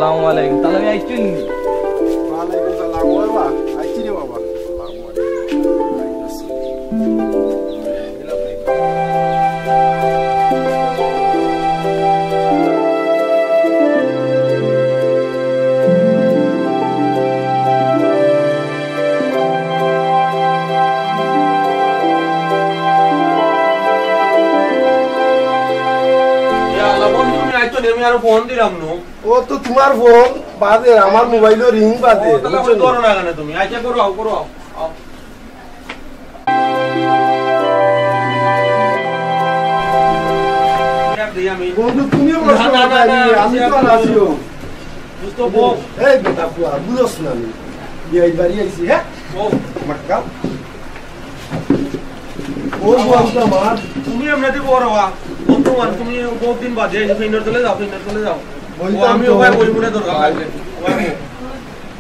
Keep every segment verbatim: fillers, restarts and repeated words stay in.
আসসালামু আলাইকুম। তাহলে আমি আইছি নি? ওয়ালাইকুম সালাম। ও বাবা, আইছি রে বাবা। আসসালামু আলাইকুম। ইয়া আল্লাহ, বন্ধু, তুমি আইছো নি? আমি আরো ফোন দিলাম নু। ও তো তোমার ফোন বাজে, আমার মোবাইলও রিং বাজে, ও, তাহলে বুঝছো নি? ধরো না কেন তুমি? আচ্ছা, করো, আও, করো, আও, আও। বন্ধু, তুমিও কষ্ট না, না, করো, না, না, আমি তো আর আসিও। দোস্ত, বউ। এই বেটা, পুয়া, বুঝোস না নি? বিয়াই বাড়ি আইছি, হ্যাঁ? বউ। মাক্কা। ও বন্ধু আমার। তুমি এমনিতে বড় হওয়া। বন্ধু মান, তুমি বহুত দিন বাদে আইছো, ফিনোর চলে যাও, ফিনোর চলে যাও। ও, আমি তো। ওবায় বই মনে দরকার লাগলে। ওবায় বই।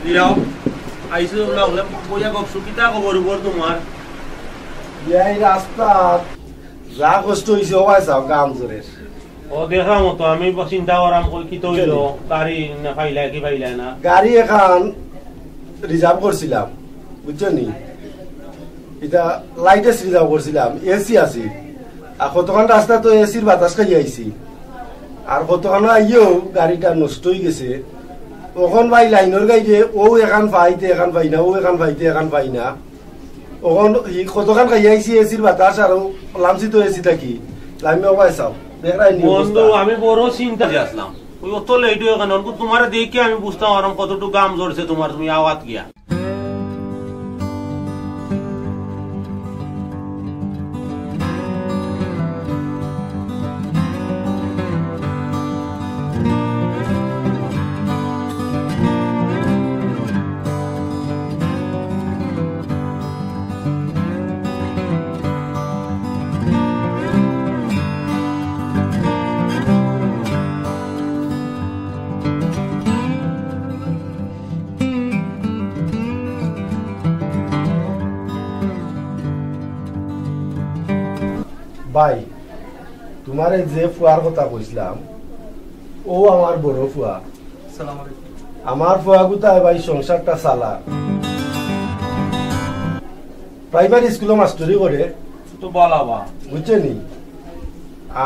লিয়াও। আইছো না হলে বইয়া গপ সুকিতা খবর উপর তোমার। বিয়াই রাস্তা যা কষ্ট হইছে, ওবায় চাও, গাম জোরের। ও দেখলাম তো, আমি চিন্তা করাম কই কিতা অইলো, গাড়ি না পাইলা কি পাইলা না। গাড়ি এখান রিজার্ভ করছিলাম, বুঝছো নি? এটা লাইট এসি রিজার্ভ করছিলাম, এসি আছে। আর কতখান রাস্তা তো এসির বাতাস খাই আইছি। আর কতখান আইয়েও গাড়িটা নষ্ট হয়ে গেছে। অখন ভাই লাইনর গাড়িয়ে ও এখান পাইতে এখান পাই না, ও এখান পাইতে এখান পাই না। অখন ই কতখান খাই আইছি এসির বাতাস আর ও লামছি তো এসি থাকি। লাইমে ওবায় চাও, দেখরায় নি বন্ধু, অবস্থা। আমি বড় চিন্তা আছলাম। ওই অত লেট হয়ে কেন? অনকু তোমারে দেখি আমি বুঝতাম পারলাম কতটুকু গাম জ্বলছে তোমার, তুমি আওয়াত গিয়া। ভাই, তোমারে যে ফুয়ার কথা কইছিলাম, ও আমার বড় ফুয়া। আসসালামু আলাইকুম। আমার ফুয়া গুতায় ভাই সংসারটা চালা। প্রাইমারি স্কুলো মাস্টরি করে। তো বালা বা। বুঝছো নি?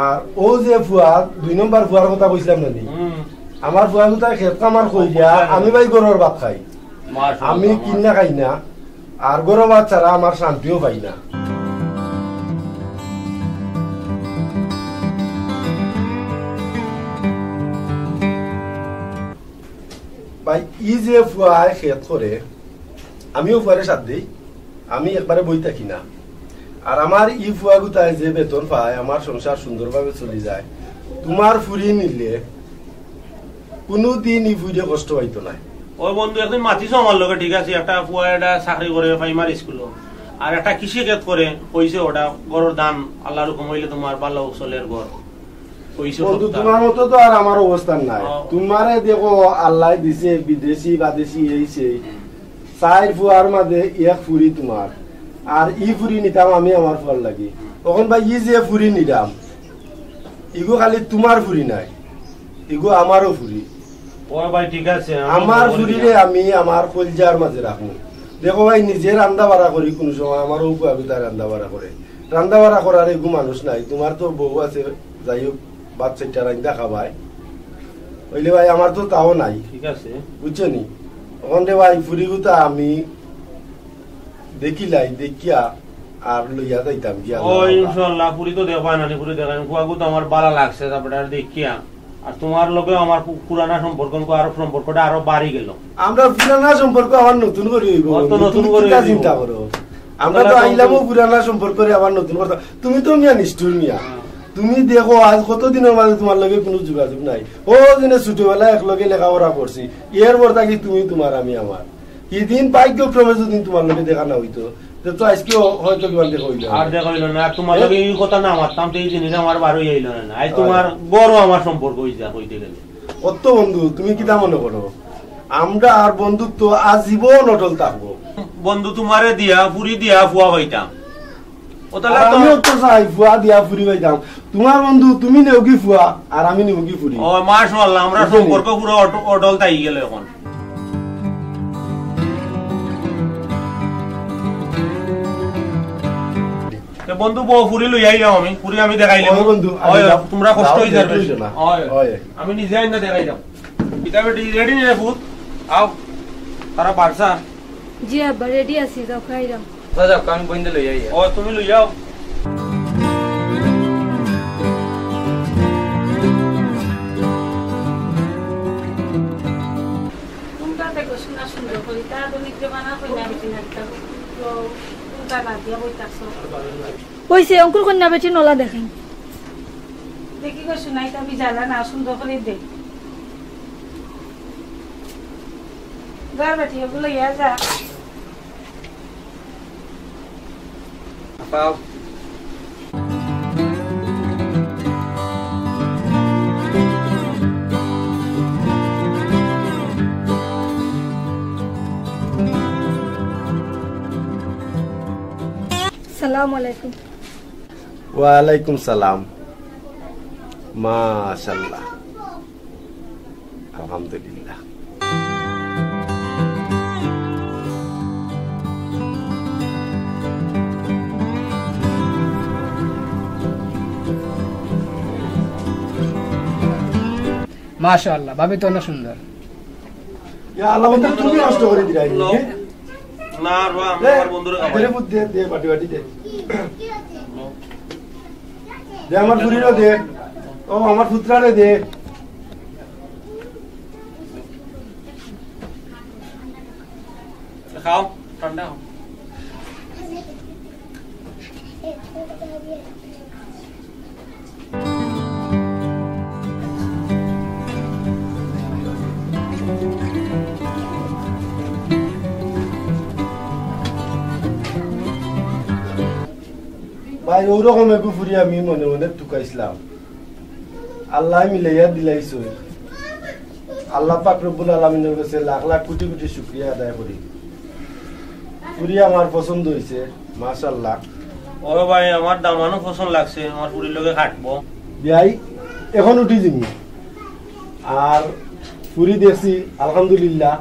আর ও যে ফুয়া, দুই নম্বর ফুয়ার কথা কইছিলাম না নি? হুম। আমার ফুয়া গুতায় খেত কামার কইরা, আমি ভাই ঘরর ভাত খাই। মাশাআল্লাহ, আমি মাশাআল্লাহ। কিনা খাই না। আর ঘরর ভাত ছাড়া আমার শান্তিও পাই না। ভাই, ই যে ফুয়ায় খেত করে, আমিও ফুয়ারে সাথ দেই, আমি একবারে বই থাকি না। আর আমার ই ফুয়া গুতায় যে বেতন পায়, আমার সংসার সুন্দরভাবে চলি যায়। তোমার ফুরি নিলে কুনুদিন ই ফুইরে কষ্ট পাইতো নায়। ওই বন্ধু, একদিন মাতিছো আমার লগে, ঠিক আছে, একটা ফুয়া এটা চাকরি করে প্রাইমারি স্কুলো, আর একটা কৃষি খেত করে, কইছে ওটা ঘরর ধান, আল্লাহর হুকুম অইলে তোমার ভালা চলের ঘর। কইছে বন্ধু, সপ্তাহ। তোমার মতো তো আর আমার অবস্থা নাই। ও। তোমারে দেখো, আল্লায় দিছে বিদেশি বাদেশি এই সেই। চাইর ফুয়ার মাঝে এক ফুরি তোমার, আর ই ফুরি নিতাম আমি আমার ফুয়ার লাগি। অখন ভাই ই যে ফুরি নিলাম, ইগু খালি তোমার ফুরি নায়, ইগু আমারও ফুরি। ও ভাই, ঠিক আছে, আমি আমার বলবো ফুরিরে না। আমি আমার কলজার মাঝে রাখমু। দেখো ভাই, নিজে রান্দা বাড়া করি, কুনু সময় আমার ও ফুয়া গুতায় রান্দা বাড়া করে। রান্দা বাড়া করার এগু মানুষ নাই। তোমার তো বউ আছে, যাই হোক, ভাত চাইরটা রান্দা খাবায়। অইলে ভাই, আমার তো তাও নাই। ঠিক আছে। বুঝছো নি? অখন রে ভাই, ফুরি গুতা আমি দেখিলাই, দেখিয়া আর লইয়া যাইতাম গিয়া। ও, ইনশাআল্লাহ, ফুরি তো দেখবায় না নি, ফুরি দেখাইন। ফুয়াগু তো আমার বালা লাগছে, তারপরে আর দেখিয়া। আর তোমার লগে আমার পু-, পুরানা সম্পর্ক, আরো সম্পর্কটা আরো বাড়ি গেল। আমরা পুরানা সম্পর্ক আবার নতুন করি অইবো। অত নতুন তুমি করি কিতা অইবো। চিন্তা করো? আমরা তো তাহলে আইলামও বন্ধু পুরানা সম্পর্করে আবার নতুন করতাম। তুমি তো মিয়া নিষ্ঠুর মিয়া। হ্যাঁ। তুমি দেখো, আজ কত দিনর মাঝে তোমার লগে কুনু যোগাযোগ নাই। ও দিনে ছোটবেলায় একলগে লেখাপড়া করছি, এর পর থাকি তুমি তোমার, আমি আমার। ইদিন ভাগ্যক্রমে যদি তোমার লগে দেখা না অইতো, তে তো আইজকেও হয়তো তোমার দেখা অইলো না। আর দেখা অইলো না, আর তোমার লগে ই কথা না মাততাম, তে ই জিনিস আমার বারই আইলো না। আইজ তোমার বড় আমার সম্পর্ক অইছে, কইতে গেলে। অত বন্ধু, তুমি কিতা মনে করো? আমরা আর বন্ধুত্ব আজীবন অটল থাকবো। বন্ধু, তোমারে দিয়া, ফুরি দিয়া, ফুয়া পাইতাম। ও তাহলে আর তো আমিও তো চাই ফুয়া দিয়া ফুরি পাইতাম। তুমার বন্ধু, তুমি নেওগি ফুয়া, আর আমি নেওগি ফুরি। ও, মাশাআল্লাহ, আমরার বুঝছো নি? সম্পর্ক পুরা অট-, অটল থাকি গেল অখন। তে বন্ধু, বউ ফুরি লই আইলাম আমি, ফুরি আমি দেখাইলাম। ওই বন্ধু, আমি ওই, যাও, তুমরা কষ্ট যাও, অই যার দেখতে বেশি। হইছে না। ওই, ওই। আমি নিজে আইনা দেখাইলাম। ইটা বেটি রেডি নি রে পুত? আও, তারা বারসা। জি আব্বা, রেডি আছি, যাও খাইলাম। যা যাও, আমি বইন্দে লই আই। ও, তুমি লই যাও। কোনটা দেখো, শোনা সুন্দর করি, তা আধুনিক জমানা কই না, বেটি না, তা তো কোনটা না দিয়া বই থাকছো। কইছে, অঙ্কুর কন্যা বেটি নলা দেখেন। দেখি গো, শোনাই তো আমি জানা না, সুন্দর করে দেখ। ঘর বেটি, ওগুলো ইয়া যা। আপাও। সালাম আলাইকুম। ওয়ালাইকুম সালাম। মাশাআল্লাহ। আলহামদুলিল্লাহ। মাশাআল্লাহ, ভাবি তো অনেক সুন্দর। ইয়া আল্লাহ, বন্ধু, তুমি নষ্ট করি দিলায় নি, লো। হ্যাঁ? না, রে, আমি দে, আমার বন্ধুরে খাওয়াই। দে রে পুত, দে, দে, বাটি, বাটি দে। লো। দে আমার ফুরিরে দে। ও, আমার পুত্রারে দে। খাও, ঠান্ডা খাও। ভাই, অউ রকম এগু ফুরি আমি মনে মনে তুকাইছলাম। আল্লায় মিলাইয়া দিলাইছইন। আল্লাহ পাক রব্বুল আলামিনর গেছে লাখ লাখ কুটি কুটি শুকরিয়া আদায় করি। ফুরি আমার পছন্দ অইছে, মাশাআল্লাহ। ও ভাই, আমার দামানও পছন্দ লাগছে, আমার ফুরির লগে খাটবো। বিয়াই, এখন উঠি যিমু। আর ফুরি দেখছি, আলহামদুলিল্লাহ,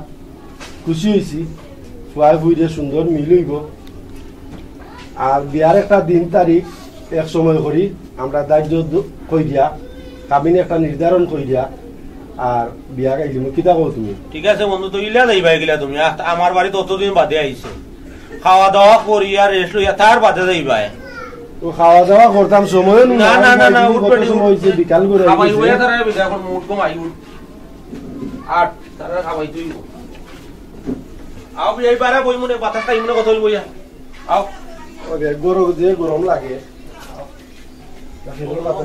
খুশি অইছি। ফুয়ায় ফুরিরে সুন্দর মিল অইবো। আর বিয়ার একটা দিন তারিখ এক সময় করি, আমরা ধার্য দ-, কইরিয়া, কাবিন একটা নির্ধারণ কইরিয়া, আর বিয়া গাইলিমু। কিতা কও তুমি? ঠিক আছে বন্ধু, তো ইলা যাইবায় গিলা তুমি? আ-, আমার বাড়িত অতদিন বাদে আইছো। খাওয়া দাওয়া করিয়া, rest লইয়া, তার বাদে যাইবায়। ও খাওয়া দাওয়া করতাম, সময় না, না, না, না, উঠবে কত নি, সময় অইছে, বিকাল করে খাবাই অইছে। বইয়া তারা বিদায়, এখন মুড কম আই উঠ। আর তারা খাবাই তুই। আও, এই বারা বই মনে, বাতাস খাই মনে, কত বইয়া। আও। ওরে, গরম, যে গরম লাগে।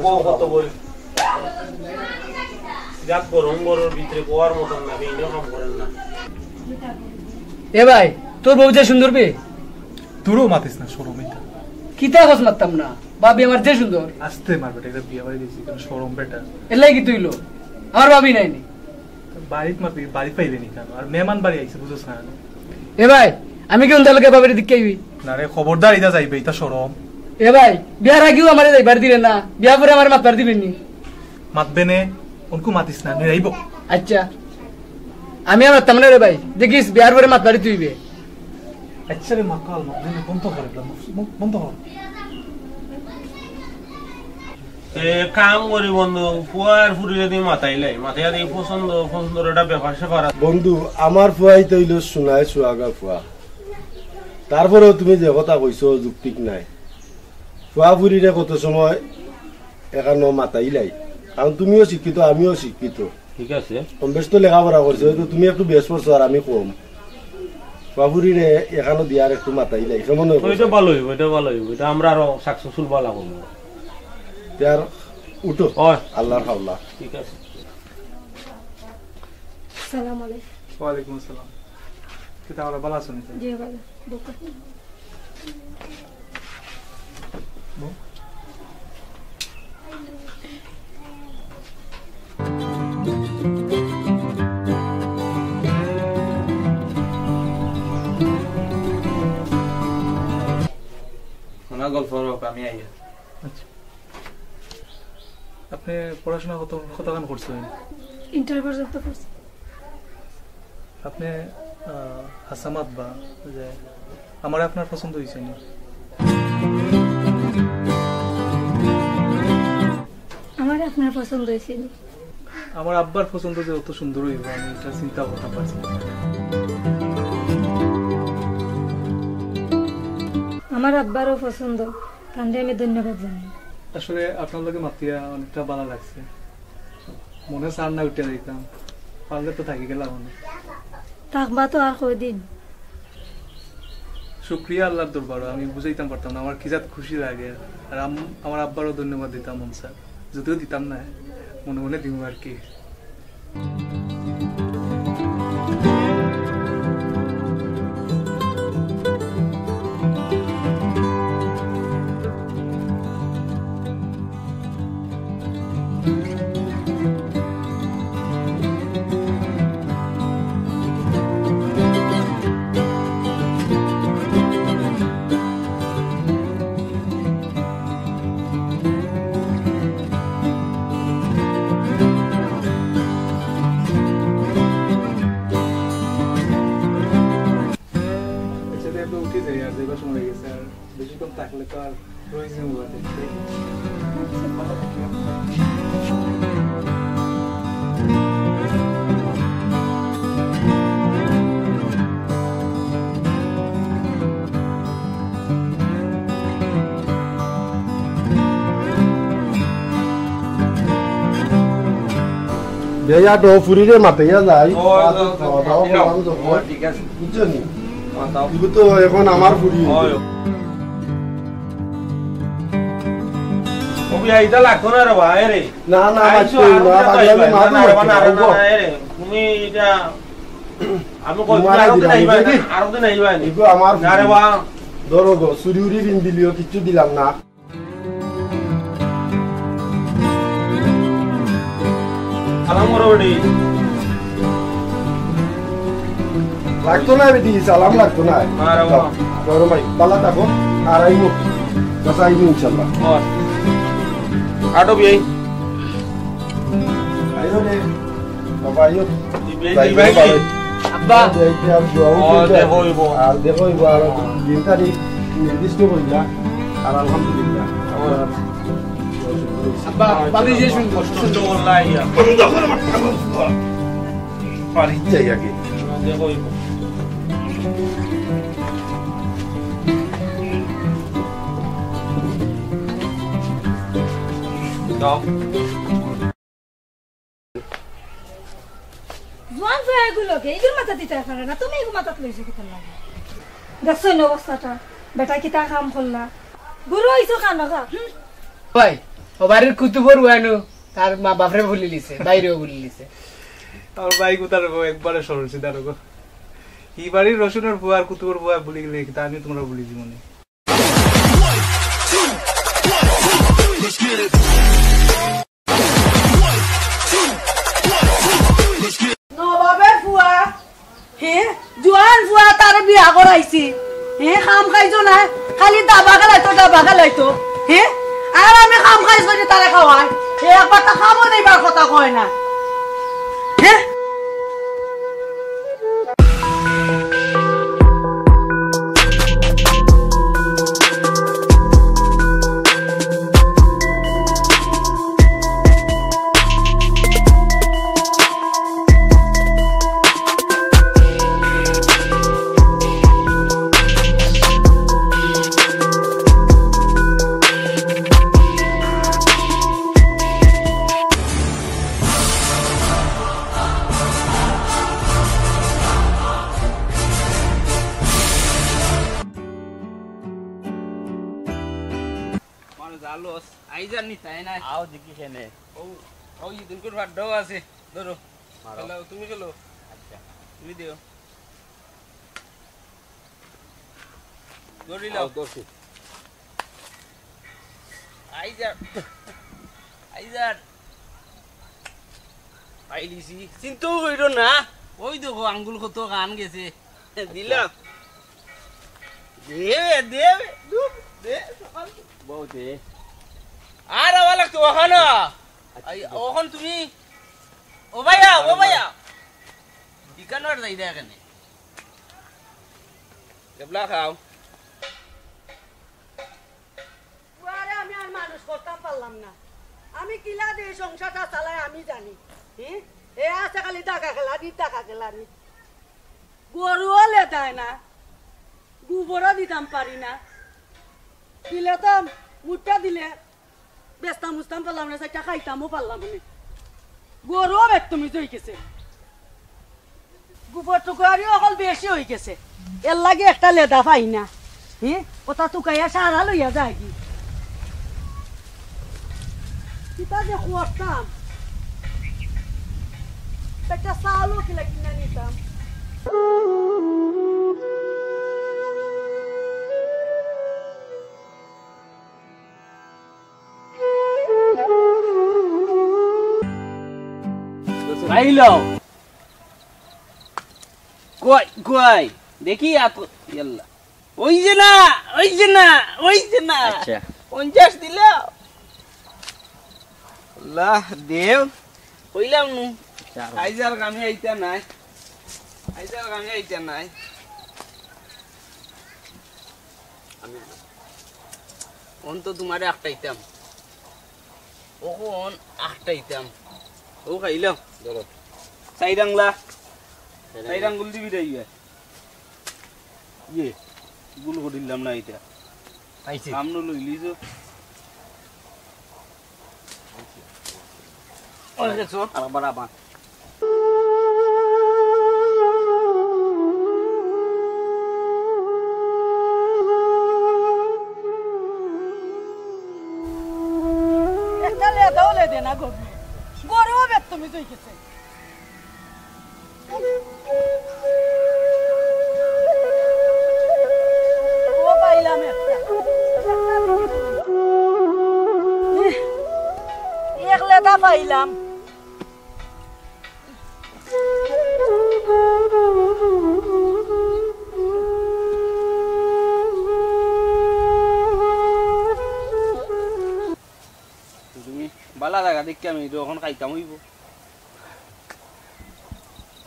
বউ কত বই। বিরাট গরম, ঘরর ভিতরে বওয়ার মতন না, ইনো কাম করের না। এ ভাই, তোর বউ যে সুন্দর বে। তোরও মাতিস না, শরম এটা। কিতা কস মাততাম না? ভাবি আমার যে সুন্দর। আস্তে মার বেটা, এটা বিয়া বাড়ি দিছি, কেন শরম বেটা। এলাই কি তুইলো? আমার ভাবি নাইনি। বাড়িত মারবি, বাড়িত পাইলে নি কেন? আর মেহমান বাড়ি আইছে, বুঝছ না কেন? এ ভাই, আমি কি উন্দালকে বাবার দিকে আইবি? না রে, খবরদার, ইটা যাইবে, ইটা শরম। এ ভাই, বিয়ার আগেও আমারে যাইবার দিলে না, বিয়া পরে আমারে মাতবার দিলে নি। মাতবে নে, অনকু মাতিস না, নি আইব। আচ্ছা, আমি আর মাততাম না রে ভাই, দেখিস, বিয়ার পরে মাতবারি তুইবে। আচ্ছা রে, মাতাল, মাতবে নে, বন্ধ কর, এগুলা, মুখ, মুখ বন্ধ কর। এ, কাম করি বন্ধু, ফুয়ার ফুরিরে দি মাতাইলাই, মাতাইয়া দি পছন্দ, পছন্দর একটা ব্যাপার স্যাপার আছে। বন্ধু, আমার ফুয়াই তো অইলো সোনায় সুহাগা ফুয়া। তারপরেও তুমি যে কথা কইছো, যুক্তিক নাই। ফুয়া ফুরিরে কত সময় এখানো মাতাইলাই, কারণ তুমিও শিক্ষিত, আমিও শিক্ষিত। ঠিক আছে। কম বেশ তো লেখাপড়া করছি, হয়তো তুমি একটু বেশ পড়ছো আর আমি কম। ফুয়া ফুরিরে এখানো দিয়ার একটু মাতাইলাই, কেমন হয়? ওইটা ভালো হইব, এটা ভালো হইব, এটা আমরা আরো successful ভালো করবো। তে আর উঠো। হয়। আল্লাহর হাওলা। ঠিক আছে। সালাম আলাইকুম। ওয়ালাইকুম আসসালাম। কিতা, ওরা ভালো আছো নি? জি, ভালো। বউকা। বউ? শোনা, গল্প বড় হোক, আমি আইয়া। আচ্ছা। আপনে পড়াশোনা কত, কতখান করছইন? ইন্টার পর্যন্ত করছি। আপনে, আহ, হাছা মাত বা যে আমারে আপনার পছন্দ অইছে নি? আমারে আপনার পছন্দ অইছে নি? আমার আব্বার পছন্দ যে অত সুন্দর অইবো, আমি ইটা চিন্তা করতাম পারছি না। আমার আব্বারও পছন্দ, তানরে আমি ধন্যবাদ জানাই। আসলে আপনার লগে মাতিয়া অনেকটা ভালা লাগছে, মনে চার না উঠিয়া যাইতাম, পারলে তো থাকি গেলাম অনে। থাকবা তো আর কয়দিন? শুক্রিয়া আল্লাহর দরবারো, আমি বুঝাইতাম পারতাম না আমার কি জাত খুশি লাগে। আর আম-, আমার আব্বারও ধন্যবাদ দিতাম মন চায়, যদিও দিতাম না, মনে মনে দিমু আর কি। আচ্ছা, তাহলে আমরা উঠি যাই, আর যাইবার সময় হয়ে গেছে, আর বেশিক্ষণ থাকলে তো আর রইছে মোবাইল দেখতে। বেয়া তো ফুরিরে মাতে ইয়া যাই। ও, আর তো খাওয়া দাওয়া দিলাম। করলাম তো। ও, ঠিক আছে। বুঝছো নি? খাওয়া দাওয়া। এগুলো তো এখন আমার ফুরি। ও। ও বিয়া, এটা লাগতো না রে ভাই, রে। না, না, আইসো, লাগতো আর না, ওটা লাগলে পাইবা। মারবো না, না, না, না, না, না, না, এরে, তুমি এটা, আমি কই, তোমার আরো দিন আইবা, দেখি। আরো দিন আইবা নি। এগুলো আমার না রে বা। ধরো গো, চুরি উরি ঋণ দিলিও, কিচ্ছু দিলাম না। সালাম করো বেটি। লাগতো না বেটি, সালাম লাগতো না। না রে বা। ধরো ভাই, ভালা থাকো, আর আইমু। বাস আইমু ইনশাল্লাহ। ও। আটো বিয়াই। আইও রে। বাবা, আইও। দিবে, যাই দিবে হোক, কি? বাবা। আব্বা। যাই কি আর দোয়া ও, উঠে যায়। দেখা হইব। আর দেখা হইব, আর দিন তারিখ নির্দিষ্ট হইয়া। আর আলহামদুলিল্লাহ। ও। আব্বা, বাড়ি যে শুনবো। সুন্দর করলা ইয়া। বাড়ি যাই আগে। দেখা হইব। দাও। জোয়ান ফুয়া এগুলোকে, এগুলো মাথা দিতে পারে না, তুমি এগুলো মাথাত লইছো কিতার লাগি? দেখছো না অবস্থাটা? বেটা কিতা কাম করলা? বুড়ো হইছো কানো গা? হুম। ভাই, ও বাড়ির কুতুবর ওয়ানো, তার মা বাপরে ভুলি লিছে, বাইরেও ভুলি লিছে। আমার ভাই কোথার গো, একবারে সরল সিধা গো। এই বাড়ির রসুনের ফুয়া আর কুতুবর ফুয়া ভুলি গেলে কিতা আমি তোমরা ভুলি জীবনে। নবাবের ফুয়া, হে, জোয়ান ফুয়া তারে বিয়া করাইছি, হে, কাম কাইজও নাই, খালি দাবা খেলাইতো, দাবা খেলাইতো, হে, আর আমি কাম কাইজ করি তারে খাওয়াই, হে, একবার তা কামও নেইবার কথা কয় না, হে। মানে জালোস, আই জানি তাই না? আও দেখি কেনে। ও, ও, এই দিন করে ফাড্ডাও আছে। ধরো। মারো। খেলাও, তুমি খেলো। আচ্ছা। তুমি দিও। ধরি আও, লাও। ধরছি। আই যা। আই যা। পাইলিছি। চিন্তাও কইরো না। ওই দেখো, আঙ্গুল কত কান গেছে। দিলাম। দেবে, দেবে। দূর। বউ দে। আর আওয়া লাগতো অখানো। আই, অখন তুমি, ও ভাইয়া, ও ভাইয়া। ইকানোর যাই দে এখানে। এবলা খাও। বুয়ারে আমি আর মানুষ করতাম পারলাম না। আমি কিলা দিয়ে সংসারটা চালাই আমি জানি। হি? এ আছে খালি টাকা খেলানি, টাকা খেলানি। গরুও লেদায় না, গোবরও দিতাম পারি না। দিলে তো মুঠটা দিলে বেচতাম উচতাম পারলাম না, চাইরটা খাইতামও পারলাম না। গরুও বেত্তমিজ অই গেছে। গোবর টুকারি অকল বেশি অই গেছে, এর লাগি একটা লেদা পাই না। হি? ওটা তুকাইয়া সারা লইয়া যায়গি। কিতা যে করতাম, একটা চাউলও কিলা কিনা নিতাম। আইলো। কই, কই? দেখি আকু, ইয়াল্লা। ওই যে না, ওই যে না, ওই যে না। আচ্ছা। পঞ্চাশ দিল। আল্লাহ দেও। কইলাম নু। আচ্ছা। আইজ আর কামে আইতা নাই। আইজ আর কামে আইতা নাই। আমি অন তো তোমারে আটকাইতাম। অখন আটকাইতাম। ও খাইলাম। ধরো। চাইরাংলা। চাইরাং। চাইরাং গুল দিবি রে ইয়ে। ইয়ে, গুল করিলাম না এটা। পাইছি। সামনে লইলি তো। ওই দেখছো? আবার আবার। একটা লেদাও লেদে না গরু। গরুও বেত্তমিজ অই গেছে। ও পাইলাম একটা। এক লেদা পাইলাম। তুমি বালা জাগা দেখি আমি তো অখন খাইতাম অইবো।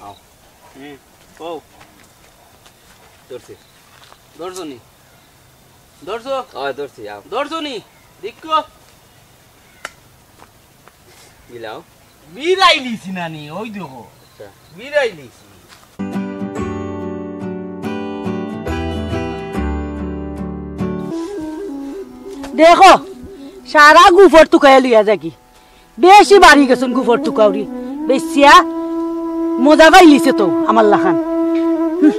আও। হুম, কও। ধরছি। ধরছো নি? ধরছো? অয়, ধরছি, আও। ধরছো নি? দেখো। বিলাও। বিরাইলিছি নানি, ওই দেখো। আচ্ছা। বিরাইলিছি। দেখো, সারা গুফর তুকাইয়া লইয়া যাগি। বেশি বাড়ি গেছুন গুফর তুকাউরি। বেশিয়া মজা পাইলিছে তো আমার লাখান। হুম।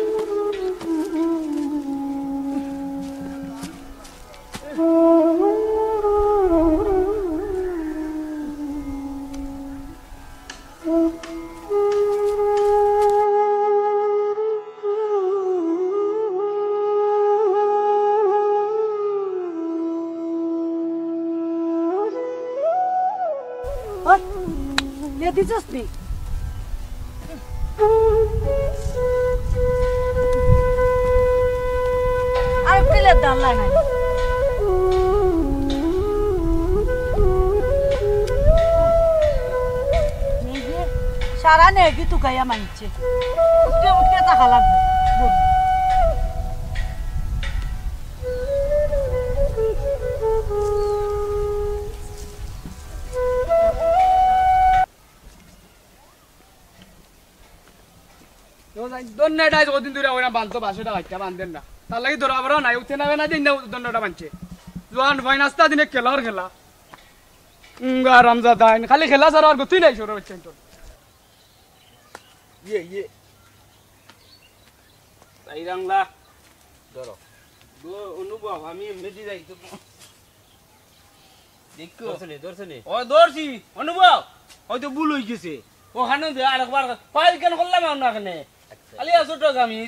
ওই, লেদিছস নি? আর একটু লেদার লাগাই। এই যে, সারা নেগি তুকাইয়া মাইছে। উঠতে উঠতে থাকা লাগবো। দন্ডাটা আজ কদিন ধরে ওরা বাঁধতো, বাসেটা বাইকটা বান্ধেন না। তার লাগি ধরা বড় নাই, উঠে না বেনা দিন না দন্ডাটা বাঁধছে। জোয়ান ভাই নাস্তা দিনে খেলার খেলা। উম, আরামজাদা আইন। খালি খেলা ছাড়া আর গতি নাই, সৌরভ হচ্ছে তো। ইয়ে, ইয়ে। তাই রাংলা। ধরো। গো, অনুভব, আমি এমনি দি যাই তো। দেখো। ধরছো নি, ধরছো নি? ও, ধরছি। অনুভব, হয়তো ভুল হয়ে গেছে। ওখানে দে আরেকবার। পাইল কেন করলাম আমরা এখানে? আচ্ছা। খালি আছো তো আমি।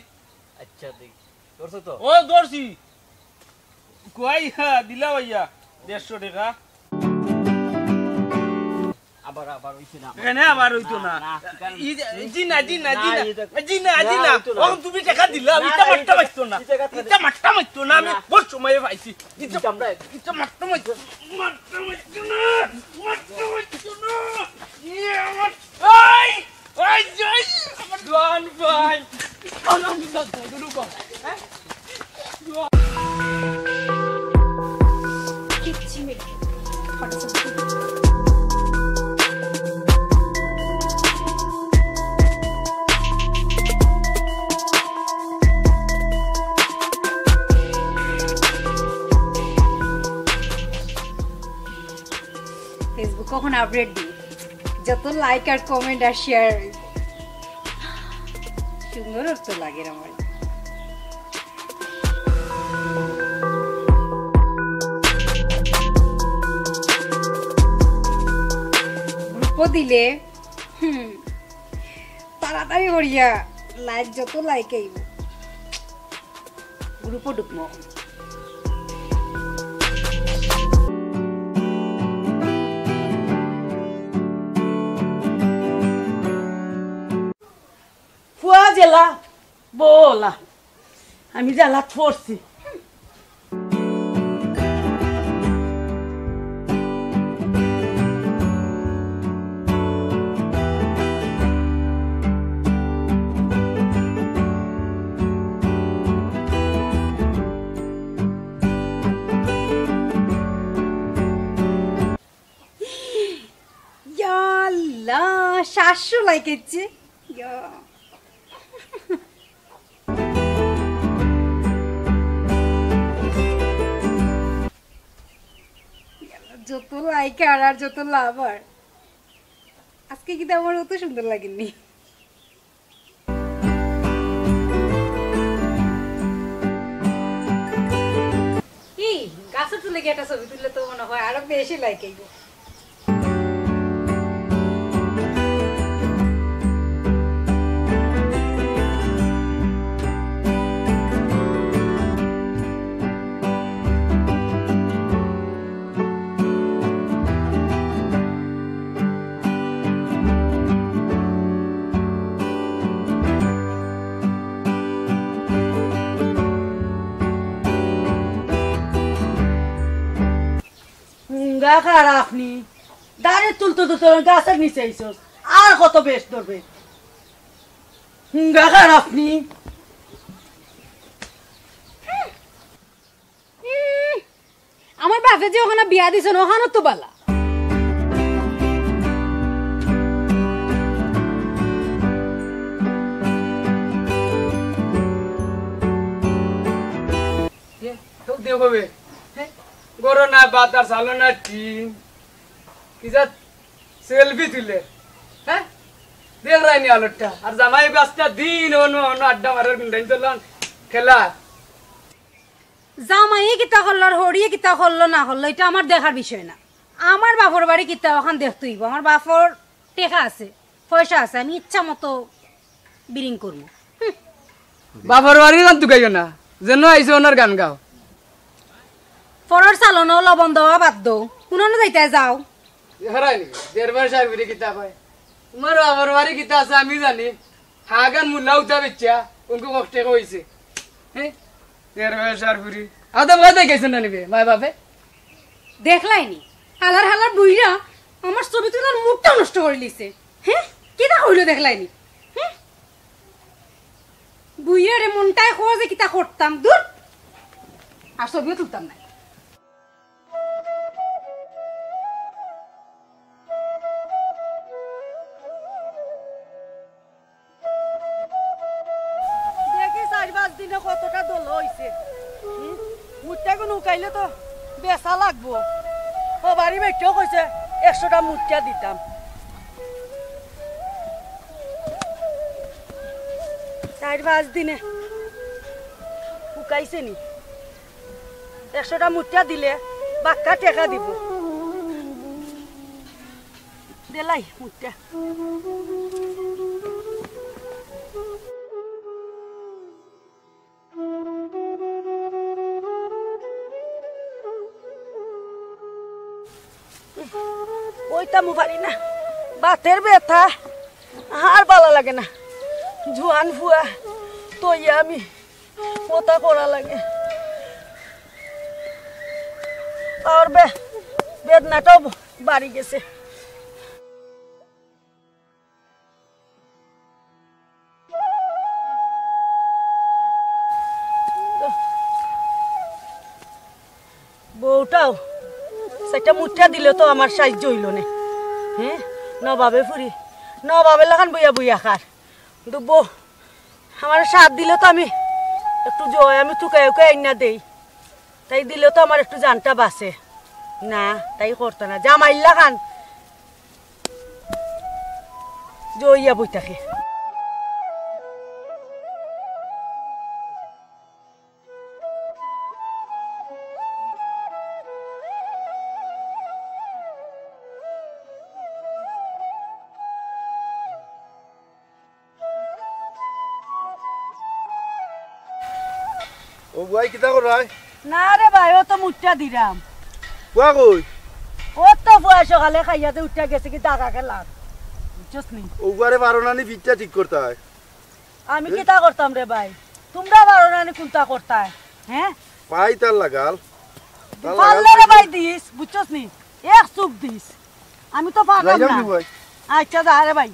আচ্ছা, দেখ। ধরছো তো? ও, ধরছি। কই, হ্যাঁ, দিলা ভাইয়া। দেড়শো টাকা। আব এনে আবার অইতো না। ই যে, জি না, জি না, জি না। জি না, জি না। অখন তুমি টেকা দিলাও, ইটা মারতা পারতো না। ইটা মারতা পারতো না, আমি বহুত সময় পাইছি। ইটা, ইটা মারতা পারতো না। মারতা পারতো না। মারতা পারতো না। ইয়ে, আমার, এই, এই, এই, আমার দোয়ান ভাই। আলহামদুলিল্লাহ, দোয়ান ভাই। হ্যাঁ? Facebook অখন আপডেট দি, যত লাইক আর কমেন্ট আর শেয়ার। সুন্দর তো লাগে আমার। গ্রুপও দিলে, হুম, তাড়াতাড়ি করিয়া লাইক, যত লাইক আইব, গ্রুপও ঢুকমু। ফুয়া জেলা, বলা, আমি জেলাত পড়ছি। ইয়া আল্লাহ, সাতশো লাইক আইছে। ইয়া। যত লাইক আর, আর যত লাভার। আজকে কিন্তু আমার অত সুন্দর লাগেনি। এই গাছের তলে গিয়ে একটা ছবি তুললে তো মনে হয় আরো বেশি লাইক আইব। হুঙ্গা খারাপ নি, দাড়ি তুলতে তুলতে গাছের নিচে আইছস, আর কত বেশ ধরবে? হুঙ্গা খারাপ নি। উম, আমার বাপে যে ওখানে বিয়া দিছে না, ওখানে তো বালা। এ, তোক দিয়ে কবে? হ্যাঁ? গরো না ভাত আর চালো না টিন। কি জাত সেলফি তুলে? হ্যাঁ? দেখরায়নি আলোরটা। আর জামাই বাস্তা দিন অনো অনো আড্ডা মারের, গুন্ডাইন চলন খেলা। জামাইয়ে কিতা করলো আর হরিয়ে কিতা করলো না করলো, এটা আমার দেখার বিষয় না। আমার বাপর বাড়ি কিতা ওখান দেখতে হইব। আমার বাপর টেকা আছে, পয়সা আছে, আমি ইচ্ছা মতো বিরিং করবো। হুম। বাপর বাড়ি গান তুকাইও না, যেন আইসো ওনার গান গাও। পরর চালনো লবণ দেওয়া বাদ দেও, কুনানো যাইতায় যাও। হারাইনি, দেড় মাস আর ফিরে কিতা কয়? তোমার বাপর বাড়ি কিতা আছে আমি জানি। হাগান মুল্লা উঠা বেচ্চা, উনকু কষ্টে কইছে। হ্যাঁ? এর বয়স আর বুড়ি। আদম গাদা গেছে না নিবে, মায় বাপে? দেখলাইনি? হালার হালার বুইড়া আমার ছবি তুলার মুডটা নষ্ট করি লিছে। হ্যাঁ? কিতা কইলো দেখলাইনি? হ্যাঁ? বুইড়ারে মনটায় কয় যে কিতা করতাম, দূর। আর ছবিও তুলতাম না। দেখি চাইর পাঁচ দিনে কতটা দল অইছে। হুম? মুট্টা গুন উকাইলে তো বেচা লাগবো। ও বাড়ি বেটিও কইছে একশোটা মুট্টা দিতাম। চাইর পাঁচ দিনে উকাইছে নি? একশোটা মুট্টা দিলে বাক্কা টেকা দিব। দেলাই মুট্টা। ওইটা মু পারি না। বাতের ব্যথা আর ভালা লাগে না। জোয়ান ফুয়া তইয়া আমি কথা করা লাগে। আর বে-, বেদনাটাও বাড়ি গেছে। বউটাও চাইরটা মুইঠা দিলে তো আমার সাহায্য অইলো নে। হ্যাঁ, নবাবে ফুরি, নবাবের লাখান বইয়া বইয়া খার। কিন্তু বউ আমার সাথ দিলে তো আমি একটু জয়, আমি তুকাই উকাই আইনা দেই, তাই দিলে তো আমার একটু জানটা বাঁচে। না, তাই করতো না, জামাইর লাখান জইয়া বই থাকে। ও বুয়াই, কিতা করায়? না রে ভাই, ও তো মুইঠা দিরাম। ফুয়া কই? ও তো ফুয়া সকালে খাইয়া দে উঠিয়া গেছে কি দাগা খেলাত। বুঝছস নি? ও বুয়ারে পারো না নি ফিটটা ঠিক করতায়? আমি হ্যাঁ? কিতা করতাম রে ভাই? তুমরা পারো না নি কুনতা করতায়? হ্যাঁ? পাই তার লাগাল। তার লাগাল পারলে রে পাই। ভাই দিস, বুঝছস নি? এক চুপ দিস। আমি তো পারলাম যাইরাম না। নি ভাই? আচ্ছা, যা রে ভাই।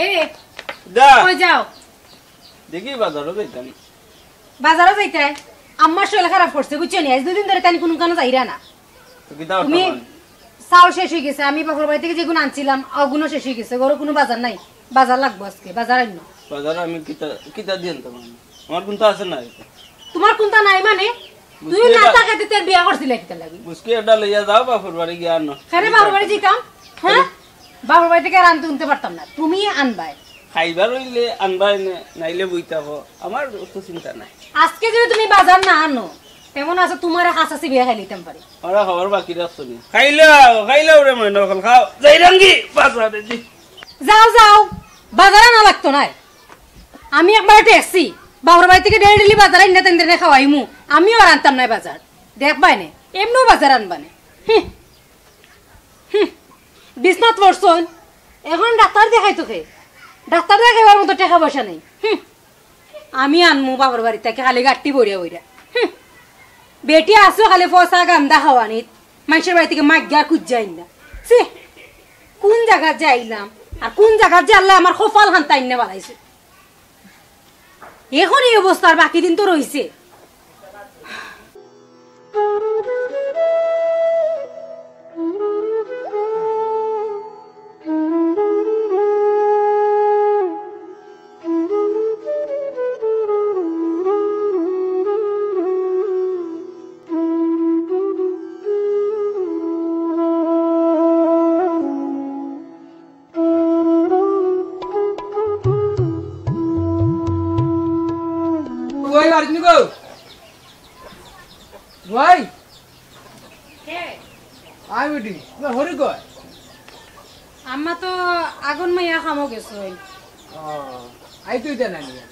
এ রে, দা। কই যাও? দেখি বাজারো যাইতাম। বাজারো যাইতায়? আম্মার শরীর খারাপ করছে, বুঝছো নি? আজ দুদিন ধরে তানি কুনু কানো যাইরা না। তো কিতা তুমি করতাম আমি? চাউল শেষ অই গেছে, আমি বাপর বাড়ি থাকি যেগুন আনছিলাম, অগুনও শেষ অই গেছে। ঘরো কুনু বাজার নাই, বাজার লাগবো আজকে, বাজার আইনো। বাজার আমি কিতা, কিতা দিয়া আনতাম আমি? আমার কুনতা আছে না? তুমার কুনতা নাই মানে? তুই বুঝতে না পা- থাকাতে তোর বিয়া করছিলে কিতার লাগি? বুঝকে এটা লইয়া যাও, বাপর বাড়ি গিয়া আনো। কেনে বাপর বাড়ি যাইতাম? হ্যাঁ? বাপর বাড়ি থাকি আর আনতে উনতে পারতাম না, তুমি আনবায়। খাইবার অইলে আনবায় নে, নাইলে বই থাকো, আমার অত চিন্তা নাই। আজকে যদি তুমি বাজার না আনো, তেমন আছে তুমারে খাসা চিবিয়া খাই নিতাম পারি। ওরা খবর বাকি রাখছো নি? খাইলাও, খাইলাও রে ময়না অকল, খাও। যাইরামগি বাজারে দি। যাও, যাও, বাজার আনা লাগতো নায়। আমি একবারে ঠেকছি, বাপর বাড়ি থাকি ডেইলি ডেইলি বাজার আইনা তেন তেনে খাওয়াইমু। আমিও আর আনতাম নায় বাজার, দেখবায় নে, এমনেও বাজার আনবা নে। হুঁ, হুঁ, বিছনাত পড়ছইন, এখন ডাক্তার দেখাইতো কে? ডাক্তার দেখাইবার মতো টেকা পয়সা নাই। হুঁ, আমি আনমু বাপর বাড়ি থাকি খালি গাট্টি বইরা বইরা। হুঁ, বেটি আছো খালি ফসা গান্দা খাওয়ানিত, মানষর বাড়ি থাকি মাগিয়া খুজিয়া আইনা। ছি, কুন জাগাত যে আইলাম, আর কুন জাগাত যে আল্লায় আমার কপালখান তাইন্না বানাইছে। এখন এই অবস্থা, আর বাকি দিন তো রইছে। ওই বাড়িত নি গো? ওই। কে? আই বেটি, না হরি কয়? আম্মা তো আগুন মাইয়া কামো গেছইন। ও, আই তুই দেনা নিয়া।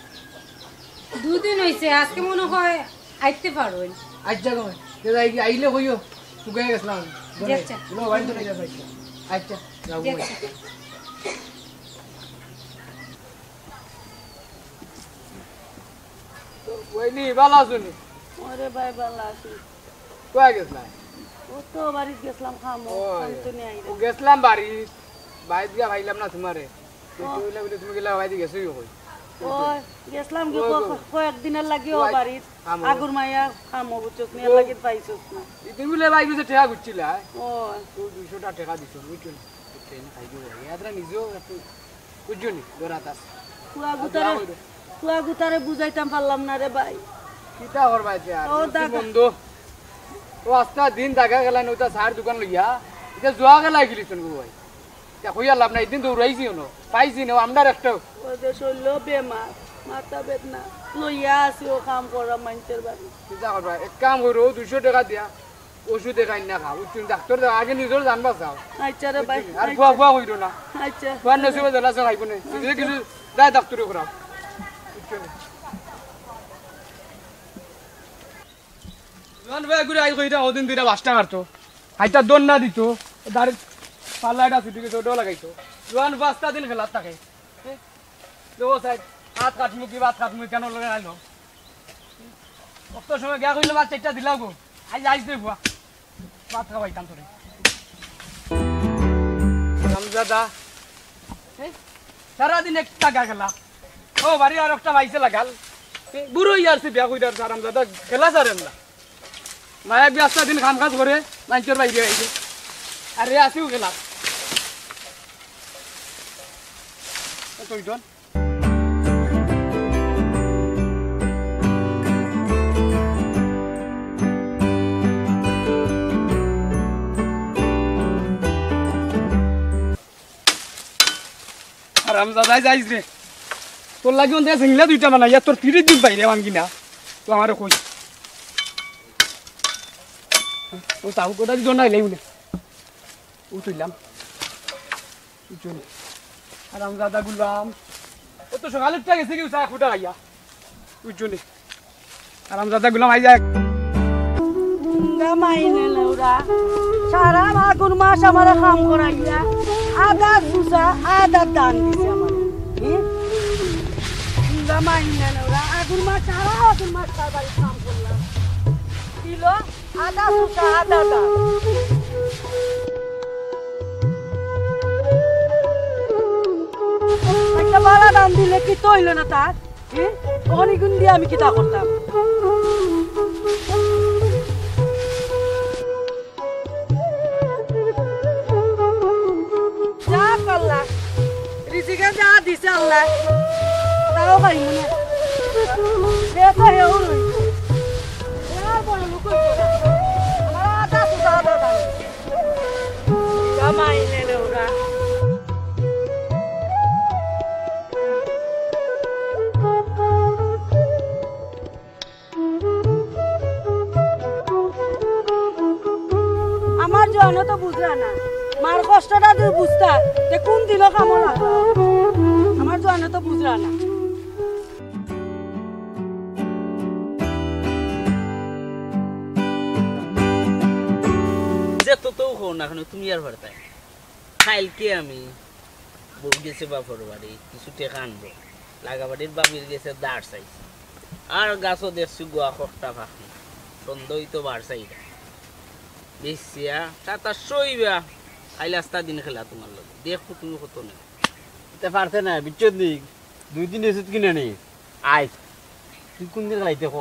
দুদিন অইছে, আজকে মনে হয় আইতে পারইন। আচ্ছা গো, তে যাই কি আইলে কইও, তুকাই গেছলাম। জি, আচ্ছা। লো, বাড়ি চলে যাবে, আচ্ছা। আচ্ছা, যাও জি, গো। আচ্ছা। তো, ওই নি, ভালা আছো নি? ওরে ভাই, ভালা আছি। কই গেছলা? ও তো বাড়িত গেছলাম, খামো, ও, খামতো নিয়ে আইরা। ও গেছলাম বাড়িত, বাড়িত গিয়া পাইলাম না তুমারে। তো ও। তুই না বলে তুমি গেলা, বাড়িত গেছো কই? ও, গেছলাম কি ও, ক-, ও। কয়েকদিনর লাগি ও ও আই-, বাড়িত। খামো। আগুর মাইয়া খামো, বুঝছস নি, ও। এর লাগি পাইছস না। ই তুমি বলে ভাই বুঝে টেকা ঘুরছিলা? ও। তো দুইশো টা টেকা দিছো, বুঝছো নি? ট্রেন খাই দিব। ইয়াদরা নিজেও একটু বুঝছো নি? দৌড়াত আছে। ফুয়া আর গুতারে, দৌড়া হইলো। ফুয়া গুতারে বুঝাইতাম পারলাম না রে ভাই। কিতা করবা যে আর? ও দাদা। বন্ধু। ও আস্তা দিন দাগা গেলা নৌতা সার দোকান লইয়া। এটা জুয়া গেলা গেলি শুনবো ভাই। কইয়া লাভ নাই, ইদিন দৌড়াইছি অনো, পাইছি না, আমরার একটা। ও যে শরীরও বেমার, মাথা বেদনা, লইয়া আছি ও কাম করা মাইনষের বাড়ি। চিন্তা করবা, এক কাম করো, দুইশো টেকা দিয়া ওষুধ দেখাই না খাও, বুঝছো? ডাক্তর দেখাও, আগে নিজর জান বাঁচাও। আচ্ছা রে ভাই, বুঝছো? আর আচ্ছা। ফুয়া ফুয়া কইরো না। আচ্ছা। ফুয়ার নসিবে জ্বালা আছে, খাইবো না। যদি কিছু যায় ডাক্তরে করাও। বুঝছো? জোয়ান ভাই ঘুরে আই কইরা, ওদিন দুইটা বাসটা মারতো। হাইটা দৌড় না দিত। দাঁড়ি পাল্লা এটা ছুটি গেছে, ওটাও লাগাইতো। জোয়ান পাঁচটা দিন খেলার থাকে। এ? দেখো সাইড, ভাত খাটমু কি, ভাত খাটমু কেন লগে আইলো? অত সময় গিয়া কইলো, "ভাত চারটা দিলাও গো।" আইজ, আইজ দে বুয়া। ভাত খাওয়াইতাম তোরে। হারামজাদা। এ? সারাদিন একটা গা খেলা। ও, বাড়ি আর একটা বাইছে লাগাল। এ, বুড়ো ইয়ার সে বিয়া কইরা হারামজাদা খেলা ছাড়েন না। মায়া বিয়াস্তা দিন কাম কাজ করে, মাইনষের বাইরে আইছে। আরে আসিও খেলা। এ, কই তোর? হারামজাদা, যাইস রে। তোর লাগি অন্তে সিংলা দুইটা বানাইয়া তোর পিরিত দিন বাইরে ভাঙ্গি না। তো আমারে কই। ও তাও কোটা দিত না, এলাই উনি। ও তুইলাম। বুঝছো নি? হারামজাদা গুলাম। ও তো সকালে উঠে গেছে কি চা ফুটা খাইয়া। বুঝছো নি? হারামজাদা গুলাম আই যাক। জিন্দা মাইনে নেউরা। সারা আগুন মাস আমারে কাম করাইয়া। আধা সুজা, আধা দান দিছে আমারে। হুম? জিন্দা মাইনে নেউরা। আগুন মাস, সারা আগুন মাস তার বাড়িত কাম করলাম। দিল আধা সুজা, আধা দান। একটা বালা দান দিলে কিতা অইলো না তার? হুম? অখন ইগুন দিয়া আমি কিতা করতাম? যা আল্লাহ, রিজিকে যা দিছে আল্লাহ, তাও খাইমু না। সে তো হেউ রইছে। এ আর বড় লোক অইছে না। আমার আধা সুজা, আধা দান। কামাই নে রে ওরা। আমার জোয়ানো তো বুঝরা না, মার কষ্টটা যদি বুঝতা, তে কোন দিনও কামো লাগলো। আমার জোয়ানো তো বুঝরা না। যে তো তো কও না কেন, তুমি আর পারতায়। কাইলকে আমি বউ গেছে বাপর বাড়ি, কিছু টেকা আনবো। লাগা বাড়ির বাবির গেছে দাঁড় চাইছি। আর গাছও দেখছি গুয়া ককটা ফাঁকি। সন্দেহ তো বার চাইরা। বেশিয়া, তা তার সইবা। কাইল আস্তা দিন খেলা তোমার লগে। দেখো তুমি কত নেই। এটা পারতে না, বুঝছো নি? দুই দিন এসে কিনে নি। আইস। তুই কোন দিন খেলাইতে ক?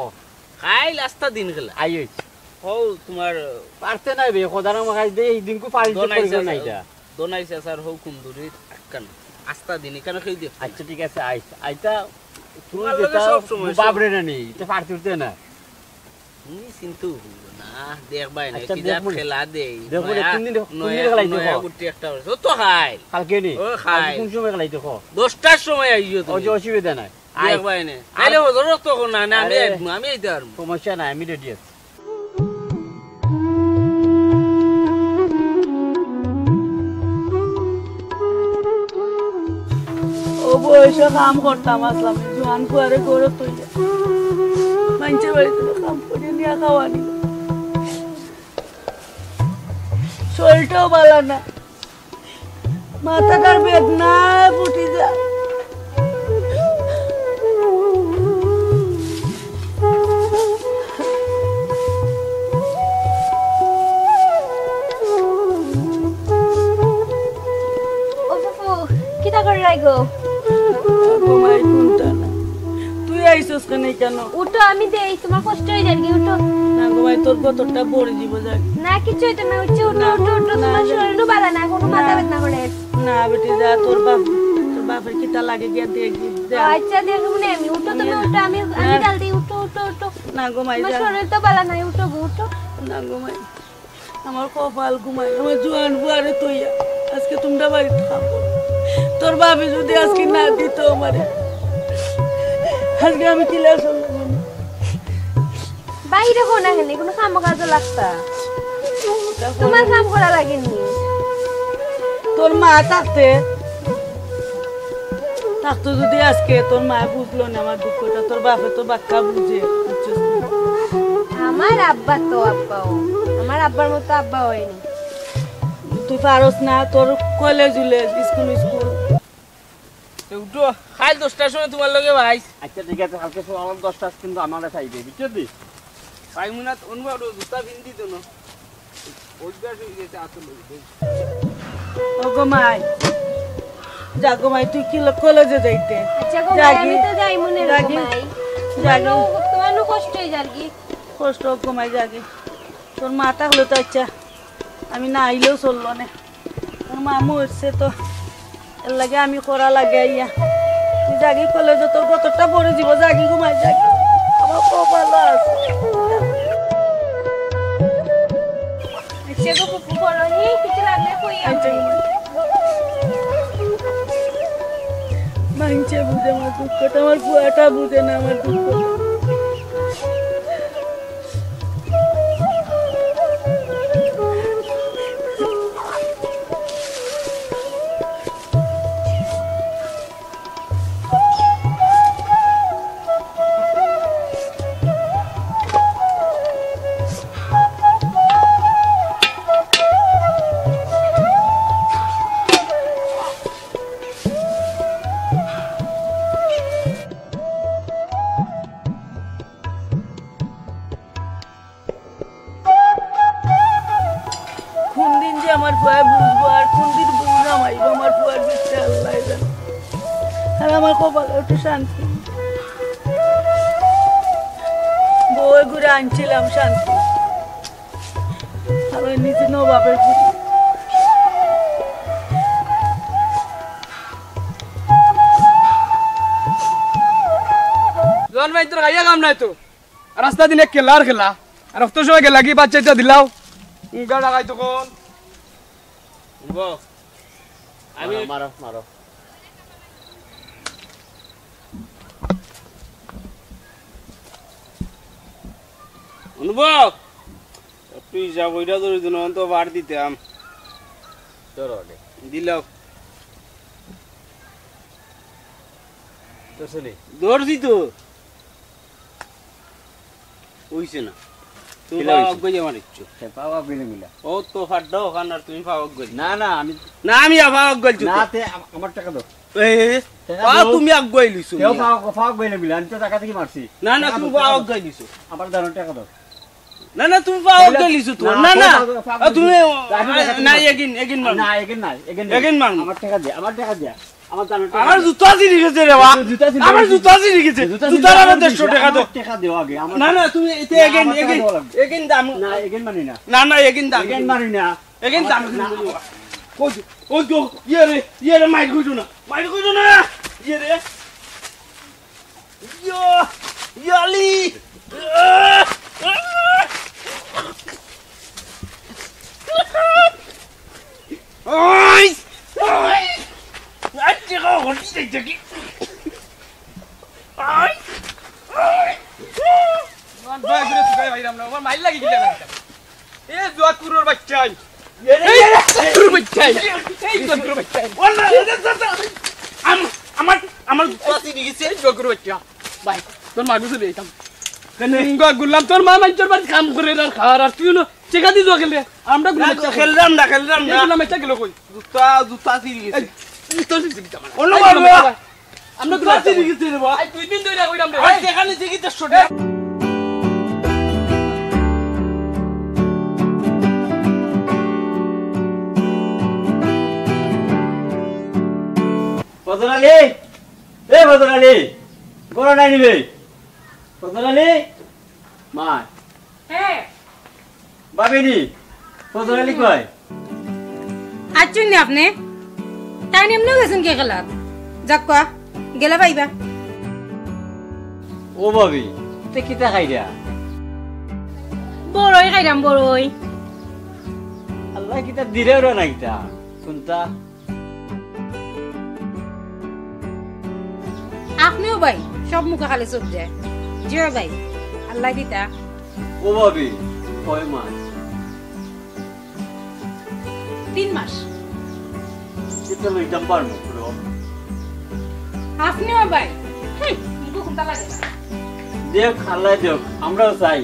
কাইল আস্তা দিন খেলা। আই হইছে। হও, তোমার পারতে নাই বে, খোদার আমার কাছে দে, এই দিনকু পারি দোনাই করে না চাচা, এটা। দোনাই চাচার হও কুন্দুরি একখান। আস্তা দিন এখানে খেয়ে দেখো। আচ্ছা, ঠিক আছে, আইস। আইতা তুই তোমার লগে যেটা সব সময়, সব বাবরে না নি, এটা পারতে উঠতে না। তুমি চিন্তা হইও না, দেখবাই না, আচ্ছা, কি জাত দেখবো নি। খেলা দেই। দেখবো নি, নয়া, কোন দিন, কোন দিন নয়া, খেলাইতে নয়া ক? গুটি একটা হইছে। ও তো খাই। কালকে নি? ও খাই। কালকে কোন সময় খেলাইতে ক? দশটার সময় আইও তুমি। ওই যে অসুবিধা নাই। আইস। দেখবাই না। আইলে আর হজরত তখন না, না, আমি আরে, আইবো, আমি আইতে পারবো। সমস্যা নাই, আমি রেডি আছি। ও বয়সে কাম করতাম আসলাম, জোয়ান ফুয়ারে গরো তৈয়া। মাইনষের বাড়িত কাম করি নিয়া খাওয়ানি। শরীরটাও ভালা না। মাথাটার বেদনায় ফুটি যায়। ও ফুফু, কিতা কররায় গো? ও মাই, কোনটা না? তুই আইছস কেনে কেন? উঠো, আমি দেই, তোমার কষ্ট অই যার গি, উঠো। না গো মাই, তোর গতরটা ভরি দিব যাক। না, কিচ্ছু অইতো না, উঠো, উঠো, না, উঠো, উঠো, না, তোমার না। শরীরও ভালা না, কোনো মাথা না। বেদনা করে। না বেটি, যা, তোর বাপ, তোর বাপের কিতা লাগে গিয়া দেখি, যা। ও আচ্ছা, দেখমু নে আমি, উঠো তুমি, না, উঠো, আমি, আমি না। ডাল দেই, উঠো, উঠো, উঠো। না গো মাই, তোমার যা। শরীর তো ভালা নাই, উঠো গো, উঠো। না গো মাই, আমার কপাল ঘুমাই, আমার জোয়ান ফুয়ারে তইয়া। আজকে তুমরা বাড়িত কাম করো। তোর ভাবি যদি আজকে না দিত আমারে, আজকে আমি কিলা চললাম? বাইরে কোন আহেনি, কোনো কাম কাজে লাগতা। তোমার কাম করা লাগেনি। তোর মা থাকতে, থাকতো যদি আজকে তোর মায়ে বুঝলো না আমার দুঃখটা, তোর বাপে তো বাক্কা বুঝে, বুঝছস না? আমার আব্বা তো আব্বাও, আমার আব্বার মতো আব্বা হয়নি। তুই পারস না, তোর কলেজ উলেজ, স্কুল স্কুল। তে উঠো, কাইল দশটার সময় তোমার লগে ভাই। আচ্ছা, ঠিক আছে, কালকে সকাল দশটা কিন্তু আমার কাছে আইবে, বুঝছো তুই? পাইমু না, অনুভব জুতা পিন্দি তো না। অভ্যাস হয়ে গেছে, আসলে। ও গো মাই, যা গো মাই, তুই কি লো-, কলেজে যাইতে? আচ্ছা গো মাই, যাগি। আমি তো যাইমু নে গো যাগি। মাই। যাগি। তোমার নো, তোমার নো কষ্ট হয়ে যার কি? কষ্ট হোক গো মাই, যাগি। তোর মা থাকলে তো আচ্ছা, আমি না আইলেও চললো না। তোর মা মরছে তো, এর লাগে আমি করা লাগে আইয়া। তুই যাগি কলেজে, তোর গতরটা ভরে দিব, যাগি ঘুমাই যাগি। আমার কপাল আছে। আচ্ছা গো, ফুফু, বলো নি, কিছু লাগলে কই আচ্ছা। আমি। মাইনষে বুঝে আমার দুঃখটা, আমার ফুয়াটা বুঝে না আমার দুঃখ। কোন দিন যে আমার ফুয়ায় বুঝবো আর কোন দিন বুঝলাম আইবো আমার ফুয়ার বিষটা, আল্লাহ জানে। আর আমার কপালে একটু শান্তি, বউ ঘুরে আনছিলাম শান্তি, আর ওই নিজে নবাবের ফুল। জোয়ান ভাই, তোর খাইয়া কাম নাই তো। আর রাস্তা দিনে খেলার খেলা। আর অত সময় গেলা কি বাচ্চা এটা দিলাও? উঙ্গা লাগাই তখন। উঠবো। আমি মারো, মারো, মারো। উঠবো। তুই যা বইটা ধরে দিন, অন্ত বার দিতাম। ধরো আগে। দিলাও। ধরছি তো। অইছে না। তুমি কিলা পাও অইছে? আগুয়াই আমার ইচ্ছু। হে, পাও আগুয়াই মিলা। ও তো ফাড্ডা ওখান আর তুমি পাও আগুয়াই। না, না, আমি না, আমি আর পাও আগুয়াই না, তো। তে আম-, আমার টাকা দাও। এই, এই, এই, টাকা পাও দাও। তুমি আগুয়াই লিছো তেও মিয়া। পাও, পাও আগুয়াই মিলা, আমি তো টাকা থেকে মারছি। না, না, টাকা তুমি দাও, পাও টাকা দাও। আগুয়াই লিছো। আমার দাঁড়ান টাকা দাও। না, না, তুমি পাও তাহলে আগুয়াই লিছো তো। না, না, না। তুমি পাও, পাও আ, তুমি, আগুয়াই লিছো। না, এগিন, এগিন মার। না, এগিন নাই, এগিন নাই। এগিন মার। আমার টাকা দে, আমার টাকা দে। আমার দাঁড়ান টাকা আমার দে। জুতা ছিঁড়ি গেছে রে বা। জুতা ছিঁড়ি আমার গেছে। জুতা ছিঁড়ি গেছে। জুতা ছিঁড়ি জুতার গেছে। আরো দেড়শো টাকা দাও। আমার টাকা দেও আগে। আমার না, না, তুমি এতে না, এগিন, আমার টাকা এগিন, দেওয়া লাগবে। এগিন দাম। না, এগিন মানি না। না, না, এগিন দাম। এগিন মানি না। এগিন দাম। আমার না। কই, ওই তো, ইয়ে রে, ইয়ে রে, মাইর কইছো না। মাইর কইছো না। ইয়ে রে। ইয়া, ইয়ালি। ওই! ওই! আজকে কখন কি দেখি? ওই! ওই! তোমার দয়া করে তুকাই ভাইরাম না, আমার মাইর লাগি গেল না। এ জুয়া কুকুরর বাচ্চা। এই জুয়া কুকুরর বাচ্চা। এই জুয়া কুকুরর বাচ্চা। ওলা, এ, এ, এ, এ, আম-, আমার, আমার জুতা ছিঁড়ি গেছে। এই জুয়া কুকুরর বাচ্চা। ভাই, তোর মা গুছলে এইতাম। কেন? উঙ্গা গুলাম, তোর মা মাইনষর বাড়িত কাম করে আর খার, আর তুই না টেকা দি জুয়া খেলরে। আমরা না, গুলাম বাচ্চা খেলরাম না, খেলরাম এই না। গুলাম বাচ্চা গেল কই? জুতা, জুতা ছিঁড়ি গেছে। এই, এই তো ছিঁড়ি গেছে আমার। অন্য এই ভাবে গুলাম বাচ্চা। আমরা জুতা গুলাম ছিঁড়ি বাচ্চা। গেছে রে বা। এই দুই দিন ধরে কইরাম রে। আর এই। সেখানে দেখি তো সোজা। ফজর আলী, এ ফজর আলী, ঘরো নাই নি বে? ফজর আলী, মা। হ্যাঁ। ভাবিনি, ফজর আলী কই? আইচ্ছইন নি আপনে? তাইন এমনেউ গেছইন কে খেলাত? যাউক্কা, গেলে পাইবা। ও ভাবি, তে কিতা খাইরা? বড়ই খাইরাম, বড়ই। আল্লায় কিতা দিরা ওরা না কিতা? কুনটা? আপনেও ভাই, সব মুখো খালি চোখ যায়। জি অয় ভাই, আল্লায় দিতা। ও ভাবি, কয় মাস? তিন মাস। ইতা লইতাম পারমু, পুরো। আপনেও ভাই, হুম, মুখো কুনটা লাগে না। দেখ, আল্লায় দেখ, আমরাও চাই।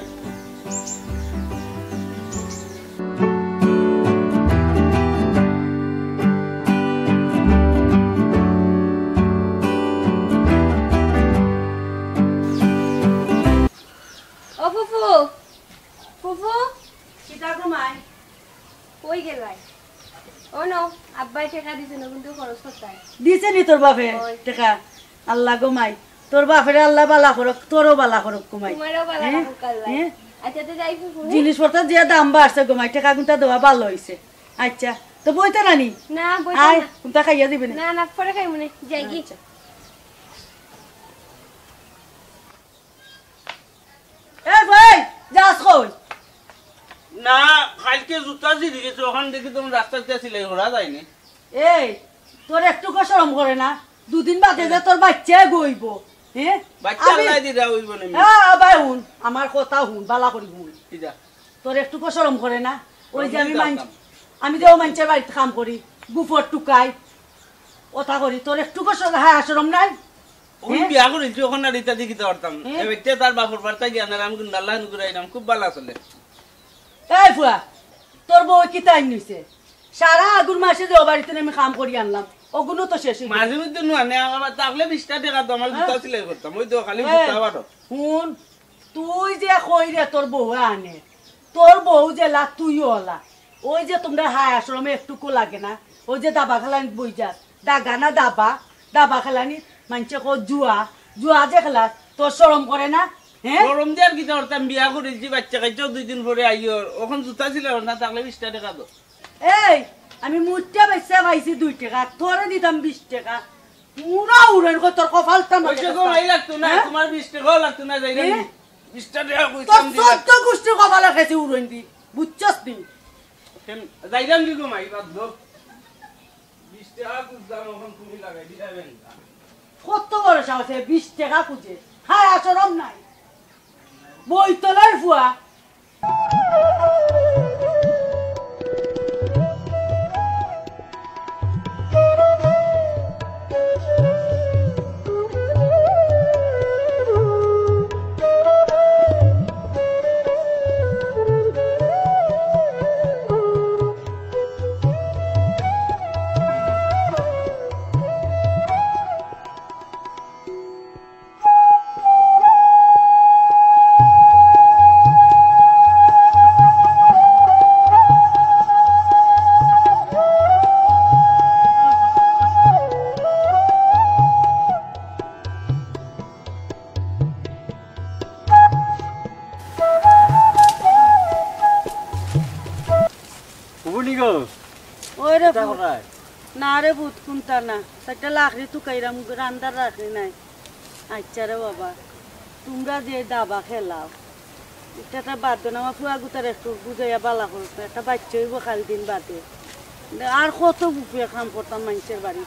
ও ফুফু, ফুফু। কিতা গো মাই? কই গেলায়? ও নো, আব্বায় টেকা দিছে না, কিন্তু খরচ করতায়। দিছে নি তোর বাপে ওই। টেকা? আল্লাহ গো মাই, তোর বাপেরে আল্লায় বালা করউক, তোরও বালা করউক গো মাই। তোমারও বালা হ্যাঁ? রাখুক আল্লায়। হ্যাঁ? আচ্ছা, তো যাই ফুফু, হ্যাঁ? জিনিসপত্রর যে দাম বাড়ছে গো মাই, টেকা কুনটা দেওয়া ভালা অইছে। আচ্ছা, তো বইতে নানি? না, বইতে আয়, না। কুনটা খাইয়া দিবে না? না, না, পরে খাইমু নে, যাই কি? আচ্ছা। এ ভাই, যাস কই? না, কাইলকে জুতা ছিড়ি গেছে, অখান দেখি তো রাস্তাত সিলাই করা যায়নি। এই, তোর একটুকু শরম করে না? দুদিন বাদে যে তোর বাইচ্চা অইবো, হ্যাঁ? বাইচ্চা আমি আল্লায় দিরা অইবো নি? হ্যাঁ, ভাই হুন, আমার কথা হুন, বালা করি হুন। কিতা? তোর একটুকু শরম করে না? ওই যে আমি মাইন-, আমি যে ও মাইনষের বাড়িত কাম করি, গুফর টুকাই, ওটা করি, তোর একটুকু শর-, হায়া শরম নাই? ওই হ্যাঁ? বিয়া করিলছি, অখন আর ইতা দি কিতা করতাম? হ্যাঁ? এ ব্যক্তি তার বাপর বাড়িত গিয়া না, আমি কিন্তু আল্লাহ নুকুরাইলাম, খুব বালা চলে। এই ফুয়া, তোর বউ কিতা আইন নিছে? সারা আগুর মাসে যে ও বাড়িত আমি কাম করি আনলাম, অগুনও তো শেষ অইগেছে। মাঝে মধ্যে নুয়া নে, আমার থাকলে বিশটা টেকা তো আমার হ্যাঁ? জুতা সিলাই করতাম, ওই তো খালি হ্যাঁ। জুতা বারো। হুন, তুই যে কইরে তোর বউ আনে, তোর বউ যেলা তুইও অলা। ওই যে তোমরা হায় আশ্রমে একটুকু লাগে না, ওই যে দাবা খেলানিত বই যাস, দাগা না দাবা, দাবা খেলানিত মাইনষে কয় জুয়া, জুয়া যে খেলাস, তোর শরম করে না? হ্যাঁ? শরম দিয়া আর কিতা করতাম, বিয়া করিলছি, বাইচ্চা কাইচ্চাও দুই দিন পরে আইওর, অখন জুতা সিলাই না, থাকলে বিশটা টেকা দো। এই, আমি মুট্টা বেচা পাইছি দুই টেকা, তোরে দিতাম বিশ টেকা। মুরা উড়েন কই তোর কপালটা না গো, মাই লাগতো না, হ্যাঁ? তোমার বিশ টেকাও লাগতো না, যাইরাম হ্যাঁ? নি। বিশটা টেকা তোর কইতাম দিলাম। চোদ্দ গুষ্টি কপালে খেছি উড়েন দি, বুঝছস নি? কেন, যাইরাম কি গো মাই, বাদ দো। বিশ টেকা খুঁজতাম, অখন তুমি লাগাই দিলা বেঙ্গা। কত বড় সাহসে বিশ টেকা খুঁজে? হায়, শরম নাই। বইতলার ফুয়া। ফুফুনি গো। ওই রে কিতা পুত। করায়? না রে পুত, কুনতা না। একটা লাকড়ি তুকাইরাম, রান্দার লাকড়ি নাই। আচ্ছা রে বাবা, তুমরা যে দাবা খেলাও, ইটা একটা বাদ দেও না, আমার ফুয়া গুতারে একটু বুঝাইয়া বালা করো, একটা বাইচ্চা অইবো কাইল দিন বাদে। আর কত বুকুয়ে কাম করতাম মাইনষের বাড়ি।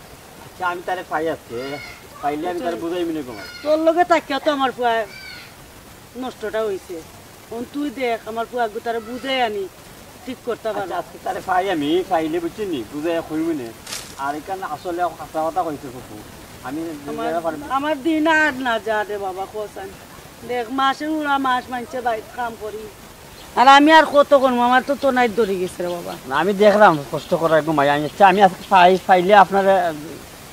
আচ্ছা, আমি তারে পাই আজকে, পাইলে আমি তারে বুঝাইমু নে গো মাই। তোর লগে থাকিয়া তো আমার ফুয়া নষ্টটা অইছে। অন তুই দেখ, আমার ফুয়া গুতারে বুঝাই আনি ঠিক করতা পারো। আচ্ছা, আজকে তারে পাই আমি, পাইলে বুঝছস নি, বুঝাইয়া কইমু নে। আর ইখান আসলে হাছা কথা কইছে ফুফু। আমি আমার, বুঝাইয়া পারি না। আমার দিন আর না যা রে বাবা, কছাইন। দেখ, মাসের উড়া মাস মাইনষের বাড়িত কাম করি। আর আমি আর কত করমু, আমার তো তনাইত ধরি গেছে রে বাবা। না, আমি দেখরাম কষ্ট করার গো মাই। আমি, আচ্ছা, আমি আজকে পাই, পাইলে আপনারে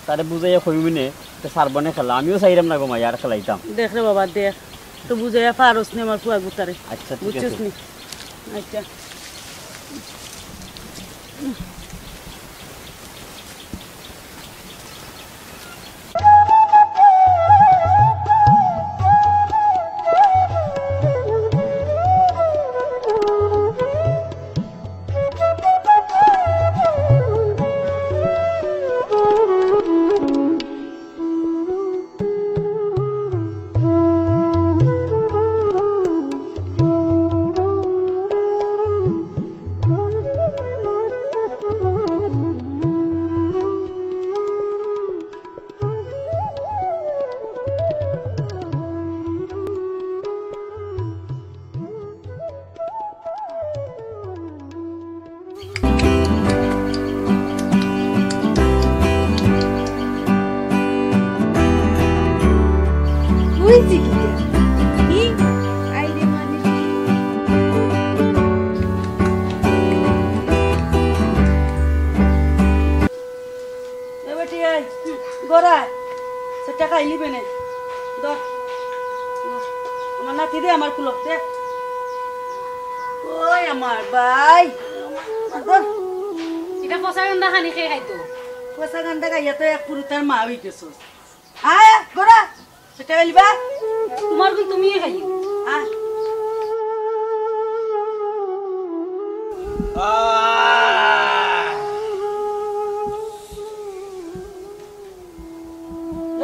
তারে বুঝাইয়া কইমু নে, তে পারবো নে খেলা। আমিও চাইরাম না গো মাই, আর খেলাইতাম। দেখ রে বাবা, দেখ। তো বুঝাইয়া পারস নি আমার ফুয়া গুতারে। আচ্ছা, ঠিক আছে। বুঝছস নি? আচ্ছা। এই যে কি? কি? আই রে মানে কি? এ বেটি, এই, গড়া, সে টেকা আইলি বেনে। ধর। আমার নাতি দে, আমার কুলক দে। ওই আমার ভাই। ধর। ইটা পচা গান্দা খানি কে খাইতো? পচা গান্দা খাইয়া তো এক পুরুতার মা অই গেছস। আয়, গড়া, সে টেকা আইলি বা? তুমার গুণ তুমিয়ে খাইও। আয়।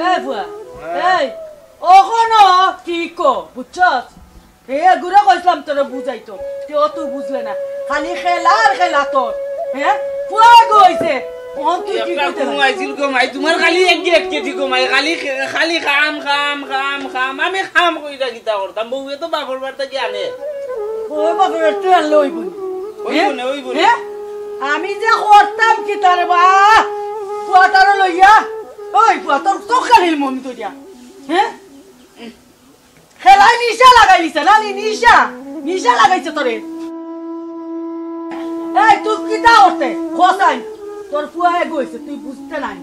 এ ফুয়া, এই, অখনো ঠিক কো, বুঝছস? এ গুড়া কইছলাম তোরে বুঝাইতো, তুই অত বুঝলে না। খালি খেলা আর খেলা তোর, হ্যাঁ? ফুয়া গো অইছে, অখন তুই কি একটা করতে ঘুম লাগে? আইছিল গো মাই, তুমার খালি এক গেট কেটি গো মাই, খালি খে-, খালি খাম, খাম, খাম, খাম। আমি খাম কইরা কিতা করতাম? বউয়ে তো বাপর বাড়ি থাকি আনে। ও বাপর বাড়ি থাকি আনলে অইবো নি? অইবো নি, অইবো নি। হ্যাঁ? আমি যে করতাম কিতা রে বা? ফুয়াটারে লইয়া, ওই ফুয়া, তোর চোখ কালিল মন তো দিয়া। হ্যাঁ? খেলায় নিশা লাগাই দিছে না নি? নিশা, নিশা লাগাইছে তোরে। এই, তুই কিতা করতে? খোসাই, তোর ফুয়া এগো অইছে, তুই বুঝতে নাই।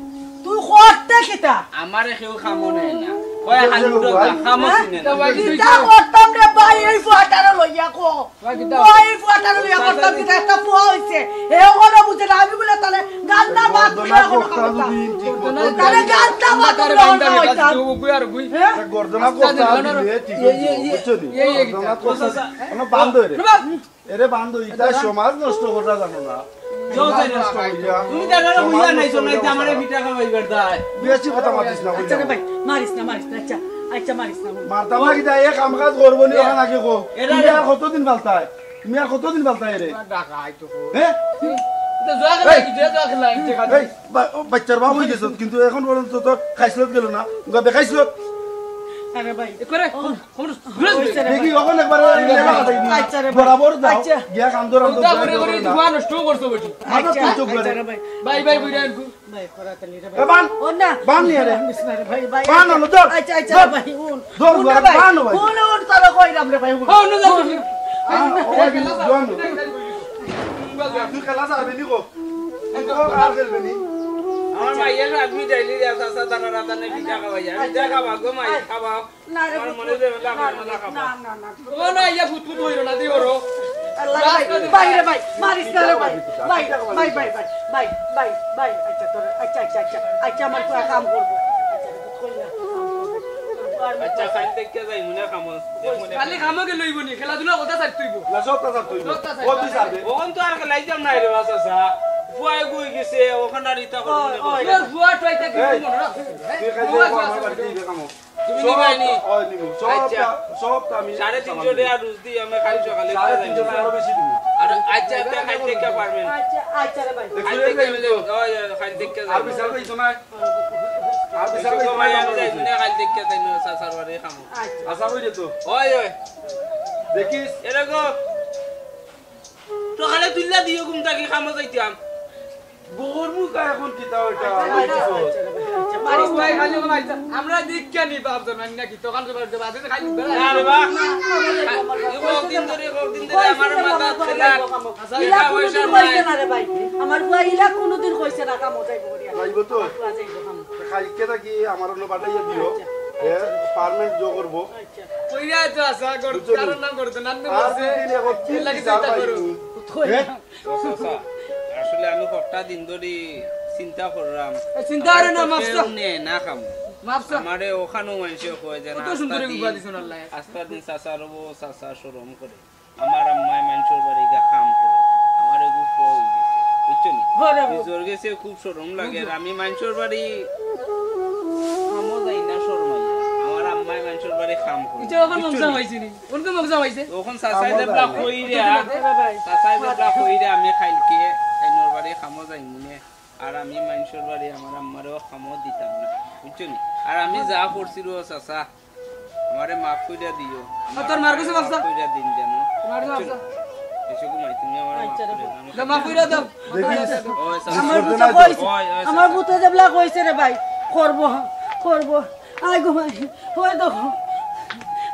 তুই করতে কিতা? আমারে কেউ খামো নেয় না। কয়, "হালু ডগা, খামো হ্যাঁ? চিনে না।" কিতা করতাম রে ভাই, এই ফুয়াটারে লইয়া কো? ওই ফুয়াটারে লইয়া করতাম কিতা? একটা ফুয়া অইছে। হে অখনো বুঝে না, আমি বুলে তারে গান্দা মাত কইরা অখনো করতাম। তারে গান্দা মাত কইরা অখনো কইতাম। হ্যাঁ? গর্দনা করতা দিলে ঠিক অইতো, বুঝছো নি? গর্দনা করতা, অনো বান্ধ রে। এরে বান্ধ, ইতা সমাজ নষ্ট কররা জানো না। তুমি তারে বুঝা নাই, শোনাই, আমারে পিঠা খাওয়াইবার দায়। বেশি কথা মাতিস না, আচ্ছা রে ভাই, মারিস না, মারিস না, আচ্ছা, আচ্ছা, মারিস না। মারতাম না কিতা, এ কাম কাজ করবো নি, অখন আগে কো। তুমি আর কতদিন ফালতায়? তুমি আর কতদিন ফালতায় রে? হ্যাঁ? এই, বা-, ও, বাচ্চার বাপ অই গেছত, কিন্তু অখন পর্যন্ত তোর খাইছলত গেল না। বেখাইছলত। আরে ভাই, দেখি, অখন একবার আচ্ছা রে ভাই। বরাবর যাও, আচ্ছা। গিয়া কাম ধর, কাম ধর, নষ্ট করছো বেটি। মাথা আচ্ছা, তুলছো আচ্ছা রে ভাই। ভাই, ভাই, বুঝা আনকু। ভাই, করা তালি রে ভাই। এ, বান। ও না। বান নিয়া রে। বান না, ধর। আচ্ছা, আচ্ছা, ধর। ভাই, হুন। ধর, হুন রে ভাই। বান ভাই। হুন, হুন, তোরে কইরাম রে ভাই, হুন। ও, না, না, না। আ, ও ভাই, জোয়ান। তুই খেলা ছাড়বি নি গো? তুই তো আর খেলবি নি? আমার মাইয়া আদমি যাইলি রে, চাচা, তারা রাতানে পিঠা খাওয়াইয়া। পিঠা খাওয়া গো, মাই, খাওয়া। না রে, আমার মনে যে বেলা না, আমার না, মনে খাবা। না, না, না। ও না, ইয়া ফুটফুট হইল না, দি ওরো। আল্লাহ, ভাই, ভাই রে ভাই, মারিস না রে ভাই। ভাই, ভাই, ভাই। আচ্ছা, তোর, আচ্ছা, আচ্ছা, আচ্ছা। আচ্ছা, আমার পুরা কাম করবো। আচ্ছা, রে, তুই কই না? আচ্ছা, খালি দেখতে যাই, মনে খামো। খালি খামো কে লইব নি? খেলাধুলা কথা ছাড় তুইব। না, সবটা ছাড় তুইব। সবটা ছাড়। ও তুই ছাড়বে। অখন তো আর খেলাইতাম না রে, বাস, আচ্ছা। ফুয়ায় গই গেছে, অখন আর ইতা করবো না। তোর ফুয়া টুয়াইতে কি এই, মনে রাখ? তুই খালি ফুয়া আমার বাড়িতে ইবে খামো। তুমি সব নিবাই নি? তো, ওই নিমু। সবটা, আচ্ছা। সবটা আমি সাড়ে তিনশো টাকা রুজ দিই, আমি কাল সকালে সাড়ে তিনশো টাকা আরো বেশি দিমু। আর আচ্ছা, আপনি কাল থেকে পারবেন। আচ্ছা, আচ্ছা রে ভাই। কাল থেকে আমি যাই। ওই, ওই, কাল থেকে যাই। আর বিচার কইছো না? আর বিচার কইছো না? আমি যাই, মানে কাল থেকে তাই না, চাচার বাড়ি খামো। আচ্ছা। আশা করি তো। ওই, ওই। দেখিস। এরকম। তো খালে তুইলা দিও ঘুম থাকি খামো যাইতাম। বউর মুখা এখন কিতা ওইটা? আচ্ছা, আচ্ছা, আচ্ছা, আচ্ছা, আচ্ছা, মারিস না। ভাই, খালি মারিস না। আমরা দীক্ষা নি বাপ জানাই না কি? তখন তো বাড়িতে বাজে খালি বেড়া। না রে বা। এই কতদিন ধরে, কতদিন ধরে আমার মাথা খেলা। ইলা কোনোদিন কইছে না রে ভাই। আমার ফুয়া ইলা কোনোদিন কইছে না কামো যাইবো করিয়া। যাইবো তো? আমার ফুয়া যাইবো কামো। কালকে থাকি আমার অন্য পাঠাইয়া দিও। আচ্ছা। এ, পার্মানেন্ট জো করবো। আচ্ছা। কইরা তো আশা কর, বুঝছো নি? কারণ নাম করতে নাম আর বলছে। দুদিন এখন তিন এর লাগি বিচার চিন্তা করো। পাইবো। হ্যাঁ? ও চাচা, আসলে আমি কতটা দিন ধরি চিন্তা করলাম। এই চিন্তা করে না, আমারে মাফ কেউ চা। নেয় না খামো। মাফ চা। আমারে ওখানেও মানুষে কয় যে না, কত সুন্দর আস্তা দিন, উপাধি শোনার লাগে। আস্তা দিন চাচা রবো, চাচা শরম করে। আমার আম্মায় মানুষের বাড়ি গিয়া কাম করে। আমার এগু কই গেছে, বুঝছো নি? ঘরে নিজের গেছে খুব শরম লাগে। আর আমি মানুষের বাড়ি কামো যাই না শরমাই। আমার আম্মায় মানুষের বাড়ি কাম করে। এটা আবার বুঝছো মজা নি? হইছে নি? কোন তো মজা হইছে? তখন চাচাই কামো দেবলা যাই না। কইরা, কত দিন আগে? চাচাই দেবলা কইরা আমি কালকে তাইনর বাড়ি কামো যাইমু নে। আর আমি মানুষের বাড়ি আমার আম্মারেও কামো দিতাম না। বুঝছো নি? আর আমি যা করছি রে চাচা, আমারে মাফ কইরা দিও। আর তোর মার কাছে মাফ চা। মাফ কইরা দিন যেন। মার কাছে মাফ চা। এসে ঘুমাই, তুমি আমারে মাফ আচ্ছা, কইরা দাও। না, মাফ কইরা দাও। দেখিস। ওই, ওই, আমার ওই, পুতে ওই, কইছে, ওই, ওই, আমার ওই, পুতে যেবলা কইছে রে ভাই, করবো, করবো। আয় গো মাই, ওই দেখো,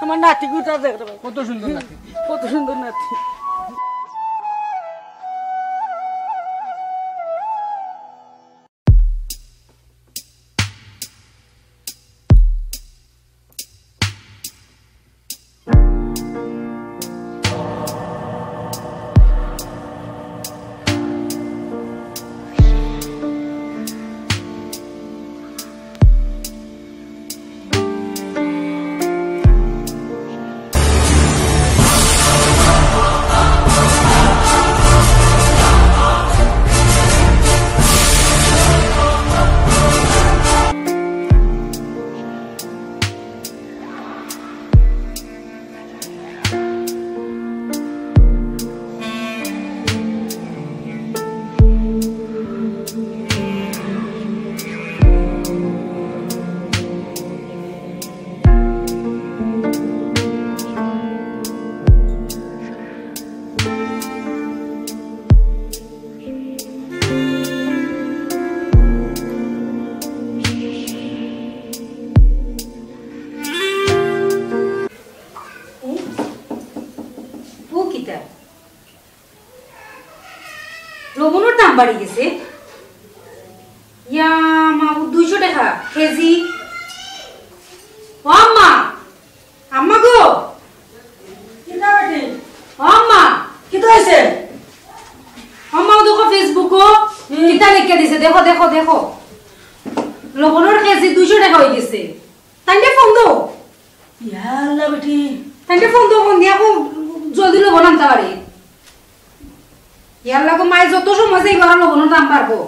আমার নাতি গুটা দেখ রে ভাই। কত সুন্দর নাতি। কত সুন্দর নাতি। ও কিতা? লবণর দাম বাড়ি গেছে। ইয়া মাবুদ, দুইশো টেকা কেজি। ও আম্মা, আম্মা গো। কিতা বেটি? ও আম্মা। কিতা অইছে? আম্মা, ও দেখো Facebook-ও হুম। কিতা লেখিয়া দিছে, দেখো, দেখো, দেখো। লবণর কেজি দুইশো টেকা অই গেছে। তাইনরে ফোন দেও। ইয়া আল্লাহ বেটি। তাইনরে ফোন দেও, ফোন দিয়া কও, জলদি লবণ আনতা বাড়ি। ইয়া আল্লাহ গো মাই, যত সময় যাইবো আরো লবণর দাম বাড়বো।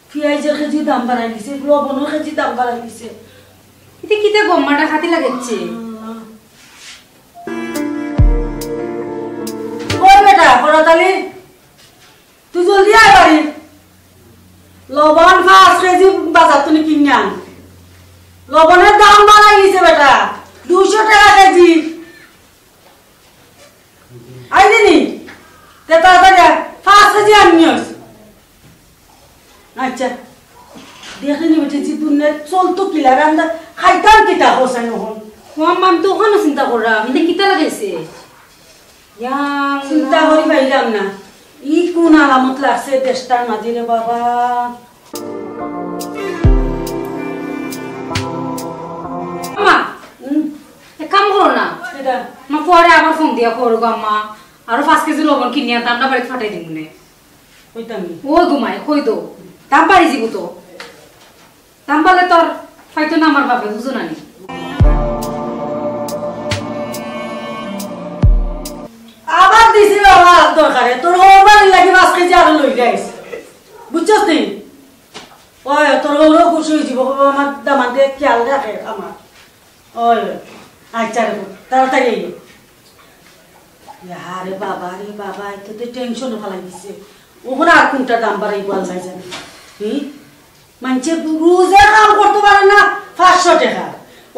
পিয়াইজর কেজি দাম বাড়াই দিছে, লবণর কেজি দাম বাড়াই দিছে। ইতে কিতা গো আম্মা ডাকাতি লাগাইছে? আল্লাহ। ওই বেটা, করতালি, তুই জলদি আয় বাড়ি। লবণ পাঁচ কেজি বাজার তুই কিনে আন। লবণর দাম বাড়াই দিছে বেটা, দুইশো টেকা কেজি। আই দিনি, তে তাড়াতাড়ি আয়, পাঁচ কেজি আনিস। আচ্ছা, দেখে নি বেটি, যে দুনিয়া চলতো কিলা, রান্দা খাইতাম কিতা, হোসেন হন। ও আম্মা, আমি তো ওখানে চিন্তা করলাম, ইতে কিতা লাগাইছে? ইয়া চিন্তা করি পাইলাম না, ই কোন আলামত লাগছে দেশটার মাঝে রে বাবা। আম্মা, হুম? এক কাম করো না। এটা? মা, পরে আবার ফোন দিয়া করো গো আম্মা, আরো পাঁচ কেজি লবণ কিনিয়া আনতা, আমরা বাড়িত ফাটাই দিমু নে। কইতাম নি? ও গো মাই, কই দো, দাম বাড়ি যিবো তো। দাম বাড়লে তো আর ফাইতো না আমার বাপে, বুঝো না নি? আবার দিছি বাবা দরকারে, তোর হউর বাড়ির লাগি পাঁচ কেজি আরো লই যাইস। বুঝছস নি? ওই, তোর হউরও খুশি অই যিবো, বাবা, আমার দামান্দে খেয়াল রাখে আমার। ওই, আচ্ছা রে, তাড়াতাড়ি আইও। আরে বাবা রে বাবা, এতে তো টেনশনও ফালাই দিছে। ওখানে আর কোনটা দাম বাড়াইবো আল্লাহ জানে। হুম? মানষে রোজে কাম করতো পারে না পাঁচশো টেকা,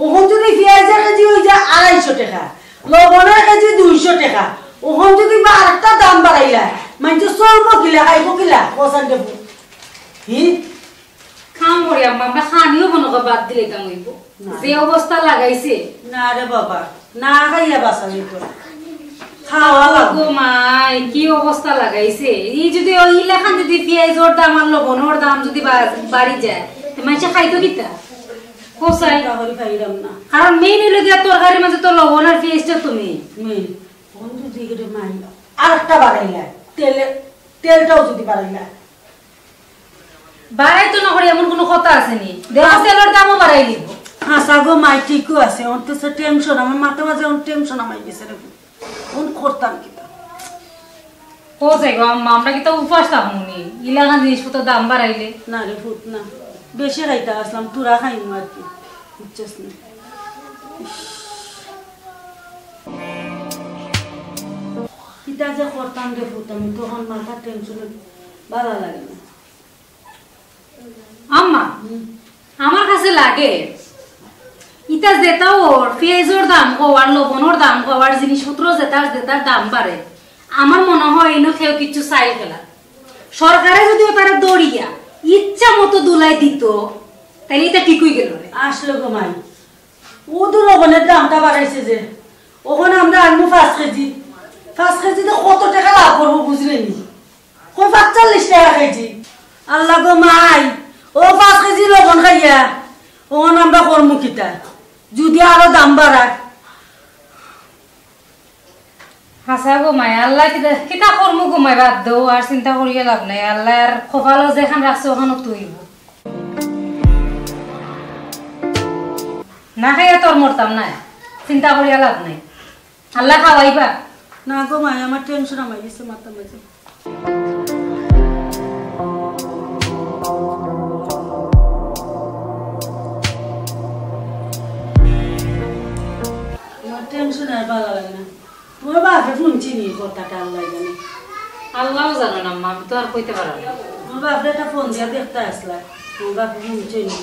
ওখান যদি পিয়াইজর কেজি অই যায় আড়াইশো টেকা, লবণর কেজি দুইশো টেকা, ওখান যদি বা আরেকটা দাম বাড়াইলা, মানষে চলবো কিলা, খাইবো কিলা, কসান দেবো। হুম? কাম করি আম্মা, আমরা খানিও মনে কর বাদ দিলে কাম অইবো। না। যে অবস্থা লাগাইছে। না রে বাবা, না খাইয়া বাঁচা যাইতো। খাওয়া লাগবো। গো মাই, কি অবস্থা লাগাইছে। ই যদি ওই ইলাখান যদি পিয়াইজর দাম আর লবণর দাম যদি বা-, বাড়ি যায়, তো মানষে খাইতো কিতা? কোসাই? চিন্তা করি পাইলাম না। কারণ মেইন অইলো গিয়া তরকারির মাঝে তো লবণ আর পিয়াইজটা তুমি। মেইন। বন্ধু দিগরে মাই, আরেকটা বাড়াইলা, তেলে, তেলটাও যদি বাড়াইলা। বাড়াইতো না করি এমন কোনো কথা আছে নি? দেখো, তেলর দামও বাড়াই দিব। হাছা গো মাই, ঠিকও আছে। অন তো সে টেনশন, আমার মাথা মাঝে অন টেনশন হামাই গেছে রে। অন করতাম কিতা? কোথায় গো আম্মা, আমরা কিতা উপাস থাকমু নি? ইলাখান জিনিসপত্র দাম বাড়াইলে। না রে পুত, না। বেশি খাইতা আছলাম, থুড়া খাইমু আর কি। বুঝছস নি? ইস। কিতা যে করতাম রে পুত, আমি তখন মাথার টেনশনে ভালা লাগে না। আম্মা, হুম। আমার কাছে লাগে, ইতা যেতা অর, পিয়াইজর দাম কও আর লবণর দাম কও আর জিনিসপত্র যেতার যেতার দাম বাড়ে, আমার মনে হয় ইনো কেউ কিচ্ছু চাইল ফেলা। সরকারে যদি অতারে ধরিয়া ইচ্ছা মতো দুলাই দিত, তাইলে ইতা ঠিক অই গেল রে। আসলে গো মাই, ও তো লবণর দামটা খাইছে যে, অখন আমরা আনমু পাঁচ কেজি। পাঁচ কেজিতে কত টেকা লাভ করমু বুঝলে নি? কই পাঁচচল্লিশ টেকা কেজি। আল্লাহ গো মাই, অউ পাঁচ কেজি লবণ খাইয়া অখন আমরা করমু কিতা? যুদি আরো দাম বাড়ায়। হাছা গো মাই, আল্লায় কিতা, কিতা করমু গো মাই, বাদ দেও, আর চিন্তা করিয়া লাভ নাই। আল্লায় আর কপালো যেখান রাখছে অখানো তো অইবো। না খাইয়া তো আর মরতাম নায়, চিন্তা করিয়া লাভ নাই। আল্লায় খাওয়াইবা। না গো মাই, আমার টেনশন হামাই গেছে মাথার মাঝে। আমার টেনশনে আর ভালা লাগে না। তোমার বাপে হুনছে নি কথাটা, আল্লায় জানে। আল্লায়ও জানইন আম্মা, আমি তো আর কইতে পারলাম না। তোমার বাপরে একটা ফোন দিয়া দেখতা আছলা, তোমার বাপে হুনছে নি।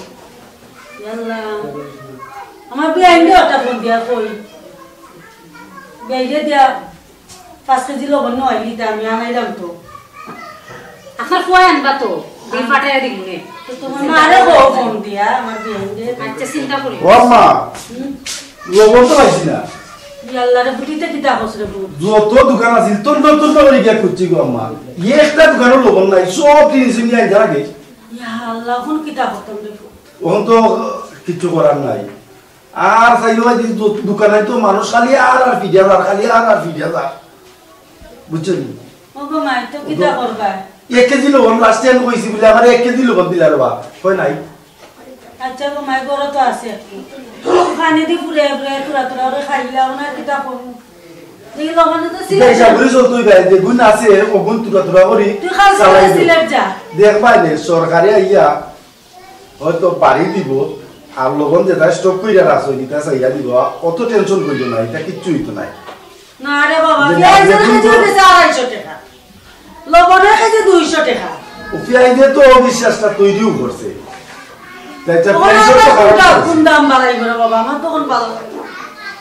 আল্লাহ, আমার বিয়াইনরে একটা ফোন দিয়া কই। বিয়াইনরে দিয়া পাঁচ কেজি লবণ নয় লিটার আমি আনাইলাম তো। আপনার ফুয়ায় আনবা তো, দি পাঠাইয়া দিমু নে। তো তোমার মারে কও ফোন দিয়া, আমার বিয়াইনরে। আচ্ছা, চিন্তা করি। ও আম্মা, হুম? লবণ তো পাইছি না। ই আল্লাহ রে, বুটিতে কিতা কস রে বুট? যত দোকান আছিল, তন্ন তন্ন করি গিয়া খুঁজছি গো আম্মা। একটা দোকানও লবণ নাই, সব জিনিস নিয়া আইতার আগে। ইয়া আল্লাহ, অখন কিতা করতাম রে বুট? অখন তো কিচ্ছু করার নাই। আর চাইও ভাই, দো-, দোকানে তো মানুষ খালি আর আর ফিরিয়া যার, খালি আর আর ফিরিয়া যার। বুঝছো নি? ও গো মাই, তো কিতা করবা? এক কেজি লবণ লাস্টে আমি কইছি বুলে, আমার এক কেজি লবণ দিলা রে বা, কয় নাই। আচ্ছা গো মাই, ঘরো তো আছে একটু। পানি দি ফুরে ফুরে তুরা তুরা করে খাইলাম না, কিতা করমু? এই লবণে তো এটা সিলেট হিসাব করে চলতে হইবে, যে গুণ আছে, ও গুণ তুরা তুরা করি তুই খালি চালাই সিলেট দে। সিলেট যা। দেখবায় নে, সরকারে আইয়া হয়তো বাড়ি দিব, আর লবণ যেটা স্টক কইরা রাখছো, এটা চাইয়া দিব, অত টেনশন করিও না, এটা কিচ্ছু হইতো নাই। না রে বাবা, যে পিয়াইজর কেজি অইছে আড়াইশো টেকা, লবণর কেজি দুইশো টেকা। ও পিয়াইজে তো অবিশ্বাসটা তৈরিও করছে। তাই তো ওরা পিয়াইজর তো আবার খারাপ কোনটা, করছে। কোন দাম বাড়াইবো রে বাবা, আমার তখন ভালা লাগে না।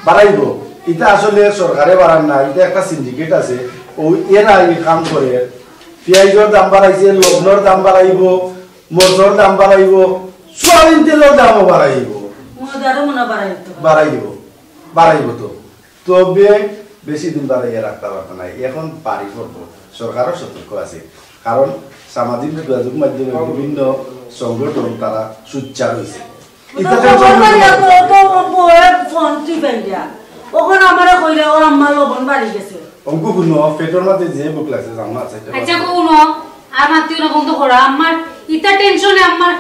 বাড়াইবো, এটা আসলে সরকারে বাড়ার না, এটা একটা সিন্ডিকেট আছে, ও এরা এই কাম করে। পিয়াইজর দাম বাড়াইছে, লবণর দাম বাড়াইবো, মরিচর দাম বাড়াইবো, সয়াবিন তেলর দামও বাড়াইবো। ময়দারও মনে বাড়াইতো। বাড়াইবো, বাড়াইবো তো। তবে বেশি দিন বাড়াইয়া রাখতে পারতো না, এখন বাড়ি পড়বো। সরকারও সতর্ক আছে, কারণ সামাজিক যোগাযোগ মাধ্যমে বিভিন্ন সংগঠন তারা সোচ্চার হইছে। ও তো এটা তো খবর পাইয়া তো, তো বউয়ে ফোন টিপাইয়া। অখন আমারে কইরা, "ও আম্মা, লবণ বাড়ি গেছে।" অঙ্কু হুনো, পেটর মাঝে যে ভুক লাগছে, জানো আছে, এটা আচ্ছা, বাদ দেও। হুনো, আর মাতিও না, বন্ধ করো। আমার ইতা টেনশনে আমার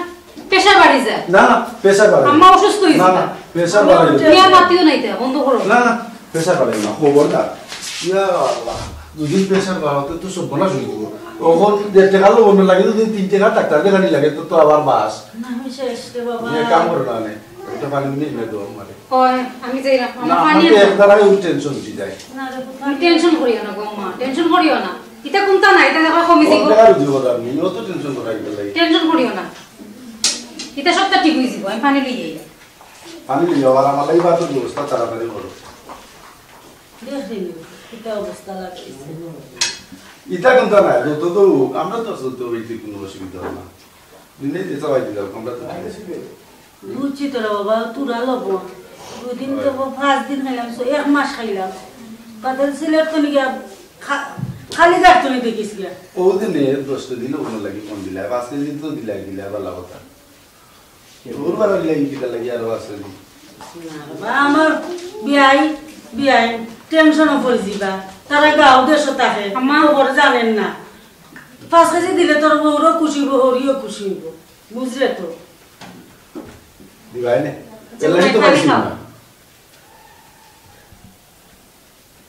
প্রেশার বাড়ি যায়। না, না, প্রেশার বাড়াই আম্মা দিও। অসুস্থ হইছে। না, না, প্রেশার বাড়াই দিও। তুমি আর মাতিও না ইতা, বন্ধ করো। না, না, প্রেশার বাড়াই না, খবরদার। ইয়া আল্লাহ, দুদিন প্রেশার বাড়াতে তো সব বনাশ হয়ে যাবো। অখন দেড় টাকা লবণ লাগে, দুদিন তিন টাকা ডাক্তার দেখানি লাগে, তো, তো আবার বাস। না, আমি শেষ রে বাবা। তুমি এক কাম করো না, নে, একটা পানি নিয়ে এনে দাও আমারে। ওই, আমি যাই না, না, আমার পানি আমার তো আনতে। একবারে ওই টেনশন উঠে যায়। না রে বাবা, তুমি টেনশন করিও না গো মা, টেনশন করিও না। ইতা কুন্তা না, ইতা দেখো কমি কম যাইবো। টাকা রুজি কথা আপনি, অত টেনশন করা কি লাগে? টেনশন করিও না, ইতা সবটা ঠিক হয়ে যাবো, আমি পানি নিয়ে যাই। পানি নিয়ে যাও, আর আমার লাগি ভাতর ব্যবস্থা তাড়াতাড়ি করো। দেখি, ইতা অবস্থা লাগাইছে। ইতা কুন্তা না, যত তো হোক, আমরা তো চলতে হইতে কোনো অসুবিধা হয় না। দিনে যে চালাই দিলাম, আমরা তো ঠিক আছি। বুঝছি তো রে বাবা, তোরা লবণ। দুদিন তো হয়। বা-, পাঁচ দিন খাইলাম, সো এক মাস খাইলাম। বাদে সিলেট তো নিয়ে খা-, খালি গাড়ি তো নিতে গেছি গা। ও দিনে দশটা দিলে ওখানে লাগে, কম দিলে, পাঁচ কেজি তো দিলে, দিলে আবার লাভ হতো। ওর বারো দিলে এই কিতা লাগে আরো আছে নি? না রে বাবা, আমার বিয়াই, বিয়াই টেনশনও পড়ে যাবা। তারা গাঁও দেশও থাকে, আম্মা। খবর জানেন না। পাঁচ কেজি দিলে তোর বউরও খুশি হইব, হরিও খুশি হইব। বুঝলে তো? দিবাই নে? আচ্ছা, এলাই তো পানি পাইছি খাও। না।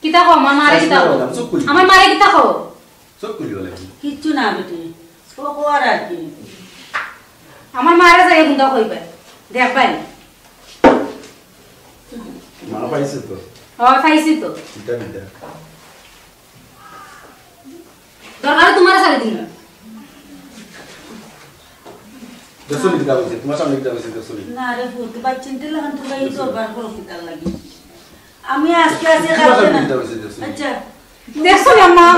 কিতা কও, আমার মারে কিতা কও? চুপ করি। আমার মারে কিতা কও? চুপ করি বলে। কিচ্ছু না বেটি। ও কর আর কি। আমার মারে যাই বুন্দা কইবে। দেখবাই। মা পাইছে তো। ও, পাইছি তো। কিতা কিতা? দরকারে তোমার সাথে দিন। দেখছো নি কিতা কইছে? তোমার সামনে কিতা কইছে? দেখছো নি? না রে পুত, বাচ্চিন্তে লাগান তোমরা এই দরবার করো কিতার লাগি? আমি আজকে আছি, তোমার কালকে সামনে না। কিতা কইছে? দেখছো নি? আচ্ছা। দেখছো নি আম্মা?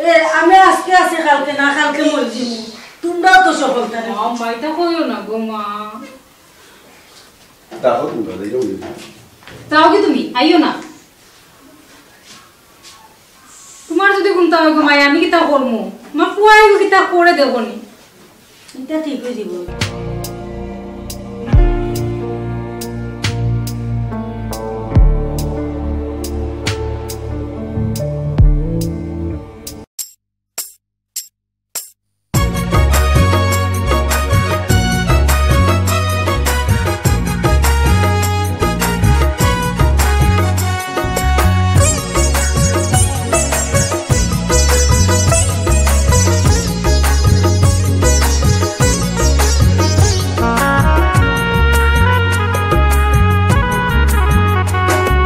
এ, আমি আজকে আছি, কালকে না, কালকে মরে যাবো। তোমরাও তো সকল তারা। আম্মা, এটা কইও না গো মা। দেখো তোমরা, দেখো নি। যাওগি তুমি, আইও না। তুমার যুদি কুন্তা অয় গো মাই, আমি কিতা করমু? তুমার পুয়াইগু কিতা করে দেখো নি। ইটা ঠিক অইযিবো।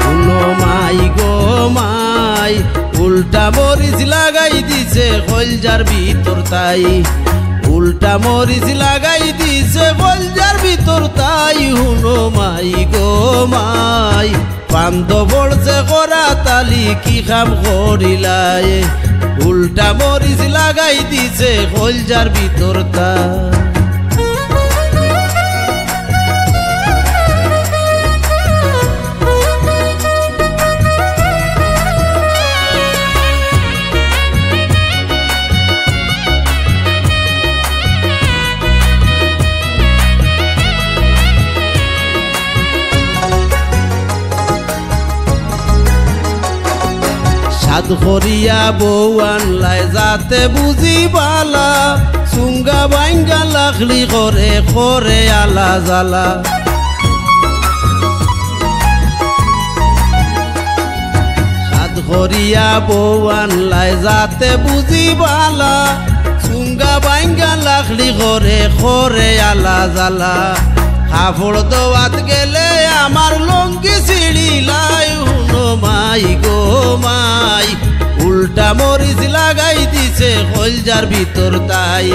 হুনো মাই গো মাই, উল্টা মরিচ লাগাই দিছে কইলজার ভিতর তাই। উল্টা মরিচ লাগাই দিছে কইলজার ভিতর তাই। হুনো মাই গো মাই, ফান্দো পড়ছে করাত আলি, কি কাম করিলায়? উল্টা মরিচ লাগাই দিছে কইলজার ভিতর তাই। সাদ করিয়া বউ আনলায় যাতে বুঝি বালা, চুঙ্গা বাইঙ্গা লাখলি করে, করে আলা জ্বালা। সাদ করিয়া বউ আনলায় যাতে বুঝি বালা, চুঙ্গা বাইঙ্গা লাখলি করে, করে আলা জ্বালা। কাপড় ধোয়াত গেলে আমার লুঙ্গি ছিড়িলায়। হুনো মাই গো মাই, উল্টা মরিচ লাগাই দিছে কইলজার ভিতর তাই।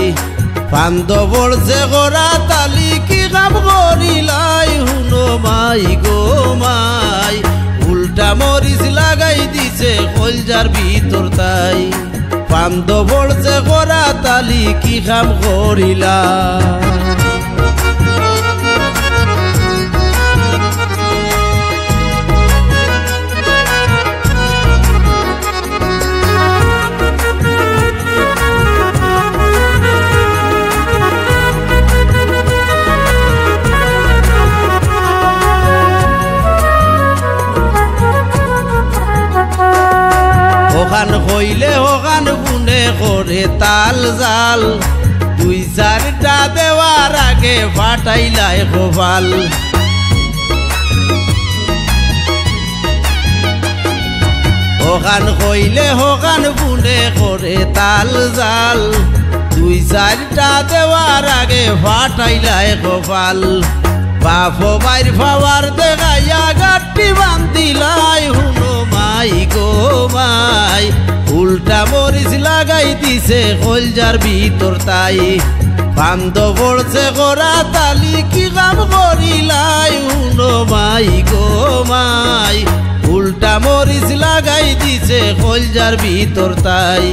ফান্দো পড়ছে করাত আলি, কি কাম করিলায়? হুনো মাই গো মাই, উল্টা মরিচ লাগাই দিছে কইলজার ভিতর তাই। ফান্দো পড়ছে করাত আলি, কি কাম করিলা? হখান কইলে হখান গুনে করে তাল জাল, দুই চারটা দেওয়ার আগে ফাটাইলায় কপাল। হখান কইলে হখান গুনে করে তাল জাল, দুই চারটা দেওয়ার আগে ফাটাইলায় কপাল। বাফ বাইর পাওয়ার দেখাইয়া গাট্টি বান্ধিলায়। হুনো মাই গো মাই, উল্টা মরিচ লাগাই দিছে কইলজার ভিতর তাই। ফান্দো পড়ছে করাত আলি, কি কাম করিলায়? হুনো মাই গো মাই, উল্টা মরিচ লাগাই দিছে কইলজার ভিতর তাই।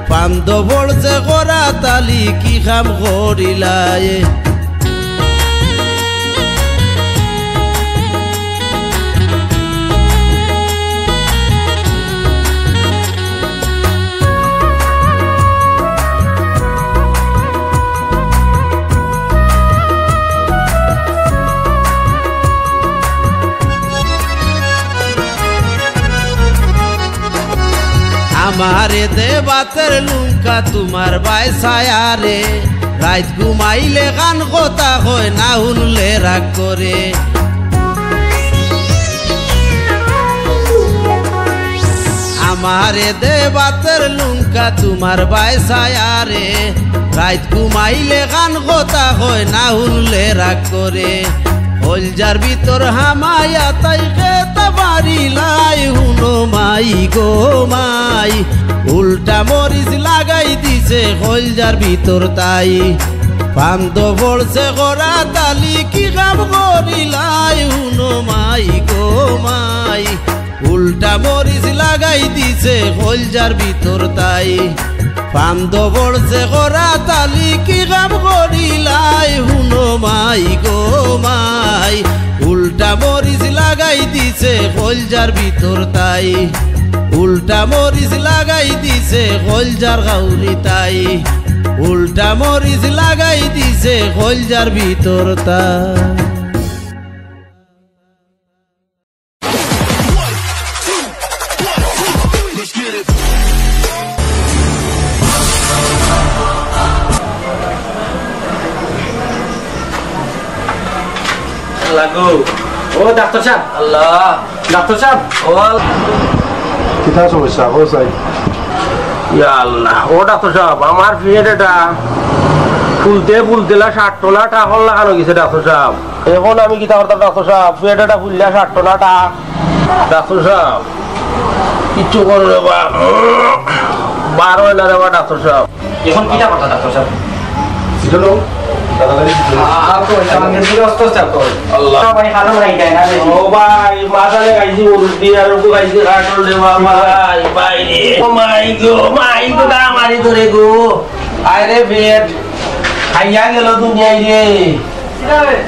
ফান্দো পড়ছে করাত আলি, কি কাম করিলায়? আমারে দে ভাতর লুঙ্কা তুমার বায় ছায়ারে, রাইত ঘুমাইলে কান কথা কয়, না হুনলে রাগ করে। আমারে দে ভাতর লুঙ্কা তুমার বায় ছায়ারে, রাইত ঘুমাইলে কান কথা কয়, না হুনলে রাগ করে। কইলজার ভিতর হামাইয়া তাই খেতা পারিলাই। হুনো মাই গো মাই, উল্টা মরিচ লাগাই দিছে কইলজার ভিতর তাই। ফান্দো পড়ছে করাত আলি, কি কাম করিলাই? হুনো মাই গো মাই, উল্টা মরিচ লাগাই দিছে কইলজার ভিতর তাই। ফান্দো পড়ছে করাত আলি, কি কাম করিলাই? হুনো মাই গো মাই, উল্টা উল্টা মরিচ লাগাই দিছে কইলজার ভিতর তাই, উল্টা মরিচ লাগাই দিছে কইলজার গাউরি তাই, উল্টা মরিচ লাগাই দিছে কইলজার ভিতর তাই। লাগো। ও ডাক্তার সাব। আল্লাহ। ডাক্তার সাব। ও আল্লাহ। কিতা সমস্যা? ও সাই। ইয়া আল্লাহ। ও ডাক্তার সাব, আমার পেট এটা ফুলতে ফুলতে লা ষাট টনা টাকর লাখান অই গেছে ডাক্তার সাব। এখন আমি কিতা করতাম ডাক্তার সাব? পেট এটা ফুললা ষাট টনা টাক। ডাক্তার সাব, কিচ্ছু করো রে বা। বার অয় না রে বা ডাক্তার সাব। এখন কিতা কথা ডাক্তার সাব? এটা লো, তাড়াতাড়ি দিতে হবে। আর তো হইছে, আমাদের দিকে অস্ত অস্ত আর তো হইছে। আল্লাহ। সবাই হারো ভাই দেয় না রে। ও ভাই, মাথায় খাইছি মুরব্বি, আর ওকে খাইছি কাঠল রে বাবা। ভাই, ভাই রে। ও মাই গো, মাই গো, দা মারি ধরে গো। আয় রে পেট, খাইয়া গেল দুনিয়ায় রে।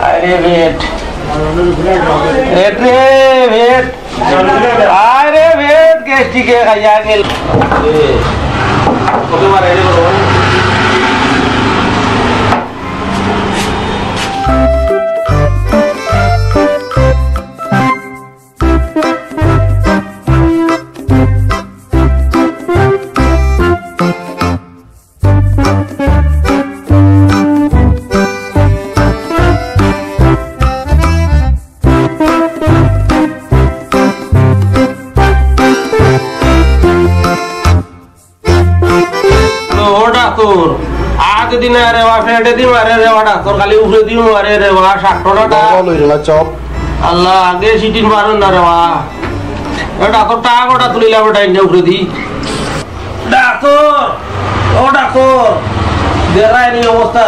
আয় রে পেট। পেট রে, পেট। আরে পেট গ্যাস্ট্রিকে খাইয়া গেল। ও ডাক্তার, আগে দিন আরে বা, ফেটে দিন আরে রে বা ডাক্তার, খালি উপরে দিন আরে রে বা, ষাট টনাটা। বাবা লইল না চপ। আল্লাহ, আগে সিটিন মারুন না রে বা। এ ডাক্তার, টাক ওটা তুলিলাম, ওটা এনে উপরে দি। ডাক্তার, ও ডাক্তার, দেখরায় নি অবস্থা।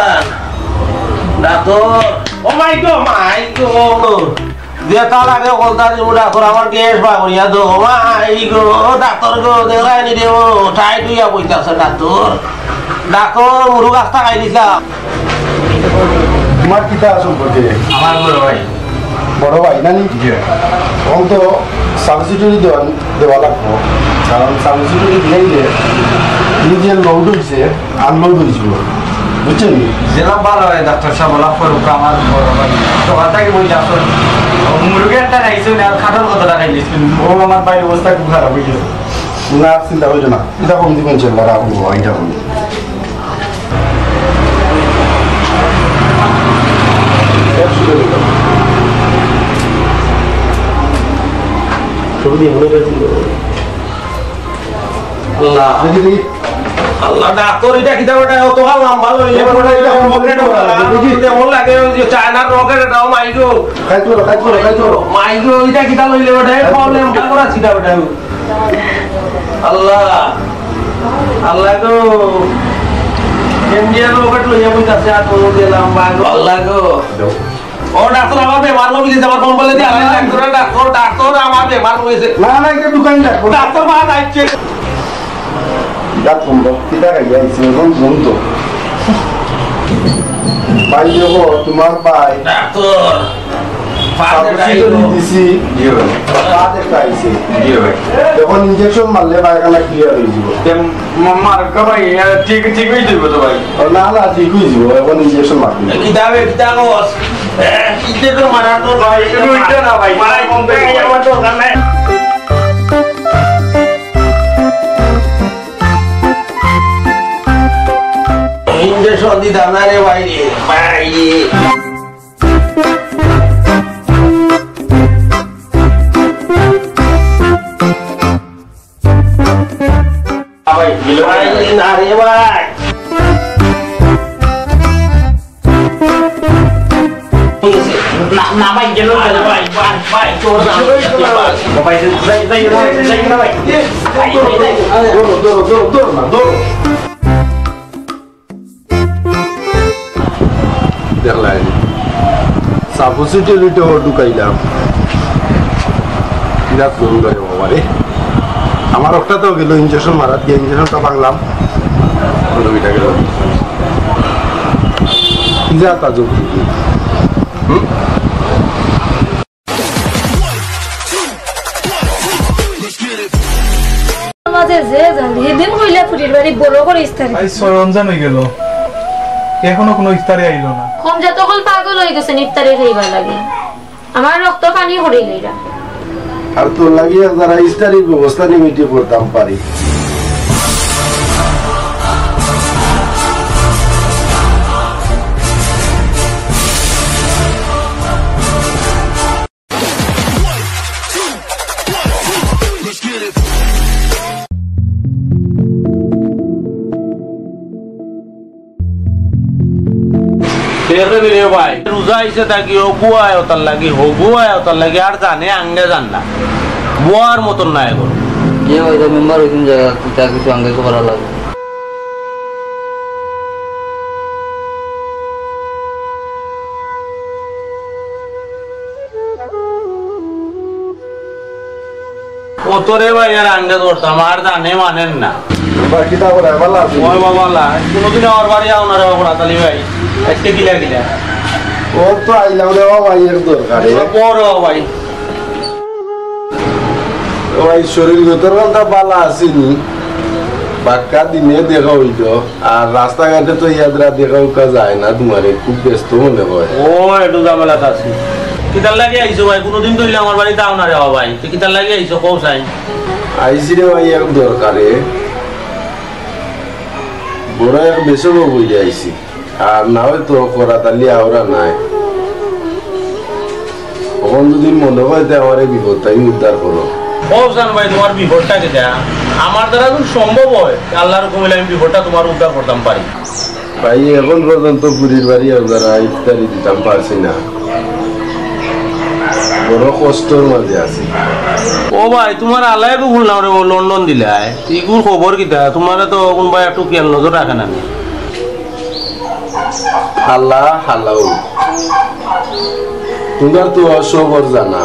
ডাক্তার, ও মাই গো, মাই গো। যেটা লাগে কলতা দিমু ডাক্তার, আমার গ্যাস বার করিয়া দেও। ও মাই গো, ডাক্তার গো, দেখরায় নি দেও, টাইট হইয়া বইতাছে ডাক্তার। ডাক্তার, মুরগ আস্তা খাই দিছলাম। তোমার কিতা সম্পর্কে? আমার বড় ভাই। বড় ভাই না নি? জি। এখন তো সাবসিডিয়ারি দেওয়া, দেওয়া লাগবো, কারণ সাবসিডিয়ারি দিলে নিজের লোড হইছে। আনলোড হইছিল, বুঝছেন নি? যেলা ভালা অয় ডাক্তার সাব, ওলা করুক, আমার বড় ভাই। সকাল থাকি বইয়া আছইন। মুরগি একটা খাইছইন, আর খাটর কতটা খাইলিছইন। ও আমার ভাইর অবস্থা খুব খারাপ অই গেছে। না, চিন্তা করিও না, ইটা কম দিমু ইনশাআল্লাহ, রাখুন। ও, ইটা কম দিমু। ছবি দিয়ে মনে করে দিন। আল্লাহ। দেখি, দেখি। আল্লাহ, ডাক্তার, ইটা কিতা বেটা? অত লম্বা লইলে বেটা, ইটা রকেট বেটা। দেখি। এমন লাগে ওই যে চায়নার রকেট, এটাও মাই গো। খাই তো, খাই তো, খাই তো। মাই গো, ইটা কিতা লইলে বেটা? এই প্রবলেম টা করা ছিল বেটা। আল্লাহ, আল্লাহ গো। ইন্ডিয়ার রকেট লইয়া বইতাছে, আর তো যে লম্বা গো। আল্লাহ গো। ও ডাক্তার, আমার বেমার লগে দিছে, আমার কোম্পানি দিয়ে আলাই ডাক্তার, ডাক্তার, ডাক্তার, আমার বেমার লগে দিছে। না, না, এটা দোকান ডাক্তার। ডাক্তার মা যাইছে। ডাক্তার বন্ধ, কিতা খাইয়া আইছে, এখন বন্ধ। ভাই দেখো, তোমার ভাই। ডাক্তার, পাতে সাবসিডি খাইবো। দিছি। জি ভাই। পাতে খাইছে। জি ভাই। এখন ইনজেকশন মারলে পায়খানা ক্লিয়ার হয়ে যাবে। তে মা-, মার কা ভাই, এ, ঠিক, ঠিক হয়ে যাবে তো ভাই। ও, না, না, ঠিক হয়ে যাবে। এখন ইনজেকশন মারবে। এ, কিতাবে, কিতাব। এ, ইনজেকশন মারা তো ভাই, একটু উল্টো না ভাই। মারা কম করে, আমার দরকার নাই। ইনজেকশন দিতাম না রে ভাই রে, ভাই। ভাই, ভাই, না রে ভাই। না, না ভাই, গেল, গেল। ভাই, ভাই, ভাই, তোর না, ভাই, ভাই, ভাই, ভাই, ভাই, ভাই। দৌড়ো, দৌড়ো, দৌড়ো, দৌড়ো না, দৌড়ো। দেখলাই, সাবসিডিয়ারিটাও ঢুকাইলাম। বিরাট গন্ধ রে বাবা রে। আমার একটা তো গেল, ইনজেকশন মারাত গিয়া ইনজেকশনটা ভাঙলাম। অন্য দুইটা গেল। কি যা তা যোগ দিবি? হুম? মাঝে যে জানি, হিদিন কইলা ফুরির বাড়ি বড় করি ইফতারি। আইজ ছয় রমজান অইগেল, এখনো কুনু ইফতারি আইলো না। কমজাত অকল পাগল অইগেছইন ইফতারি খাইবার লাগি। আমার রক্ত পানি করি লইরা। আর তোর লাগি এক যারা ইফতারির ব্যবস্থা নিমিটি করতাম পারি। দেখরে মিলে ভাই, রোজা আইছে থাকি, হগুয়ায় ওতার লাগি, হগুয়ায় ওতার লাগি, আর জানে আঙ্গে জান না। বুয়ার মতন না এখন। কে ভাই, মেম্বার অইছইন যারা, তা কিছু আঙ্গে করা লাগে। অতরে ভাই আর আঙ্গে ধরতাম, আর জানে মানের না। বাকি তা বলে, ভালা আছি? ওই বাবা, ভালা। কুনুদিন আমার বাড়ি আও না রে বাবা, রাতালি ভাই। আইজকে কিলা কিলা? ও তো আইলাম রে বাবা, এর দরকারে। পর রে বাবা ভাই। ও ভাই, শরীর গতর কথা ভালা আছেনি? বাক্কা দিনে দেখা অইলো। আর রাস্তাঘাটে তো ইয়াদরা দেখা উকা যায় না, তুমারে খুব ব্যস্ত মনে হয়। ও, একটু ঝামেলাত আছি। কিতার লাগি আইছো ভাই? কুনুদিন তো অইলে আমার বাড়িত আও না রে বাবা ভাই। তে কিতার লাগি আইছো, কও চাই। আইছি রে ভাই, এক দরকারে। বড় এক বেসব বইলে আইছি। আর না অয় তো করাত আলী আওরা নাই। অখন যদি মনে হয় তে আমারে বিপদ থাকি উদ্ধার করো। কও চান ভাই, তুমার বিপদটা কিতা? আমার দ্বারা যদি সম্ভব হয়, আল্লার হুকুম অইলে আমি বিপদটা তুমার উদ্ধার করতাম পারি। ভাই, অখন পর্যন্ত ফুরির বাড়ি আও যারা ইফতারি দিতাম পারছি না, বড় কষ্টর মাঝে আছি। ও ভাই, তুমার আলায় তো ভুল না রে, ও লন্ডন দিলায়। ইগুর খবর কিতা? তুমারে তো কুনবায় একটু খেয়াল নজর রাখে না নি? হালা, হালাও। তুমার তো সবর জানা।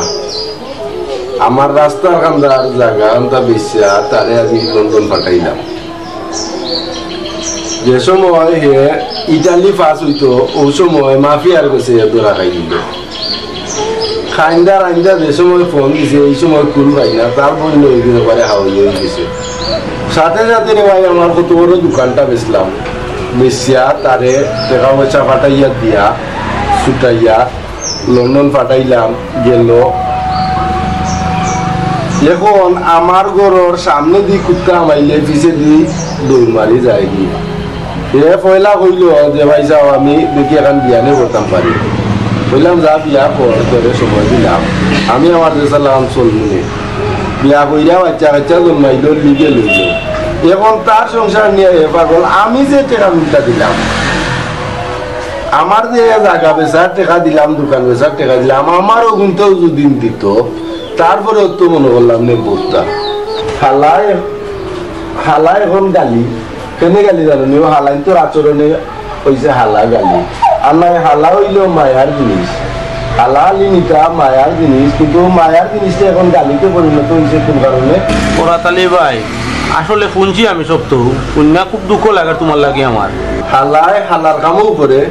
আমার রাস্তার কান্দার জাগা আনতা বেচিয়া তারে আমি লন্ডন পাঠাইলাম। যে সময় হে ইটালি পাস অইতো, অউ সময় মাফিয়ার গেছে ধরা খাই দিল। খাইন্দা রাইন্দা যে সময় ফোন দিছে, এই সময় কুল পাই না, তার বইন অই দিন পারে হাওয়া অই গেছে। সাথে সাথে রে ভাই, আমার কত বড় দোকানটা বেচলাম, বেচিয়া তারে টেকা পয়সা পাঠাইয়া দিয়া, ছুটাইয়া লন্ডন পাঠাইলাম, গেল। অখন আমার ঘরর সামনেদি কুত্তা হামাইলে পিছেদি দৌড় মারি যায়গি। হে পয়লা কইল যে, "ভাই সাব, আমি দেখি এখান বিয়া নি করতাম পারি।" কইলাম, "যা বিয়া কর, তোরে সময় দিলাম, আমি আমার দেশে লাম চলমুনে।" বিয়া কইরা বাচ্চা কাচ্চা জন্মাইল, লিগে লইল। অখন তার সংসার নিয়া হে পাগল, আমি যে টেকা উল্টা দিলাম, আমার যে জাগা বেচার টেকা দিলাম, দোকান বেচার টেকা দিলাম, আমারও কিন্তু যদি দিত, তারপরে তো মনে করলাম নে বুঝতা। হালায়, হালায় অখন গালি, কেনে গালি জানো নি? ও হালাইন্তর আচরণে অইছে হালা গালি। আর নায়, হালা অইল মায়ার জিনিস। হালা আলি নিতা মায়ার জিনিস, কিন্তু অউ মায়ার জিনিসটা অখন গালিতে পরিণত অইছে কুন কারণে? করাত আলী ভাই, আসলে হুনছি আমি সব তো, হুনিয়া খুব দুঃখ লাগের তুমার লাগি আমার। হালায় হালার কামও করে,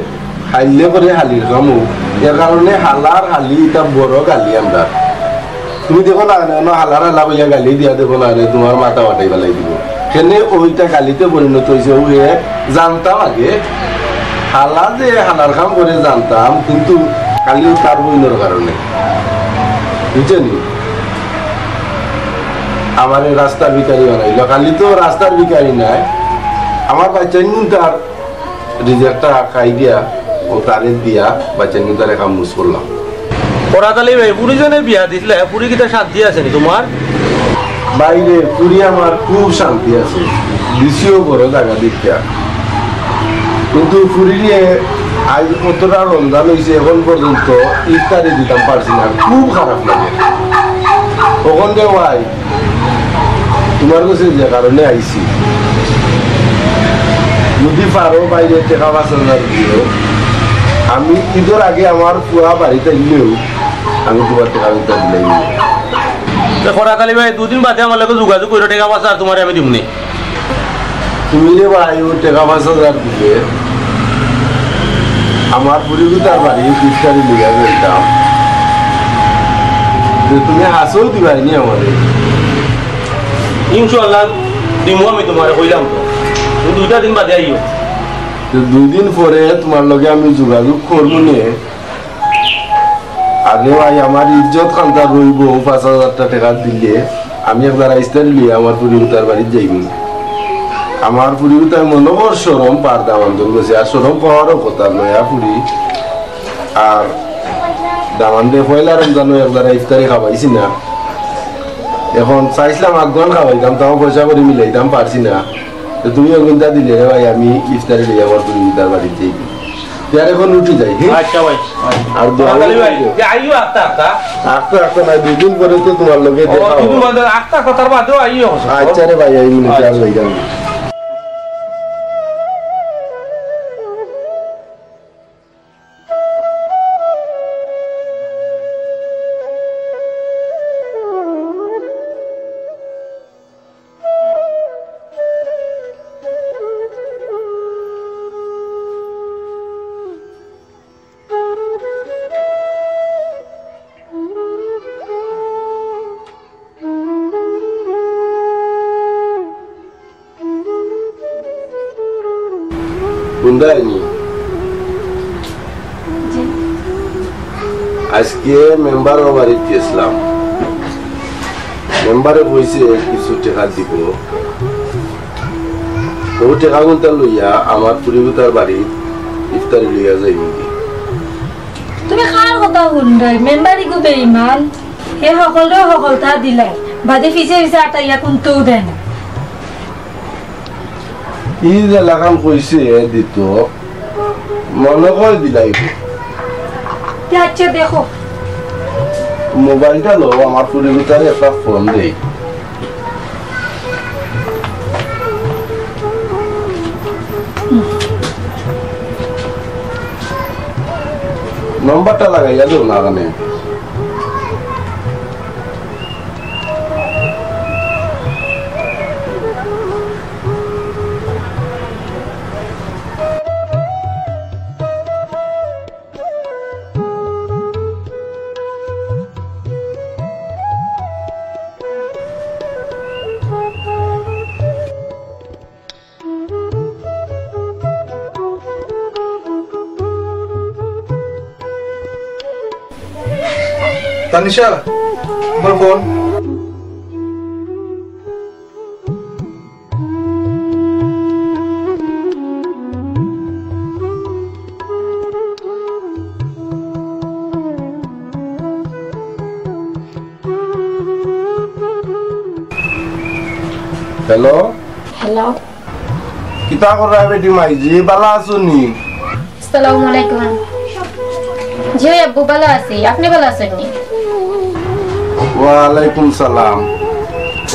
হাইলে করে হালির কামও। এর কারণে হালার হালি ইটা বড় গালি আমরা। তুমি দেখো না, না, না, হালার হালা কইয়া গালি দিয়া দেখো না, নে, তুমার মাথা ফাটাই ফালাই দিব। কেনে অইটা গালিতে পরিণত অইছে, অউ হে জানতাম আগে। হালা যে হালার কাম করে জানতাম, কিন্তু খালি তার বইনর কারণে। বুঝছো নি? আমারে রাস্তার ভিখারি বানাইল। খালি তো রাস্তার ভিখারি নায়, আমার বাচ্চাইন তার রিজেকটা খাই দিয়া, ও তারে দিয়া, বাচ্চাইন তারে কাম মুস করলাম। করাত আলী ভাই, ফুরি যেনে বিয়া দিছলে, ফুরি কিতা শান্তি আছে নি তুমার? ভাইরে, ফুরি আমার খুব শান্তি আছে, দিছিও বড় জাগা দেখিয়া। কিন্তু ফুরিরে আইজ অতটা রমজান অইছে, অখন পর্যন্ত ইফতারি দিতাম পারছি না, খুব খারাপ লাগে। অখন রে ভাই, তুমার গেছে যে কারণে আইছি, যদি পারো ভাইরে টেকা পাঁচ হাজার দিও, আমি ইদর আগে আমার পুয়া বাড়িত আইলেও আমি তুমার টেকা দিতাম দিলাই। তে করাত আলী ভাই, দুদিন বাদে আমার লগে যোগাযোগ করিও, টেকা পাঁচ হাজার তুমারে আমি দিমুনে। তুমি রে ভাই, অউ টেকা পাঁচ হাজার দিলে আমার ফুরিগুতার বাড়ি ইফতারি লইয়া যাইতাম। যে তুমি হাছাউ দিবায় নি আমারে। ইনশাআল্লাহ দিমু আমি তুমারে, কইলাম তো। তুমি দুইটা দিন বাদে আইও। তো দুই দিন পরে তুমার লগে আমি যোগাযোগ করমু নে। আগে ভাই, আমার ইজ্জত খানতা রইবো, পাঁচ হাজারটা টেকা দিলে আমি একবার ইফতারি লইয়া আমার ফুরিগুতার বাড়িত যাইমু। আমার ফুরিগুতায় মনো কর শরম পার, দামান্দর গেছে, আর শরম পাওয়ারও কথা, নয়া ফুরি। আর দামান্দে পয়লা রমজানো একবার ইফতারি খাবাইছি না। এখন চাইছিলাম আগুয়ান খাবাইতাম, তাও পয়সা করি মিলাইতাম পারছি না। তো তুমি অগুনতা দিলে রে ভাই, আমি ইফতারি লইয়া আমার ফুরিগুতার বাড়িত যাই। তে আর এখন উঠি যাই, হে? আচ্ছা ভাই। আর দোয়া তাড়াতাড়ি ভাই, করিও। যে আইও আস্তে আস্তে। আস্তে আস্তে না, দুই দিন পরে তো তুমার লগে ও, দেখা দুই দিন হবে। বাদে আস্তে আস্তে, তার বাদেও আইও। আচ্ছা রে ভাই, এই মিনিটে আর আচ্ছা। যাইতাম না। বুন্দাইনি। জি। আজকে মেম্বারর বাড়িত গেছিলাম। মেম্বারে কইছে কিছু টেকা দিব। অউ টেকাগুনতা লইয়া আমার ফুরিগুতার বাড়িত ইফতারি লইয়া যাইমুগি। তুমি কার কথা হুনরায়? মেম্বার ইগু বেইমান। হে হকলরে হকলতা দিলায়, বাদে পিছে পিছে আটাইয়া কুন্তাউ দেয় না। ই যে লাখান কইছে দিত, মনো কয় দিলাইবো। তে আচ্ছা দেখো। মোবাইলটা লও, আমার ফুরিগুতারে একটা ফোন দেই। নম্বরটা লাগাইয়া দেও না কেনে? তানিশা, আমার ফোন। হ্যালো। হ্যালো। কিতা কররায় বেটি মাইজি, বালা আছো নি? আসসালামু আলাইকুম। জি অয় আব্বু, বালা আছি, আপনে বালা আছইন নি? ওয়ালাইকুম সালাম।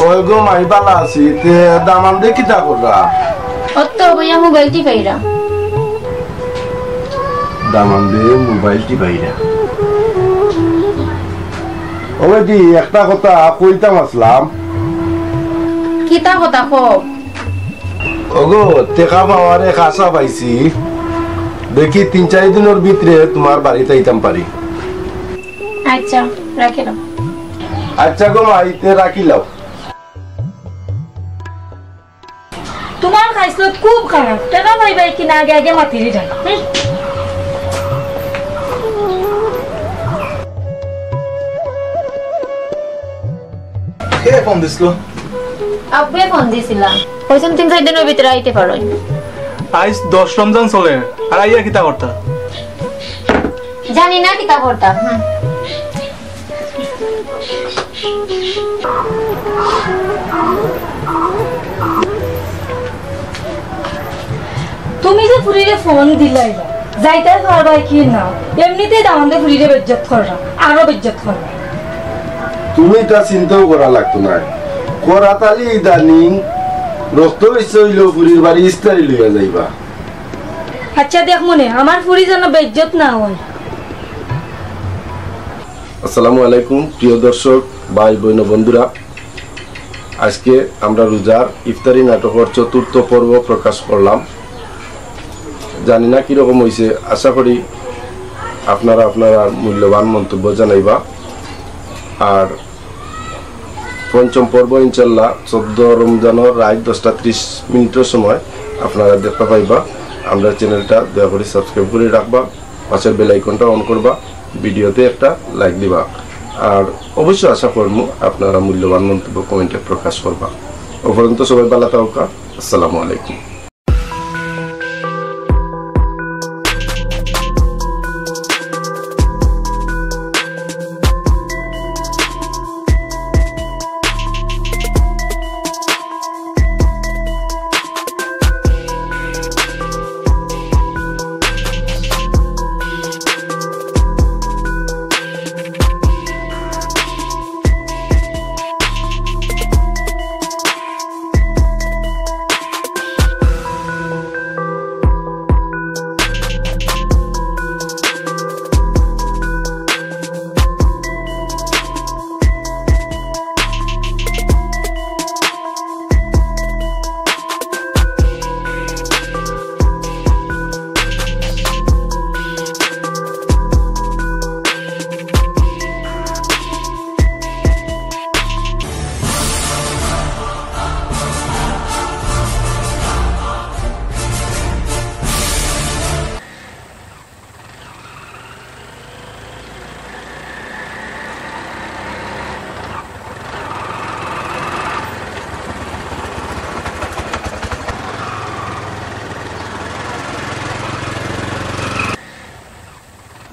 অয় গো মাই, বালা আছি। তে দামান্দে কিতা কররা? অত বইয়া মোবাইল টিপাইরা। দামান্দে মোবাইল টিপাইরা। ও বেটি, একটা কথা কইতাম আছলাম। কিতা কথা কও? ওগো, টেকা পাওয়ার এক আশা পাইছি। দেখি তিন চাইর দিনর ভিতরে তুমার বাড়িত আইতাম পারি। আচ্ছা, রাখিলাও। আচ্ছা গো মাই, তে রাখিলাও। তুমার খাইছলত খুব খারাপ, টেকা পাইবায় কিনা আগে আগে মাতিরি যাও। হুম। কে ফোন দিছিল? আব্বে ফোন দিছিলা। কইছইন তিন চাইর দিনর ভিতরে আইতে পারইন। আইজ দশ রমজান চলের, আর আইয়া কিতা করতা? জানি না কিতা করতাম। হুম। তুমি যে ফুরিরে ফোন দিলাইলা, যাইতায় পারবায় কি না? এমনিতেই দামান্দে ফুরিরে বেইজ্জত কররা, আরো বেইজ্জত কররা। তুমি ইতা চিন্তাও করা লাগতো নায়। করাত আলী ইদানিং রক্ত বেশি অইলেও ফুরির বাড়ি ইফতারি লইয়া যাইবা। আচ্ছা, দেখমুনে, আমার ফুরি যেন বেইজ্জত না অয়। আসসালামু আলাইকুম, প্রিয় দর্শক, ভাই, বইন, বন্ধুরা, আজকে আমরা রোজার ইফতারি নাটকর চতুর্থ পর্ব প্রকাশ করলাম। জানি না কিরকম অইছে, আশা করি আপনারা আপনারার মূল্যবান মন্তব্য জানাইবা। আর পঞ্চম পর্ব ইনশাল্লাহ চোদ্দ রমজানর রাইত দশটা ত্রিশ মিনিটর সময় আপনারা দেখতা পাইবা। আমরার চ্যানেলটা দয়া করি সাবস্ক্রাইব করি রাখবা, পাশের বেল আইকনটা অন করবা, ভিডিওতে একটা লাইক দিবা। আর অবশ্য আশা করমু আপনারা মূল্যবান মন্তব্য কমেন্টে প্রকাশ করবা। অউ পর্যন্ত সবাই ভালা থাকউক্কা। আসসালামু আলাইকুম।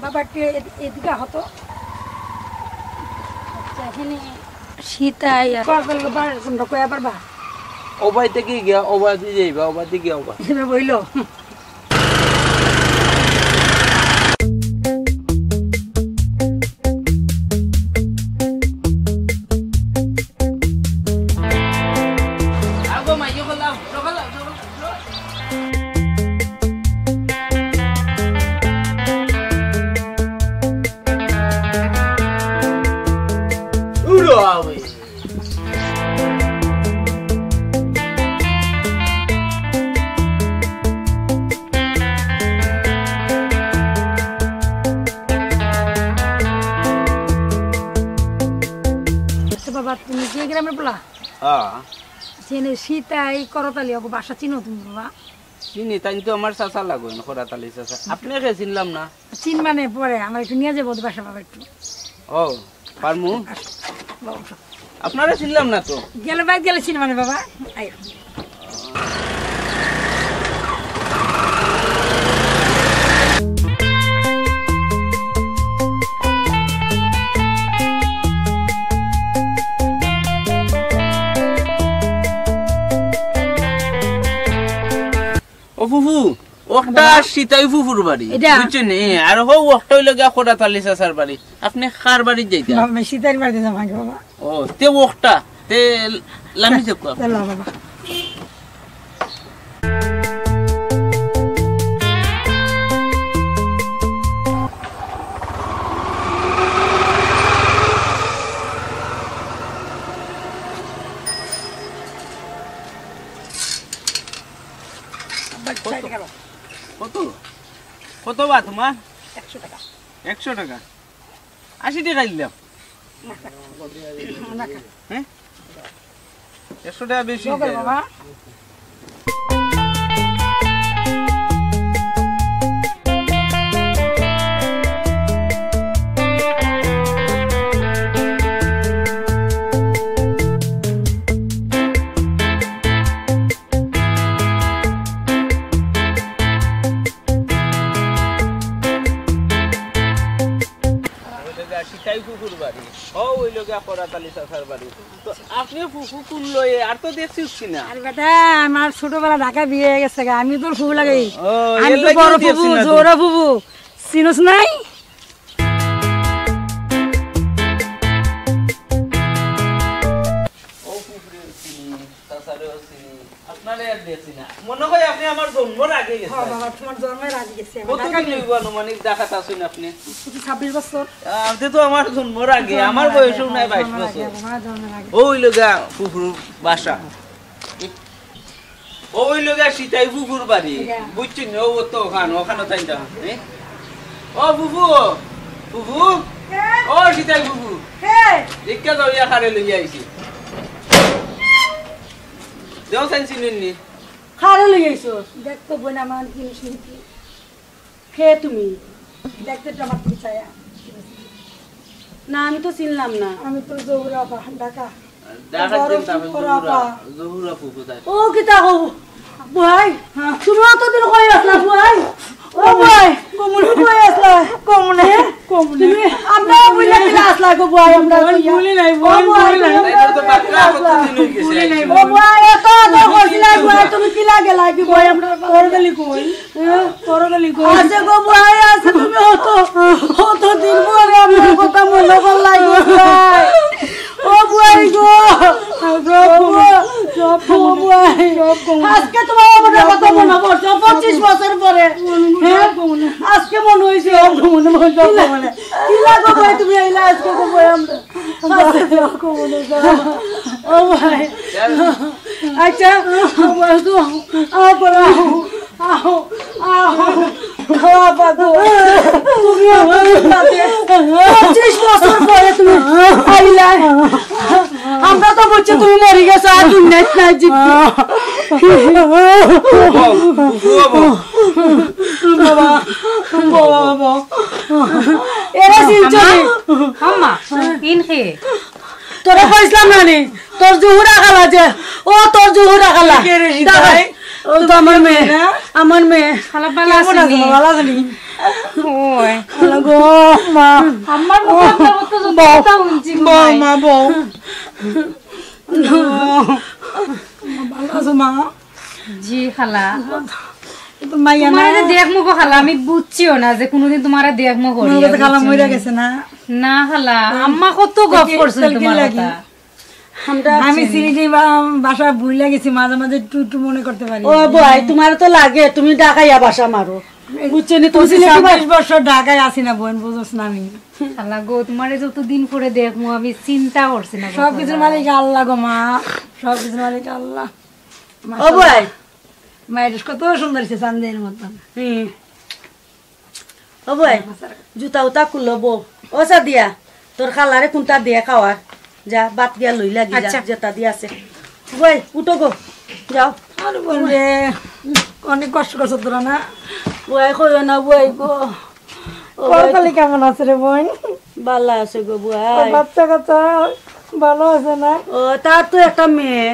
বাবা, একটু এদি-, এদিকে আহ তো। আচ্ছা, এখানে সীতাই আর কর করলে বার, কোনটা কই আবার বা? অউ বাড়িত গিয়া, অউ বাড়িত যাইবা, অউ বাড়িত গিয়া অউ বাড়িত। এবার বইলো। আচ্ছা বাবা, তুমি যে গ্রামের পোলা? হ্যাঁ। সীতাই করতালি, ওগো বাসা চিনো তুমি বাবা? চিনি, তাইন তো আমার চাচা লাগইন, করতালি চাচা। আপনে কে চিনলাম না? চিন মানে পরে, আমার একটু নিয়া যাইবো ওদের বাসা বাবা একটু। ও, পারমু? বাবা, উঠো। আপনারে চিনলাম না তো। গেলে বাদ গেলে চিন মানে বাবা। আয়। ও ফুফু, অখটা বাবা। সীতাই ফুফুর বাড়ি, এটা? বুঝছইন নি? আর হউ অখটা অইলো গিয়া করতালি চাচার বাড়ি। আপনে কার বাড়িত যাইতা? বাবা, আমি সীতার বাড়িত যাইতাম আগে বাবা। ও, তে অখটা, তে লামি যাউক্কা। চলো বাবা। কত? কত? কত বা তুমার? একশো টাকা। একশো টাকা? আশি টাকা দিলাম। না, না। হ্যাঁ? একশো টাকা বেশি অই যায়। বাবা। অউ অইলো গিয়া সীতাই ফুফুর বাড়ি, অউ অইলো গিয়া করতালি চাচার বাড়ি। তো আপনে ফুফু কুন লইয়া আর তো দেখছি উঠছি না। আরে বেটা, আমার ছোটবেলা ঢাকা বিয়া অই গেছে গা, আমি তোর ফুফু লাগি। ও, আমি এর তো লাগিও বড় দেখছি ফুফু, না তো। জোড়া ফুফু, চিনস নাই? ও ফুফুরে চিনি, চাচারেও চিনি, আপনারে আর দেখছি না। মনে হয় আপনে আমার জন্মর আগে গেছেন। হ্যাঁ বাবা, তোমার জন্মের আগে গেছি আমি। কতদিন অইবো আনুমানিক ঢাকাত আছইন আপনে? ছাব্বিশ বছর। আপনে তো আমার জন্মর আগে, আমার বয়সও নাই বাইশ বছর। অউ অইলো গিয়া ফুফুর বাসা। অউ অইলো গিয়া সীতাই ফুফুর বাড়ি। বুঝছইন নি? অউ তো অখান, অখানো তাইন যাও। ও ফুফু, ফুফু, ও সীতাই ফুফু। দেখিয়া যাও, ইয়া কারে লইয়া আইছি। দেও চাইন চিনুননি। কারে লই আইছো? দেখতো বোন, আমার জিনিস নিতে। কে তুমি? দেখতে তো আমার পিছায়া। না, আমি তো চিনলাম না। আমি তো জহুরা আপা, ঢাকা। ঢাকা বড় চিনতাম, আমি জহুরা, জহুরা আপা। জহুরা আপু কোথায়? ও, কিতা কও? বুয়াই, হ্যাঁ। তুমি অতদিন কই আছলা, বুয়াই? ও বুয়াই, কমুনে। তুমি কই আছলা? কমুনে, হ্যাঁ? কমুনে। তুমি, আমরা বুইলা কিলা আছলা গো বুয়াই, আমরা বোন, কইয়া। ভুলি নাই, ও বোন, বুয়াই, ভুলি নাই। তুমি এটা তো বুইলা বাক্কা কিলা আছলা? কতদিন হয়ে গেছে। ভুলি নাই, ও বোন। বুয়াই, এত আদর করছিলা বুয়াই, তুমি কিলা গেলা কি বুয়াই, আমরা তোর গেলি কই? হ্যাঁ? তোর গেলি কই? আছে গো বুয়াই, আছে, তুমি অত, অত দিন পরে আমার কথা মনে করলাই গো বুয়াই। ও বুয়াই গো। সব ও কমুনে, বুয়াই। সব কমুনে। আজকে তোমার আমার কথা মনে পড়ছে, পঁচিশ বছর পরে। হ্যাঁ? আজকে মনে হইছে, ও মনে মনে সব মনে। কিলা গো বুয়াই, তুমি আইলা আজকে গো বুয়াই আমরা। আজকে সব মনে হইছে। ও বুয়াই। আচ্ছা, ও বুয়াই গো, আও, আও, আও, আও, বাবা গো। তুমি আমার সাথে পঁচিশ বছর পরে তুমি আইলা। আমরা তো বুঝছি তুমি মরি গেছো, আর দুনিয়াত নাই জীবিত। বউ, বউ, বউ। বাবা, বাবা, বাবা। এরা চিনছো নি? আম্মা, ইনকে। তোরে কইছিলাম না নি? তোর জহুরা খালা যে, ও তোর জহুরা খালা। কে রে, সিদ্ধাই? ও তো আমার মেয়ে, না? আমার মেয়ে। খালা ভালা কেমন আছো আছো নি? বাবা? ভালা আছো নি? ওই। খালা গো, মা। আমার মুখে আপনার মতো যত বউ, কথা শুনছি, বউ, ভাই। মা, বউ। ভালা আছো, মা? জি, খালা। এ তো মাইয়া না। তোমারে যে দেখমু গো, খালা, আমি বুঝছিও না যে কোনোদিন তোমারে দেখমু করি, মনে করছে খালা বুঝছো মইরা নি? গেছে না? না, খালা, আম্মা কত গফ করছিল তোমার লাগি? কথা। আমি সিলেটি বা-, ভাষা ভুইলা গেছি, মাঝে মাঝে একটু একটু মনে করতে পারি। ও ভাই, তোমার তো লাগে, তুমি ঢাকাইয়া ভাষা মারো, বুঝছো নি? তুমি পঁচিশ সিলেটি ছাব্বিশ ভাষা বছর ঢাকায় আছি না বোন, বুঝোস না আমি। আল্লাহ গো, তোমারে যতদিন পরে দেখমু আমি চিন্তা করছি না সব কখনো। কিছুর মালিক আল্লাহ গো মা, সব কিছুর মালিক আল্লাহ। ও ভাই। মায়ের কত সুন্দর হইছে চান্দের মতন। হুম। ও বই, জুতা উতা খুলো বউ। ও সাদিয়া, তোর খালারে কোনটা দিয়ে খাওয়ার? যা, ভাত গিয়া লই লাগি যা, আচ্ছা। যেটা দিয়ে আছে। বই, উঠো গো, যাও। আর বল রে, অনেক কষ্ট করছো তোরা না? বই, কইও না বই গো। ও বই, করতালি কেমন আছে রে বোন? ভালো আছে গো বই। বাচ্চা কাচ্চা ভালো আছে না? ও, তার তো একটা মেয়ে।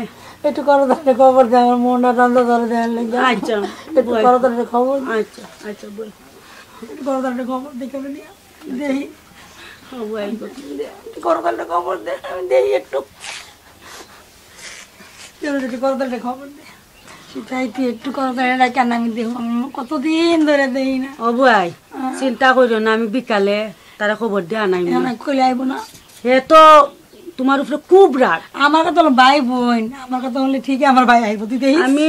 একটু করতালি খবর দে, আমার মনটা রান্দা ধরে দেওয়ার লেগে। আচ্ছা, একটু বই। করতালি খবর। আচ্ছা, আচ্ছা, বই। করতালি খবর দে, কেমন দিয়া? দেই। ও, বই। করতালি খবর দে, আমি দেই একটু। কেমন একটু করতালি খবর দে। সেটাই তুই একটু করতালি রাখ, কেন আমি দেই? আমি কতদিন ধরে দেই না। ও, বই, হ্যাঁ। চিন্তা করিও না, আমি বিকালে তারে খবর দিয়া আনাই না। কইলে আইব না। হে তো তোমার উপরে খুব রাগ। আমার কথা হলো ভাই বোন, আমার কথা হলে ঠিকই আমার ভাই আইব, তুই দেখিস। আমি,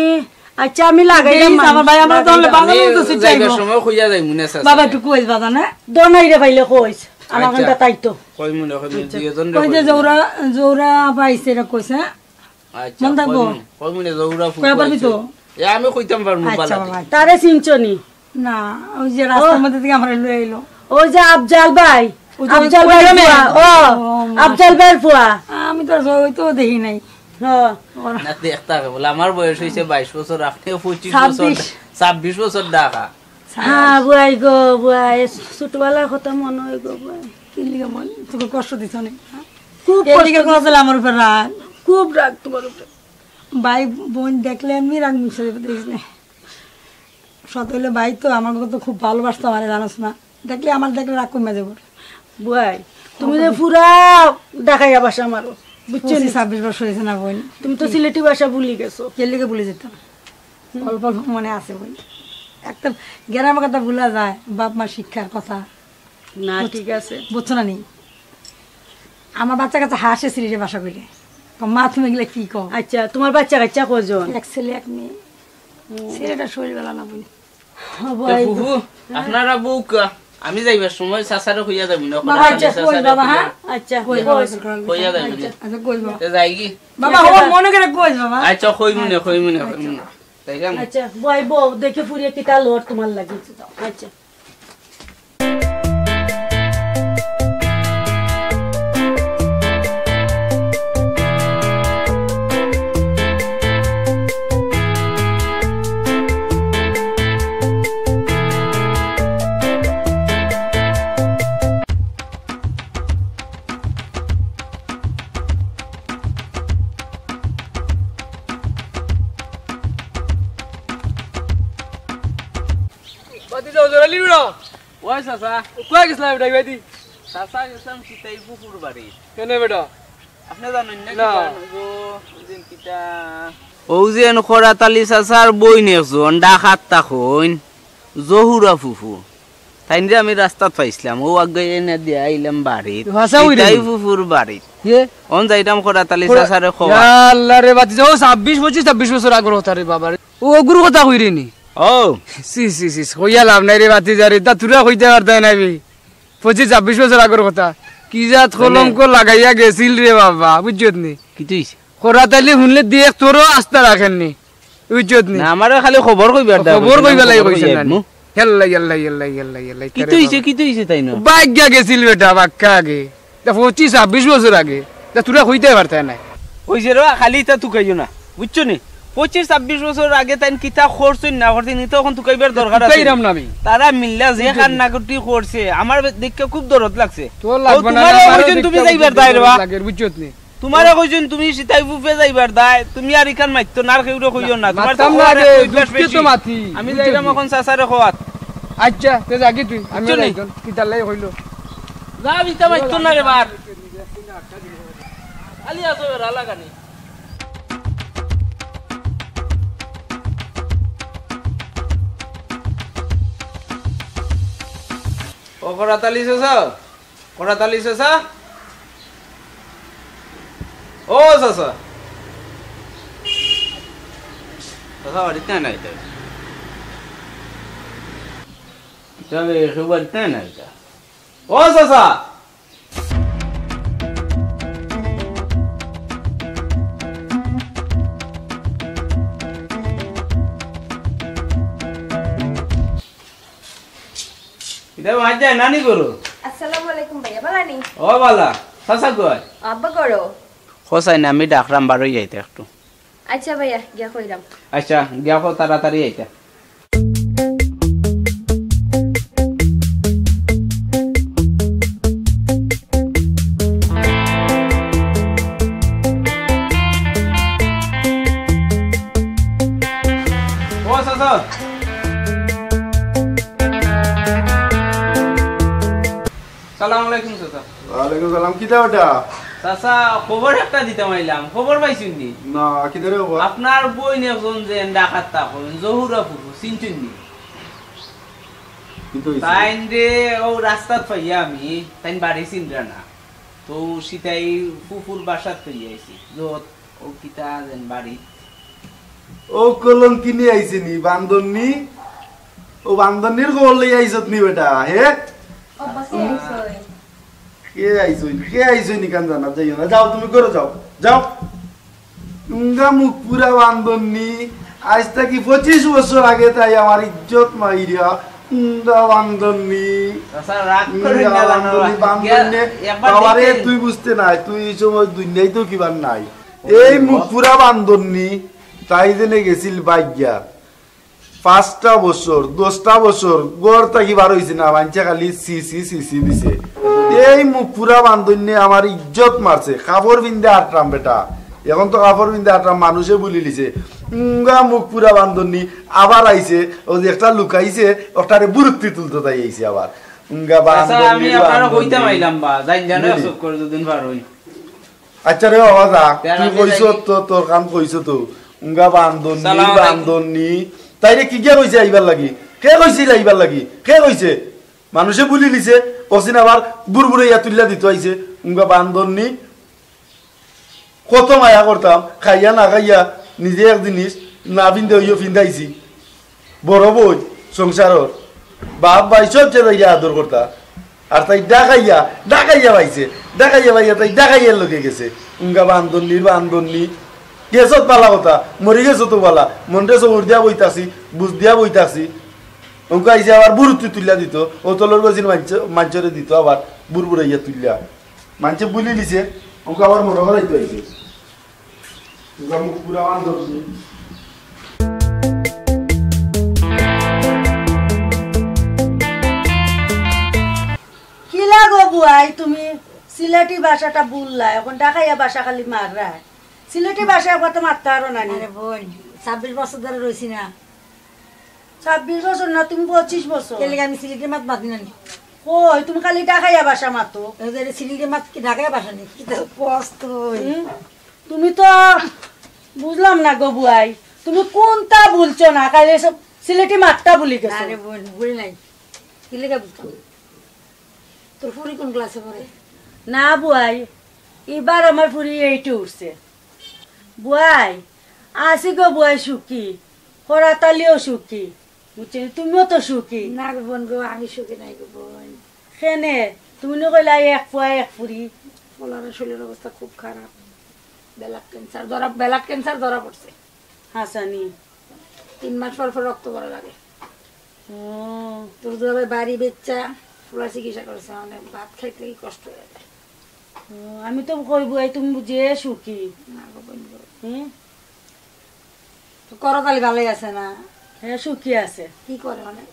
আচ্ছা, আমি লাগাইলাম দেখিস, আমার ভাই, আমার তো হলে বাজানো তো আমি সিট যাইবার চাইবো। সময় কইয়া যাইমু নে, চাচা। বাবা, একটু কইস, বাবা, না? দোনাইরে পাইলে কইস, আমার আচ্ছা। কান্দাত আইতো। কইমু নে, কইমু নে, আচ্ছা। দুইজন রে কই যে কইমু নে। জৌরা, জৌরা পাইছে, এটা কইস, হ্যাঁ? আচ্ছা, মন থাকবো? কইমু নে, কইমু নে, জৌরা ফুল কইয়া পারবি কইছে। তো? এ, আমি কইতাম পারমু আচ্ছা, বালা বাবা। তারে চিনছো নি? না, ওই যে রাস্তার ও। মধ্যে থেকে আমারে লই আইলো। ওই যে আফজাল ভাই, ওই যে আফজাল ভাইর কইলাম ফুয়া, না? ও, ও, আফজাল ভাইর ফুয়া। আমি তো আর ওই তো দেখি নাই। হ। না, দেখতে হবে বলে, আমার বয়স হইছে বাইশ বছর, আপনি পঁচিশ বছর, ছাব্বিশ। ছাব্বিশ বছর ঢাকা। হ্যাঁ, বুয়াই গো, বুয়াই, ছোটবেলার কথা মনে হয় গো, বুয়াই। কি লিগে মন? তোকে কষ্ট দিছ অনেক, হ্যাঁ? খুব এই কষ্ট লিগে দিছে। কথা আমার উপর রাগ। খুব রাগ তোমার উপরে। ভাই বোন দেখলে এমনি রাগ মিশে যাবে, দেখিস না। সৎ হইলে ভাই তো আমার কথা খুব ভালোবাসতো আমারে, জানোস না? দেখলে আমার দেখলে রাগ কমে যাবো। বুয়াই, তুমি যে পুরা ঢাকাইয়া ভাষা মারো, বুঝছো নি? পঁচিশ ছাব্বিশ বছর হয়েছে না বোন? তুমি তো সিলেটি ভাষা ভুলি গেছো। কে লিগে ভুলে যেতাম? হুম। অল্প অল্প মনে আছে বোন। একটা গ্রামের কথা ভুলা যায়, বাপ মা শিক্ষার কথা। না, বুঝ-, ঠিক আছে। বুঝছো না নি? আমার বাচ্চা কাচ্চা হাসে সিলেটি ভাষা কইলে। কয়, "মা, তুমি এগুলা কি কও?" আচ্ছা, তোমার বাচ্চা কাচ্চা কয়জন? এক ছেলে, এক মেয়ে। হুম। ছেলেটা শরীর ভালো না বলে। ও তো ভাই। ফুফু, আপনারা বউকা, আমি যাইবার সময় চাচারে কইয়া যাইমু না, বাবা, আচ্ছা, চাচারে কই বাবা, কইয়া। হ্যাঁ? আচ্ছা, কই বাবা, কই। কইয়া যাইমু না। আচ্ছা, কই বাবা। তে যাই কি? বাবা, আচ্ছা, ও মনে করে কই বাবা? আচ্ছা, কইমু না, কইমু না, কইমু না। তাই না? আচ্ছা, বই বউ, দেখে ফুরিয়ে কিতা লোর তোমার লাগি। আচ্ছা। জোরালি বেটা। ওই চাচা। কই গেছিলা বেটা, ইবাদি? চাচা গেছিলাম সিতাই ফুফুর বাড়ি। কেনে বেটা? আপনে জানইন না না। কিতা? ও, ওই দিন কিতা? ও যে এন খরাত আলী চাচার বইন একজন ডাকাত তা কইন, জহুরা ফুফু। তাইনরে আমি রাস্তাত পাইছিলাম, ও আগে এনে দিয়া আইলাম বাড়িত। হাছা কইরে সিতাই নি? ফুফুর বাড়িত। কে? অন যাইতাম খরাত আলী খরা-, চাচারে কওয়া। ইয়া আল্লাহ রে বাতি, ও ছাব্বিশ, পঁচিশ, ছাব্বিশ বছর আগর কথা রে বাবা রে। ও অগুর কথা কইরে নি? ও। সি, সি, সি, সি, কইয়া লাভ নাই রে বাতি যা রে, তা তুরা কইতে পারতায় না বে। পঁচিশ, ছাব্বিশ বছর আগর কথা। কি জাত তাইলে কলঙ্ক লাগাইয়া গেছিল রে বাবা, বুঝছত নি? কিতা অইছে? খরাত আলী হুনলে দেখ তোরও আস্থা রাখের নি। বুঝছত নি? না, আমারে খালি খবর কইবার দা খবর কইছে, কইবার লাগি খবর কইছে কইয়া না নি? আইমু। ইয়াল্লা, ইয়াল্লা, ইয়াল্লা, ইয়াল্লা, ইয়াল্লা, কিতা অইছে, কিতা অইছে তাইন? বাগ্গা গেছিল বেটা, বাক্কা আগে। তা পঁচিশ, ছাব্বিশ বছর আগে। তা তুরা কইতে পারতায় না। কইছে রে, খালি ইতা তুকাইও না। বুঝছো নি? পঁচিশ, ছাব্বিশ বছর আগে তাইন কিতা করছইন না করছইন, ইতা অখন তুকাইবার দরকার আছে। তুকাইরাম না আমি। তারা মিল্লা যে কান্নাকাটি করছে, আমার দেখিয়া খুব দরদ লাগছে। তোর ও, লাগবে না, তুমারে আমারও কইছইন তুমি দেখিয়া যাইবার দায় রে বা। লাগের, বুঝছত নি? তুমারে কইছইন তুমি সিতাই ফুফে যাইবার দায়, তুমি আর ইখান মাতিও না, আর কেউরে কইও না। তুমার তো মাততাম না খোয়ার রে, একটা অভ্যাস দুঃখে তো বেশি। মাতি, আমি বুঝছো যাইরাম নি? অখন চাচারে কওয়াত। আচ্ছা, তে যাগি তুই, আমি বুঝছো নি? একজন, কিতার লাগি কইলো? যা, ইতা মাতিও না রে বার। খালি আছো বেড়া লাগানি। ও খরাত আলী চাচা, খরাত আলী চাচা, ও চাচা, চাচা বাড়িত নাই তো। ইতা বে, কেউ বাড়িত নাই তো। ও চাচা! ইতা মাত যায় নানি করো? আসসালামু আলাইকুম ভাইয়া, ভালা নি? ও ভালা, চাচা কই? আব্বা করো? খোসাই না, আমি ডাকরাম বারই যাইতে একটু। আচ্ছা ভাইয়া, গিয়া কইরাম। আচ্ছা, গিয়া কও তাড়াতাড়ি আইতা। ও চাচা। সালাম আলাইকুম চাচা। ওয়ালাইকুম সালাম। কিতা ওটা? চাচা, খবর একটা দিতাম আইলাম। খবর পাইছইন নি? না, কিতা রে খবর? আপনার বইন একজন যে ডাকাত তা কইন, জহুরা ফুফু, চিনছইন নি? কিতা অইছে? তাইনরে অউ রাস্তাত পাইয়া আমি, তাইন বাড়ি চিনরা না। তো সিতাই ফুফুর বাসাত পাইয়া আইছি। যত ও কিতা যেন বাড়ি। ও কলঙ্কিনী আইছে নি, বান্দরনি? ও বান্দরনির খবর লইয়া আইছত নি বেটা, হে? আব্বা, কে আইছে? কে আইছে? কে আইছে নি কান জানা যাইও না। যাও, তুমি ঘরো যাও, যাও। উঙ্গা মুখ পুরা বান্দরনি, আইজ থাকি পঁচিশ বছর আগে তাই আমার ইজ্জত মাইরা, উঙ্গা বান্দরনি। চাচা, রাগ করেন না জানো, বান্দরনি, বান্দরনি। গিয়া একবার বাবারে, দেখেন। তুই বুঝতে নাই, তুই এই সময় দুনিয়াইতেও কিবার নাই। এই মুখ পুরা বান্দরনি, তাই জেনে গেছিল বাইগিয়া। পাঁচটা বছর, দশটা বছর ঘর থাকি বার অইছে না, মানষে খালি ছি ছি ছি ছি দিছে। এই মুখ পুরা বান্দরনি আমার ইজ্জত মারছে, কাপড় পিন্দে আটরাম বেটা, এখন তো কাপড় পিন্দে আটরাম, মানুষে বুলি লিছে। উঙ্গা মুখ পুরা বান্দরনি আবার আইছে, ও যে একটা লুকাইছে, ওটারে বুরুত্তি তুলতো তাই আইছে আবার। উঙ্গা চাচা, আমি বান্দরনি, আপনারে কইতাম বান্দরনি। আইলাম বা, যাইন জানো, বুঝলি? চুপ করে দুদিন বার হই। আচ্ছা রে বাবা, যা। তুই কইছস তো, তোর কাম কইছস তো। উঙ্গা বান্দরনি, সালাম আলাইকুম। বান্দরনি। তাইরে কিগিয়ে কইছে আইবার লাগি? কে কইছিল আইবার লাগি? কে কইছে? মানুষে বুলি লিছে, অসিন আবার বুরবুরে ইয়া তুল্লা দিতো আইছে। উঙ্গা বান্দরনি। কত মায়া করতাম, খাইয়া না খাইয়া, নিজে এক জিনিস, না পিন্দে অইও পিন্দাইছি। বড় বই সংসারর, বাপ ভাই সবচেয়ে তাইরে আদর করতা। আর তাই ডাকাইয়া, ডাকাইয়া পাইছে, ডাকাইয়া পাইয়া তাই ডাকাইয়ার লগে গেছে। উঙ্গা বান্দরনির বান্দরনি। গেছত বালা কথা, মরি গেছত তো বালা। মনরে সবর দিয়া বই থাকছি, বুঝ দিয়া বই থাকছি। উঙ্গা আইছে আবার বুরুত্তি তুল্লা দিত, ও তলর গজির মাঞ্চ-, মাঞ্চরে দিত আবার বুরবুরাইয়া তুল্লা। মাঞ্চে বুলি লিছে, উঙ্গা আবার মনে করাইতো আইছে। উঙ্গা মুখ পুরা বান্দরনি। কিলা গো বুয়াই, তুমি সিলেটি ভাষাটা ভুললা, এখন ডাকাইয়া ভাষা খালি মাররা। সিলেটি ভাষা একবার তো মারতে পারো না নি? আরে বোন, ছাব্বিশ বছর ধরে রইছি না। ছাব্বিশ বছর না, তুমি পঁচিশ বছর। এর লাগি আমি সিলেটি মাত মাতি না নি। কই, তুমি খালি ঢাকাইয়া ভাষা মাতো। এই যে সিলেটি মাত কি ঢাকাইয়া ভাষা নি? কি তো কস তুই? হুম? তুমি তো বুঝলাম না গো বুয়াই, তুমি কোনটা বলছো না, খালি সব সিলেটি মাতটা ভুলি না গেছো। রে বোন, ভুলি নাই। কি লেখা বুঝতাম? তোর ফুরি কোন ক্লাসে পড়ে? না বুয়াই, এবার আমার ফুরি এইটে উঠছে। বুয়াই, আছি গো বুয়াই সুখী, করাতালিও সুখী, বুঝছো নি? তুমিও তো সুখী। না গো বোন গো, আমি সুখী নাই গো বোন। কেনে? তুমি না কইলা এক ফুয়া এক ফুরি। ওলার শরীরের অবস্থা খুব খারাপ, ব্লাড ক্যান্সার ধরা, ব্লাড ক্যান্সার ধরা পড়ছে। হাসানি। তিন মাস পর পর রক্ত ভরা লাগে। ও। তোর দুলাভাই বাড়ি বেচ্চা ফুলা চিকিৎসা করছে, মানে ভাত খাইতে কি কষ্ট হয়ে যায়। ও, আমি তো কইব, এই তুমি বুঝে সুখী। না গো বোন গো। হুম? তো করতালি ভালোই আছে না? হ্যাঁ, সুখী আছে। কি করে মানে?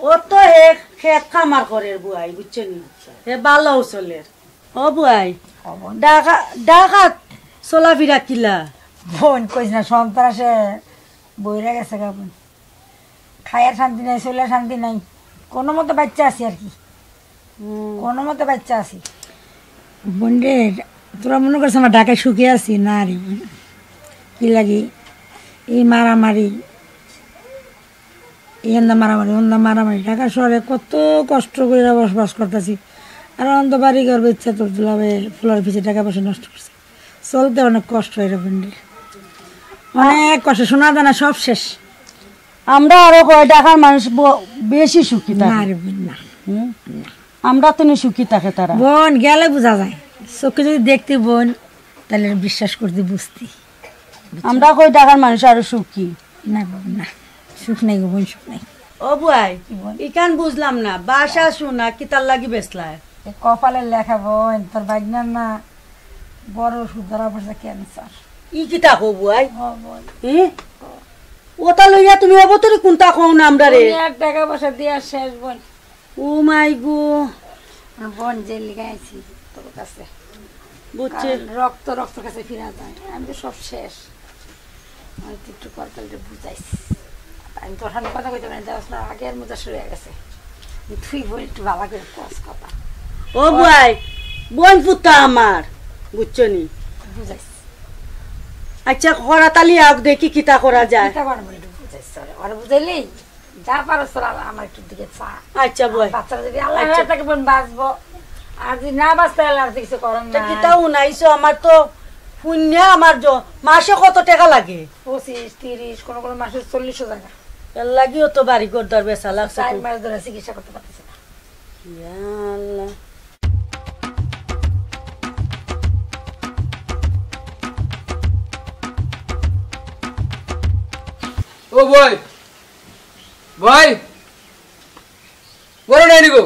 ও তো হে খেত খামার করে বুয়াই, বুঝছো নি? হে ভালো চলের। ও বুয়াই, ও বোন। ঢাকা, ঢাকা চলাফেরা কিলা? বোন, কইস না, সন্ত্রাসে বইরা গেছে গা বোন। খাইয়ার শান্তি নাই, চলিয়ার শান্তি নাই, কোনো মতে বাচ্চা আছি আর কি। হুম। কোনো মতে বাচ্চা আছি। বোন রে, তোরা মনে করছ আমরা ঢাকায় সুখে আছি? না রে বোন। কি লাগি? এই মারামারি, এই এন্দা মারামারি, ওন্দা মারামারি। ঢাকা শহরে কত কষ্ট কইরা বসবাস করতাছি। আর অন্ত বাড়ি ঘর বেচ্চা তোর দুলাভাই ফুলার পিছে টাকা পয়সা নষ্ট করছে। চলতে অনেক কষ্ট হয় রে বোন রে। অনেক কষ্ট, শোনা দানা সব শেষ। আমরা আরো কয় ঢাকার মানুষ ব-, বেশি সুখী থাকে। না রে বোন, না। হুম? আমরা তো নি সুখী থাকে তারা। বোন, গেলে বুঝা যায়। চোখে যদি দেখতে বোন, তাহলে বিশ্বাস করতে বুঝতে। আমরা কই ঢাকার মানুষ আরো সুখী। না বোন, না। সুখ নাই গো বোন, সুখ নাই। ও বুয়াই, কি বোন? ইখান বুঝলাম না, বাসা সোনা কিতার লাগি বেচলায়? এ কপালের লেখা বোন, তোর ভাগনার না বড় অসুখ ধরা পড়ছে, ক্যান্সার। ই কিতা কও বুয়াই? ও বোন। হুম? ওটা লইয়া তুমি অবতরে কোনটা কও না আমরা রে? দুনিয়ার টাকা পয়সা দিয়া শেষ বোন। ও মাই গো। আমার বোন যে লিগা আইছি তোর কাছে। বুঝছি। কারণ রক্ত রক্তর কাছে ফিরা যায়। আমি তো সব শেষ। আমি তো একটু করতালিটা বুঝাইছি। আমি তোর সামনে কথা কইতে পারি না, যাস না, আগে আর মজা শুরু হয়ে গেছে। তুই বোন একটু বালা করে কস কথা। ও বুয়াই, বোন পুতা আমার, বুঝছো নি? বুঝাইছি। আচ্ছা, করাতালি আউক দেখি কিতা করা যায়। কিতা করা মানে একটু বুঝাইছি ওরে। ওরে বুঝাইলেই যা পারো চল, আমার একটু দিকে চা। আচ্ছা, বয়। বাচ্চারা যদি আল্লাহ আচ্ছা। তাকে বোন বাঁচবো। আর যদি না বাঁচতে, আল্লাহ আর কিছু করার তা নাই। কিতা উনাইছো? আমার তো পুণ্যে আমার জ-, মাসে কত টাকা লাগে? পঁচিশ, তিরিশ, কোনো কোনো মাসে চল্লিশও জায়গা। এর লাগিও তো বাড়ি ঘর দর বেচা লাগছে চার খুব। মাস ধরে চিকিৎসা করতে পারতেছে না। ইয়া আল্লাহ। ও বয়, বয়, বড় নাই নিব।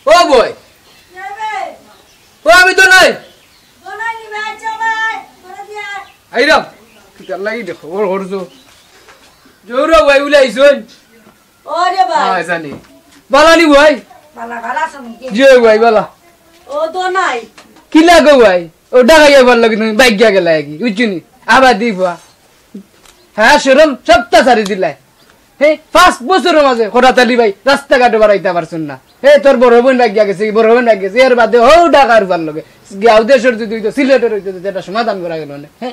ও বয়, ও আমি তো নাই। আইরাম, কিতার লাগি দেখো, ওর হরজো। জৌরা ভাই উলে আইছইন। ওরে ভাই। হ্যাঁ, জানি। বালা নি ভাই? বালা, বালা আছো নি? জি ভাই, বালা। ও তো নাই। কিলা গো ভাই? ও ঢাকাইয়া বার লাগি তুমি বাইক গিয়া গেলা কি? বুঝছো নি? আবার দি ফুয়া। হ্যাঁ, শরম সবটা ছাড়ি দিলাই। হে, পাঁচ বছরর মাঝে করাতালি ভাই রাস্তাঘাটে বাড়াইতা পারছইন না। হে, তোর বড় বইন বাইক গিয়া গেছে, বড় বইন বাইক গেছে, এর বাদে হউ ঢাকার ফুয়ার লগে। গিয়াও দেশর যদি হইতো, সিলেটর হইতো, যদি এটা সমাধান করা গেল না। হে,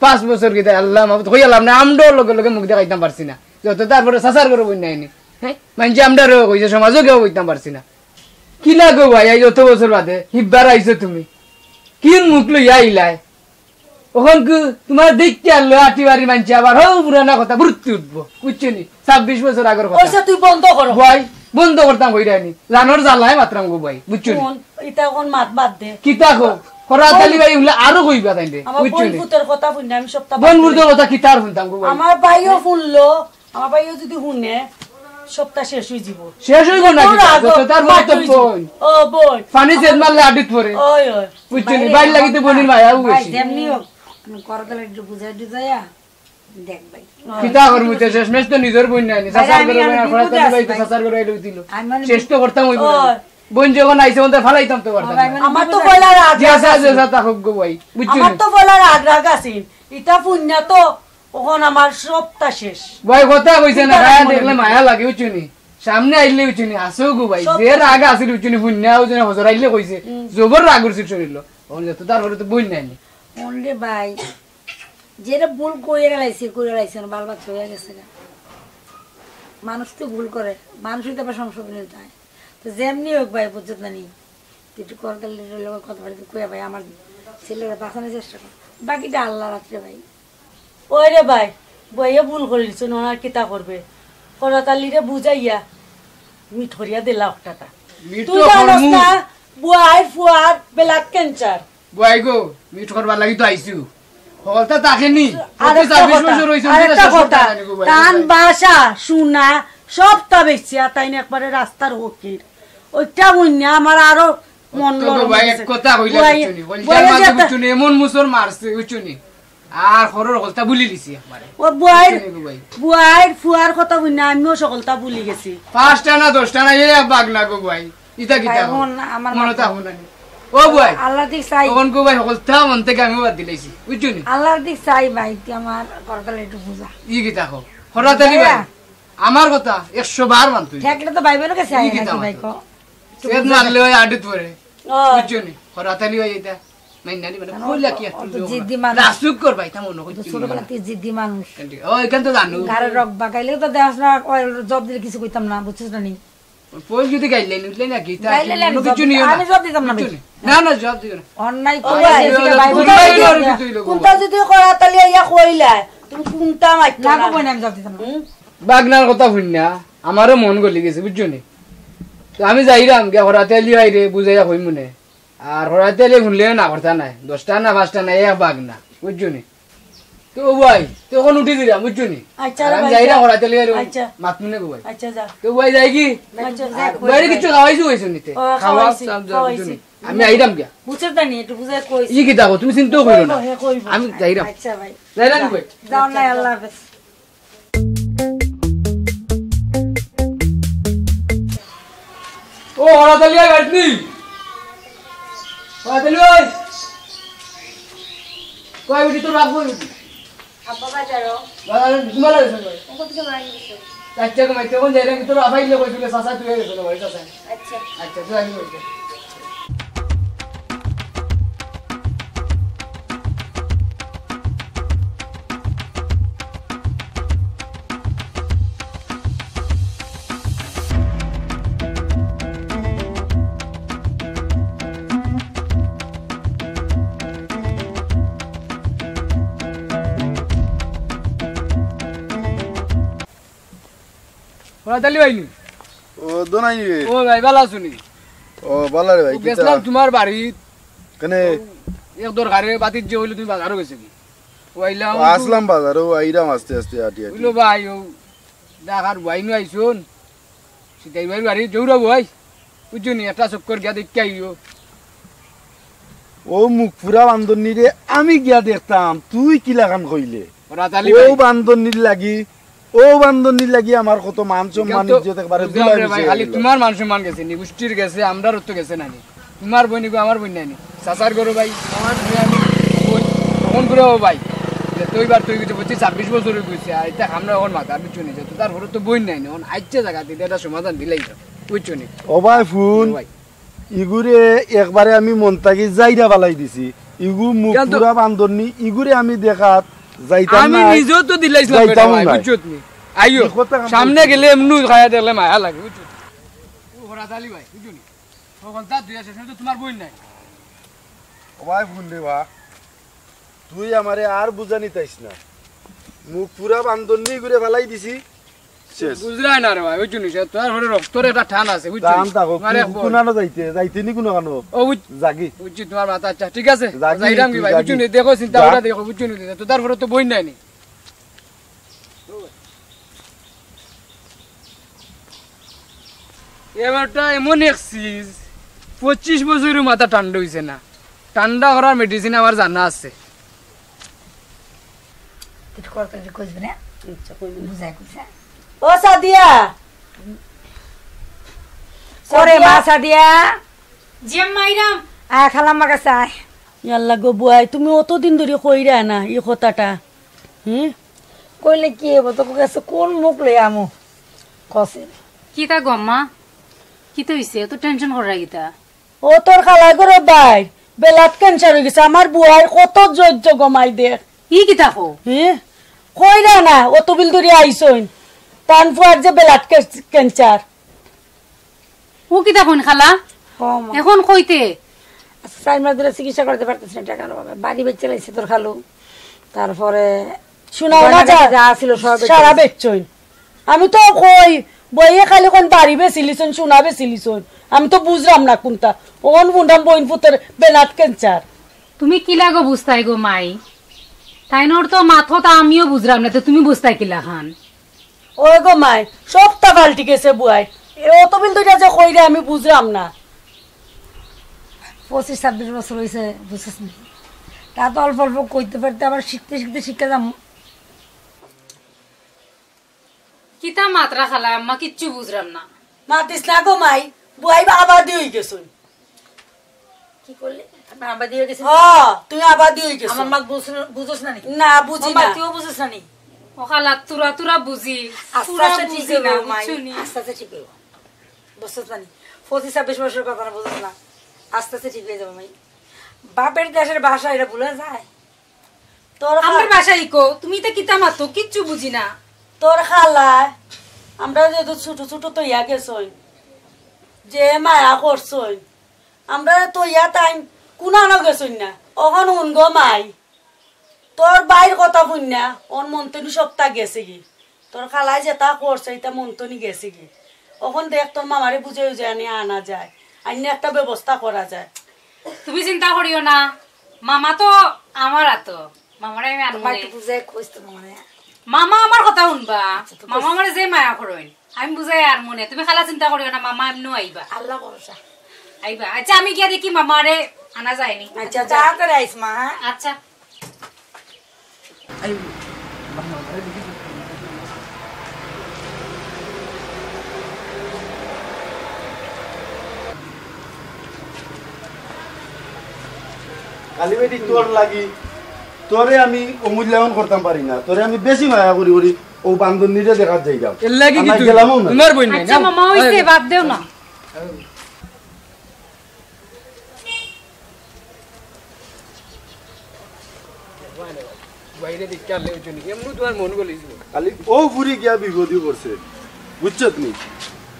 পাঁচ বছর কিতা আল্লাহ মাবুদ কইয়া লাভ নাই, আমরাও লগে লগে মুখ দেখাইতাম পারছি না। যত তারপরে সাসার করে বইন নাইনি। হে, মানছি আমরাও কইছে সমাজও কেউ কইতাম পারছি না। কিলা গো ভাই, এই যত বছর বাদে হিব্বার আইছো তুমি। কি মুখ লইয়া আইলায়? অখন কি তুমার দেখতে আনলো আটি বাড়ি মানছে আবার হউ পুরানা কথা বুরতি উঠবো, বুঝছো নি? ছাব্বিশ বছর আগর কথা। ওইসে তুই বন্ধ করো। ভাই, বন্ধ করতাম কইরানি। জানোর জ্বালায় মাতরাম গো ভাই, বুঝছো নি? হুন, ইতা অখন মাত বাদ দে। কিতা কও? করাতালি ভাই উলা আরো কইবা তাইলে, আমার বুঝছো নি? বইনপুতর কথা হুনলে আমি সবটা বাদ বইনপুতর দিলাম। কথা কিতা আর হুনতাম গো ভাই? আমার ভাইও হুনলো, আমার ভাইও যদি হুনে, সবটা শেষ হই যিবো। শেষ হইবো না তোর কিতা? আগো তো তার বই তো মাটি হই যিবো। বইন। ও বইন। পানি জেদ মারলে আডিত পড়ে। ওই, ওই। বুঝছো নি? বাইরে বাইর লাগিতে আমার বইনর মায়া ভাই, বেশি। যেমনি হোক, আমি করাতালি একটু বুঝাই টুঝাইয়া দেখ ভাই। কিতা করমু তে শেষমেশ তো নিজর বইন নাইনি। ভাই, চাচার আমি, ঘরে আমি বইন, বিপদে করাতালি আছি ভাই তো ভাই। চাচার ঘরে আইলে দিল। আমি মানে শেষ তো করতাম হইবো না। ওই। বইন যখন আইছে, ওদের ফালাইতাম তো পারতাম ও ভাই, না। মানে আমার তো বিপদে পয়লা রাগ জি, রাগ আচ্ছা, আছে। আচ্ছা, আচ্ছা, তা হোক গো ভাই। বুঝছো আমার নি? তো পয়লা রাগ রাগ আছে। ইটা পুণ্যা তো অখন আমার সবটা শেষ। ভাই, কথা কইছে না, খায়া দেখলে মায়া লাগে, বুঝছো নি? সামনে আইলে, বুঝছো নি? আসো গো ভাই, যে রাগ আছিল, বুঝছো নি? হুন্না, বুঝছো নি? হজর আইলে কইছে, জবর রাগ উঠছিল শরীরো। অখন যত তার ঘরে তো বই নাই নি। অনরে ভাই, যেটা ভুল কইরা লাইছে, কইরা লাইছে, অখন বাল বাচ্চা অইয়া গেছে গা। মানুষ তো ভুল করে, মানুষই তো আবার সংশোধন হইতে হয়। তো যেমনি হোক ভাই, বুঝছত না নি? তুই একটু করতালির লগে কথা বার্তা কইয়া ভাই, আমার ছেলেরে বাঁচানোর চেষ্টা কর। বাকিটা আল্লাহর হাতে ভাই। ওই রে ভাই, বইয়ে ভুল করিলছইন, অখন আর কিতা করবে? করতালিরে বুঝাইয়া মিট করিয়া দিলা অকটাটা। মিট তুই তো জানোস করমু। না, বুয়াইর ফুয়ার blood cancer। বুয়াই গো, মিট করবার লাগি তো আইছু। হকলতা থাকে নি। আরেকটা কথা, আরেকটা কথা। তান বাসা, সোনা, সবটা বেচিয়া তাইন একবারে রাস্তার ফকির। ওইটা হুনিয়া আমার আরো মন নরম অই গেছে। এক কথা কইলা বুঝছো নি? কলিজার মাঝে বুঝছো নি? এমন মুসর মারছে বুঝছো নি? আর হকলতা ভুলি লিছি একবারে। ও বুয়াইর, বুঝছো নি গো ভাই? বুয়াইর ফুয়ার কথা হুনিয়া আমিও হকলতা ভুলি গেছি। পাঁচটা না দশটা না, এ বাগনা গো ভাই। ইতা কিতা ভাই, কও? হুন, আমার মনো মাথা তা হুন আনি। ও ভাই, আল্লাহর দিক চাই। তখন গো ভাই, হকলতা মন থাকি আমিও বাদ দিলাইছি, বুঝছো নি? আল্লাহর দিক চাই ভাই, তুই আমার করতালি একটু বুঝা। ই কিতা কও? হরাতালি ভাই, আমার কথা একশো বার মানতো। ঠেকলে তো ভাই বোনের কাছে ই আয় কিতা নাকি ভাই, মাতো? কও? সেদ মারলে ওই আডুত পড়ে, ও। বুঝছো নি? হরাতালি ভাই এটা। মাইন্না নি মানে, কইলা কি একটু জিদ্দি মানুষ। রাসুক কর ভাই, তেমন অইতো ছোটবেলা তুই জিদ্দি মানুষ। ও, এখান তো জানো। গারে রক বাগাইলে তো দেখাস না, ওই জব দিলে কিছু কইতাম না, বুঝছিস না নি? ওই যদি গাইলে নিলে না কি, তা গাইলে কোনো কিছু নিও না। আমি জব দিতাম না ভাই। না, না, জব দিও না। অন্যায় আরে, কইয়া এসে ভাই, কোনটা যদি করা, তাহলে ইয়া কইলা, তুমি কোনটা মারতো না? না, কই না, আমি জব দিতাম না। বাগনার কথা হুনিয়া আমারও মন গলি গেছে, বুঝছো নি? তো আমি যাইরাম, গিয়া হরাতে আলি ভাইরে বুঝাইয়া কইমুনে। আর হরাতে আলি হুনলেও না করতা নাই, দশটা না পাঁচটা না, এক বাগনা, বুঝছো নি? তো ভাই, তো অখন উঠি দিলাম, বুঝছো নি? আচ্ছা, আর আমি যাইরাম হরাতে আলি ভাইরে, আচ্ছা। মাতমুনে গো ভাই। আচ্ছা, যা। তো ভাই যাই কি? আচ্ছা, যা। আর ভাইরে কিছু খাওয়াইছো কইছো নিতে? ও, খাওয়াইছি, খাওয়াইছি। আমি আইরাম গিয়া। বুঝছো নি, একটু বুঝাই কইছি। ই কিতা কও, তুমি চিন্তাও করো না। কইবো, হে কইবো। আমি যাইরাম। আচ্ছা ভাই। যাইরাম ভাই। যাও না, আল্লাহ হাফেজ। ও, হরাতালি আই, বাইটনি। হরাতালি আই। কই বেটি তোর বাপ কই বেটি? আব্বা বাজারো। বাজারে ঘুমালা গেছে কই? ও কত সময় গেছে? আচ্ছা, ঘুমাইতে কোন যাইলে কি তোর আব্বা ইলে কইছিল, চাচা তুই গেছিল ভাই, চাচা। আচ্ছা। আচ্ছা, তুই আগে কইতে। হরাতালি ভাই নি? ও, দোনাই রে। ও ভাই, ভালা আছো নি? ও, ভালা রে ভাই, ও, কিতা? গেছিলাম তোমার বাড়িত। কেনে? এক দরকারে বাতিত যে অইলো, তুমি বাজারো গেছো কি? ও আইলাম। ও, আসলাম বাজারো, ও আইরাম আস্তে আস্তে আটি আটি। অইলো ভাই, ও ঢাকার ভাই নু আইছুন। সিতাই ভাইর বাড়ি জৌরা ভাই। বুঝছো নি? একটা চক্কর গিয়া দেখিয়া আইও। ও মুখ ফুরা বান্দরনি রে, আমি গিয়া দেখতাম, তুই কিলাখান কইলে? হরাতালি ও ভাই। বান্দরনির লাগি, ও বান্দরনির লাগি আমার কত মান সম্মান ইজ্জত একবারে ধুলাই মিশে গেল। খালি তোমার মান সম্মান গেছে নি, গুষ্টির গেছে, আমরার তো গেছে না নি। তোমার বইন গো, আমার বইন নায় নি। চাচার ঘরো ভাই, আমার বইন আমি বইন। অখন করে ও ভাই, যে তুই বার তুই কিছু বুঝছিস, ছাব্বিশ বছর অই গেছে, আর ইতা আমরা অখন মাথার পিছু নিছে, তো তার ঘরো তো বইন নায় নি, অখন আইচ্ছে জাগা দিলে একটা সমাধান দিলাই যাও, বুঝছো নি? ও ভাই, হুন, ও ভাই। ইগুরে একবারে আমি মন থাকি যাইরা ফালাই দিছি, ইগু মুখ পুরা বান্দরনি, ইগুরে আমি দেখাত যাইতাম না। আমি নিজেও তো দিলাইছিলাম বেটা ভাই, বুঝছো নি? আইও, সামনে গেলে এমনু খায়া দেখলে মায়া লাগে, বুঝছো নি? ও হরাতালি ভাই, বুঝছো নি? তখন তার দুই হাজার শেষ তো তোমার বইন নাই। ও ভাই, হুন রে বা, তুই আমারে আর বুঝানি তাইস না। মুখ পুরা বান্দরনি ঘুরে ফালাই দিছি, শেষ। বুঝলাই না রে ভাই, ওই জিনিস, তোর ঘরে রক্তর একটা টান আছে, বুঝছো? টান থাকো, তোমার এক বইন। কুনানো যাইতে, যাইতে নি কুনানো? ও, বুঝ-, জাগি। বুঝছি তোমার মাথা, আচ্ছা, ঠিক আছে। জাগি, যাইরাম কি তুই ভাই, জাগি। বুঝছো নি? দেখো চিন্তা করে দেখো, বুঝছো নি? তো তার ঘরে তো বইন নাই নি। এবারটা এমন এক চিজ, পঁচিশ বছরও মাথা ঠান্ডা অইছে না। ঠান্ডা করার medicine আমার জানা আছে। তুই তো কথা তুই কইস না। আচ্ছা, কইবো। বুঝাই কইস, হ্যাঁ? ও সাদিয়া। করে সাদিয়া। মা সাদিয়া। জি আম্মা, আইরাম। আয়, খালাম্মার কাছে আয়। ইয়াল্লা গো বুয়াই, তুমি অতদিন ধরি কইরা না ই কথাটা। হুম? কইলে কি হইব? তোর কাছে কোন মুখ লই আমু? কসে। কিতা গো আম্মা? কিতা হইছে? এত টেনশন করার কিতা? ও তোর খালা গো রে ভাই, বেলাত ক্যান্সার হয়ে গেছে। আমার বুয়ার কত ধৈর্য গো মাই দেখ। ই কিতা কও? হ্যাঁ? কইরা না, ও তবিল ধরি আইছইন। তান ফুয়ার যে বেলাত ক্যান্সার। ও কিতা কইন খালা? ও মা। এখন কইতে? আচ্ছা, চার মাস ধরে চিকিৎসা করতে পারতেছে না টাকার অভাবে। বাড়ি বেচে লাইছে তোর খালু। তারপরে সোনার গয়না বাজার গাটি যা ছিল সব বেচে সারা দিছে। বেচছইন। আমি তো কই, বইয়ে খালি কোন বাড়ি বেচিলিছইন, সোনা বেচিলিছইন। আমি তো বুঝলাম না কোনটা। ওন মুন্ডাম বইন পুতর বেলাত ক্যান্সার। তুমি কিলা গো বুঝতায় গো মাই? তাইনর তো মাত কথা আমিও বুঝলাম না, তো তুমি বুঝতায় কিলা খান? ওই গো মাই, সবটা পাল্টি গেছে বুয়াই। এ অত বিল দুইটা যে কইরে আমি বুঝলাম না। পঁচিশ ছাব্বিশ বছর হইছে, বুঝছস নি? তা তো অল্প অল্প কইতে পারতে, আবার শিখতে শিখতে শিখে যাম। কিতা মাতরা খালা আম্মা, কিচ্ছু বুঝলাম না। মাতিস না গো মাই, বুয়াই বা আবাদি হই গেছইন। কি করলে? আপনি আবাদি হয়ে গেছেন? হ, তুমি আবাদি হই গেছো। আমার মা বুঝ-, বুঝোস না নি? না, বুঝি ও মা, না। তুইও বুঝোস না নি? ও খালা, তুরা তুরা বুঝি। আস্তে পুরা আস্তে ঠিক বুঝি হইব, না, মাই। বুঝছো নি? আস্তে আস্তে ঠিক হইব। বুঝছস না নি? পঁচিশ ছাব্বিশ বছর কথা না, বুঝছস না? আস্তে আস্তে ঠিক হয়ে যাবো, মাই। বাপের দেশের ভাষা এটা ভুলা যায়? তোর খা- আমার ভাষা ইকো, তুমি তো কিতা মাতো, কিচ্ছু বুঝি না। তোর খালায়, আমরা যেহেতু ছোট ছোট তইয়া গেছইন, যে মায়া করছইন, আমরা তইয়া তাইন কুনানো গেছইন না। অখন হুন গো মাই, তোর বাইর কথা হুন না, ওর মন তনি সপ্তাহ গেছে গি। তোর খালায় যেটা করছে, এটা মন তনি গেছে গি। অখন দেখ, তোর মামারে বুঝে বুঝে আনি আনা যায়, আইনে একটা ব্যবস্থা করা যায়। তুমি চিন্তা করিও না, মামা তো আমার আতো, মামারে আমি আনমু নে। একটু বুঝে কইস তো মামারে। মামা আমার কথা হুনবা, আচ্ছা, তো মামা কইস। আমারে যে মায়া করইন, আমি বুঝাই আনমু নে। তুমি খালা চিন্তা করিও না, মামা এমনেও আইবা। আল্লাহ ভরসা। আইবা। আচ্ছা, আমি গিয়া দেখি মামারে আনা যায়নি। আচ্ছা, যা। তাড়াতাড়ি আইস মা, হ্যাঁ? আচ্ছা। কালি বেটি তোর লাগি, তোরে আমি অমূল্যায়ন করতাম পারি না, তোরে আমি বেশি মায়া করি করি ও বান্দরনিরে দেখাত যাইতাম। এর লাগি কি আমরা তুই? গেলামও না। তোমার বই নাই, আচ্ছা না? মামা, হইছে, বাদ দেও না। বাইরে দেখতে আনলে ওই জন্য এমনি তোমার মন গলিছিল। খালি ও ফুরি গিয়া বিপদি করছে, বুঝছত নি?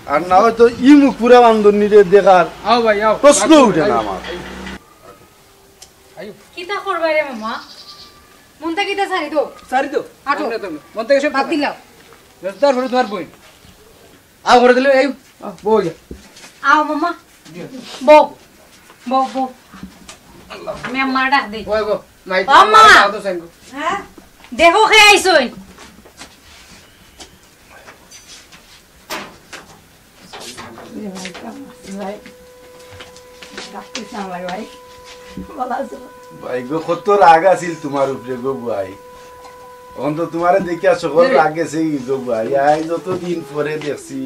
আর না হয়তো ই মুখ পুরা বান্দরনিরে দেখার আও ভাই, আও। প্রশ্ন আও, উঠে না আও। আমার। আইও। কিতা করবা রে মামা? মনটা কিতা ছাড়ি দো? ছাড়ি দো। আটো। মনটা তো না। মন থেকে সব বাদ কথা। দিলাও। রোজদার হলো তোমার বই। আও করে দিলে, এই, আও, বউ যা। আও মামা। জি। বউ। বউ, বউ। আমি আম্মার ডাক দেই। ওই গো, মাই, ও মা। মাই, আও তো সাইন গো। হ্যাঁ? দেখো কে আইছইন। ভাই, ভাই, ডাকতেছ না ভাই, ভাই। ভালো আছো? ভাই গো, কত রাগ আছিল তোমার উপরে গো ভাই। অখন তো তোমারে দেখিয়া সকল রাগ গেছে গো ভাই। আই যতদিন পরে দেখছি।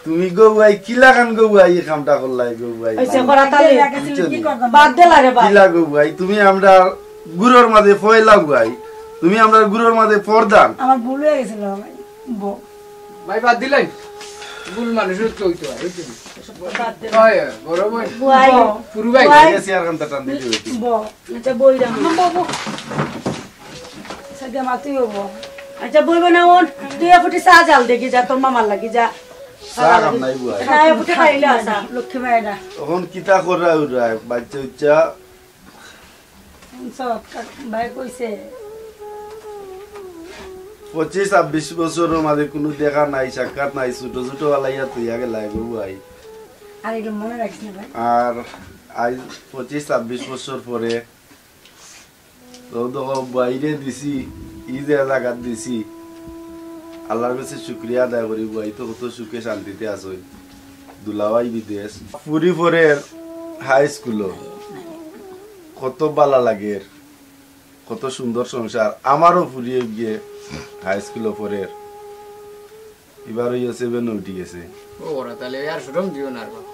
তুমি গো ভাই, কিলাখান গো ভাই, এই কামটা করলাই গো ভাই। ওই যে করাতালি। বুঝছো নি? বাদ দে লাগে ভাই। কিলা গো ভাই, তুমি আমরা গুরুর মাঝে পয়লা ভাই। তুমি আমরা গুরুর মাঝে প্রধান। আমার ভুল হয়ে গেছিল ভাই। বউ। ভাই, বাদ দিলাই? ভুল মানুষের তো হইতে হয়, হইতে হয়। বাদ দে। হয়, হয়, বড় ভাই। বুয়াই। পুরু ভাই। বুয়াই। এই চেয়ার খানটা টান দিতে হইতে। বউ। আচ্ছা, বই রাখ। বউ, বউ। আচ্ছা, দে মা, তুই হবো। আচ্ছা, বইব না ওন। তুই এক ফুটি চা জাল দেখি যা, তোর মামার লাগি যা। চা খাম নাই বুয়াই। না, এক ফুটি খাইলে আসা, লক্ষ্মী মায়েরা। তখন কিতা করা উড়ায়, বাচ্চা উচ্চা। সব কাক-, ভাই কইছে। পঁচিশ ছাব্বিশ বছরর মাঝে কুনু দেখা নাই, সাক্ষাৎ নাই, ছোট ছোট বেলাইয়া তুইয়া গেলা গো ভাই। আর এটা মনে রাখিস না ভাই। আর আজ পঁচিশ ছাব্বিশ বছর পরে তো দেখো বাইরে দিছি, ই যে জাগাত দিছি, আল্লাহর কাছে শুকরিয়া আদায় করি, ভাই তো কত সুখে শান্তিতে আছইন। দুলাভাই বিদেশ। ফুরি পরের হাই স্কুলো। কত বালা লাগের, কত সুন্দর সংসার। আমারও ফুরিয়ে গিয়ে হাই স্কুলো পরের। এবার ওই সেভেন উঠি গেছে। ও, ওরা তাহলে আর শরম দিও না আর বাবা।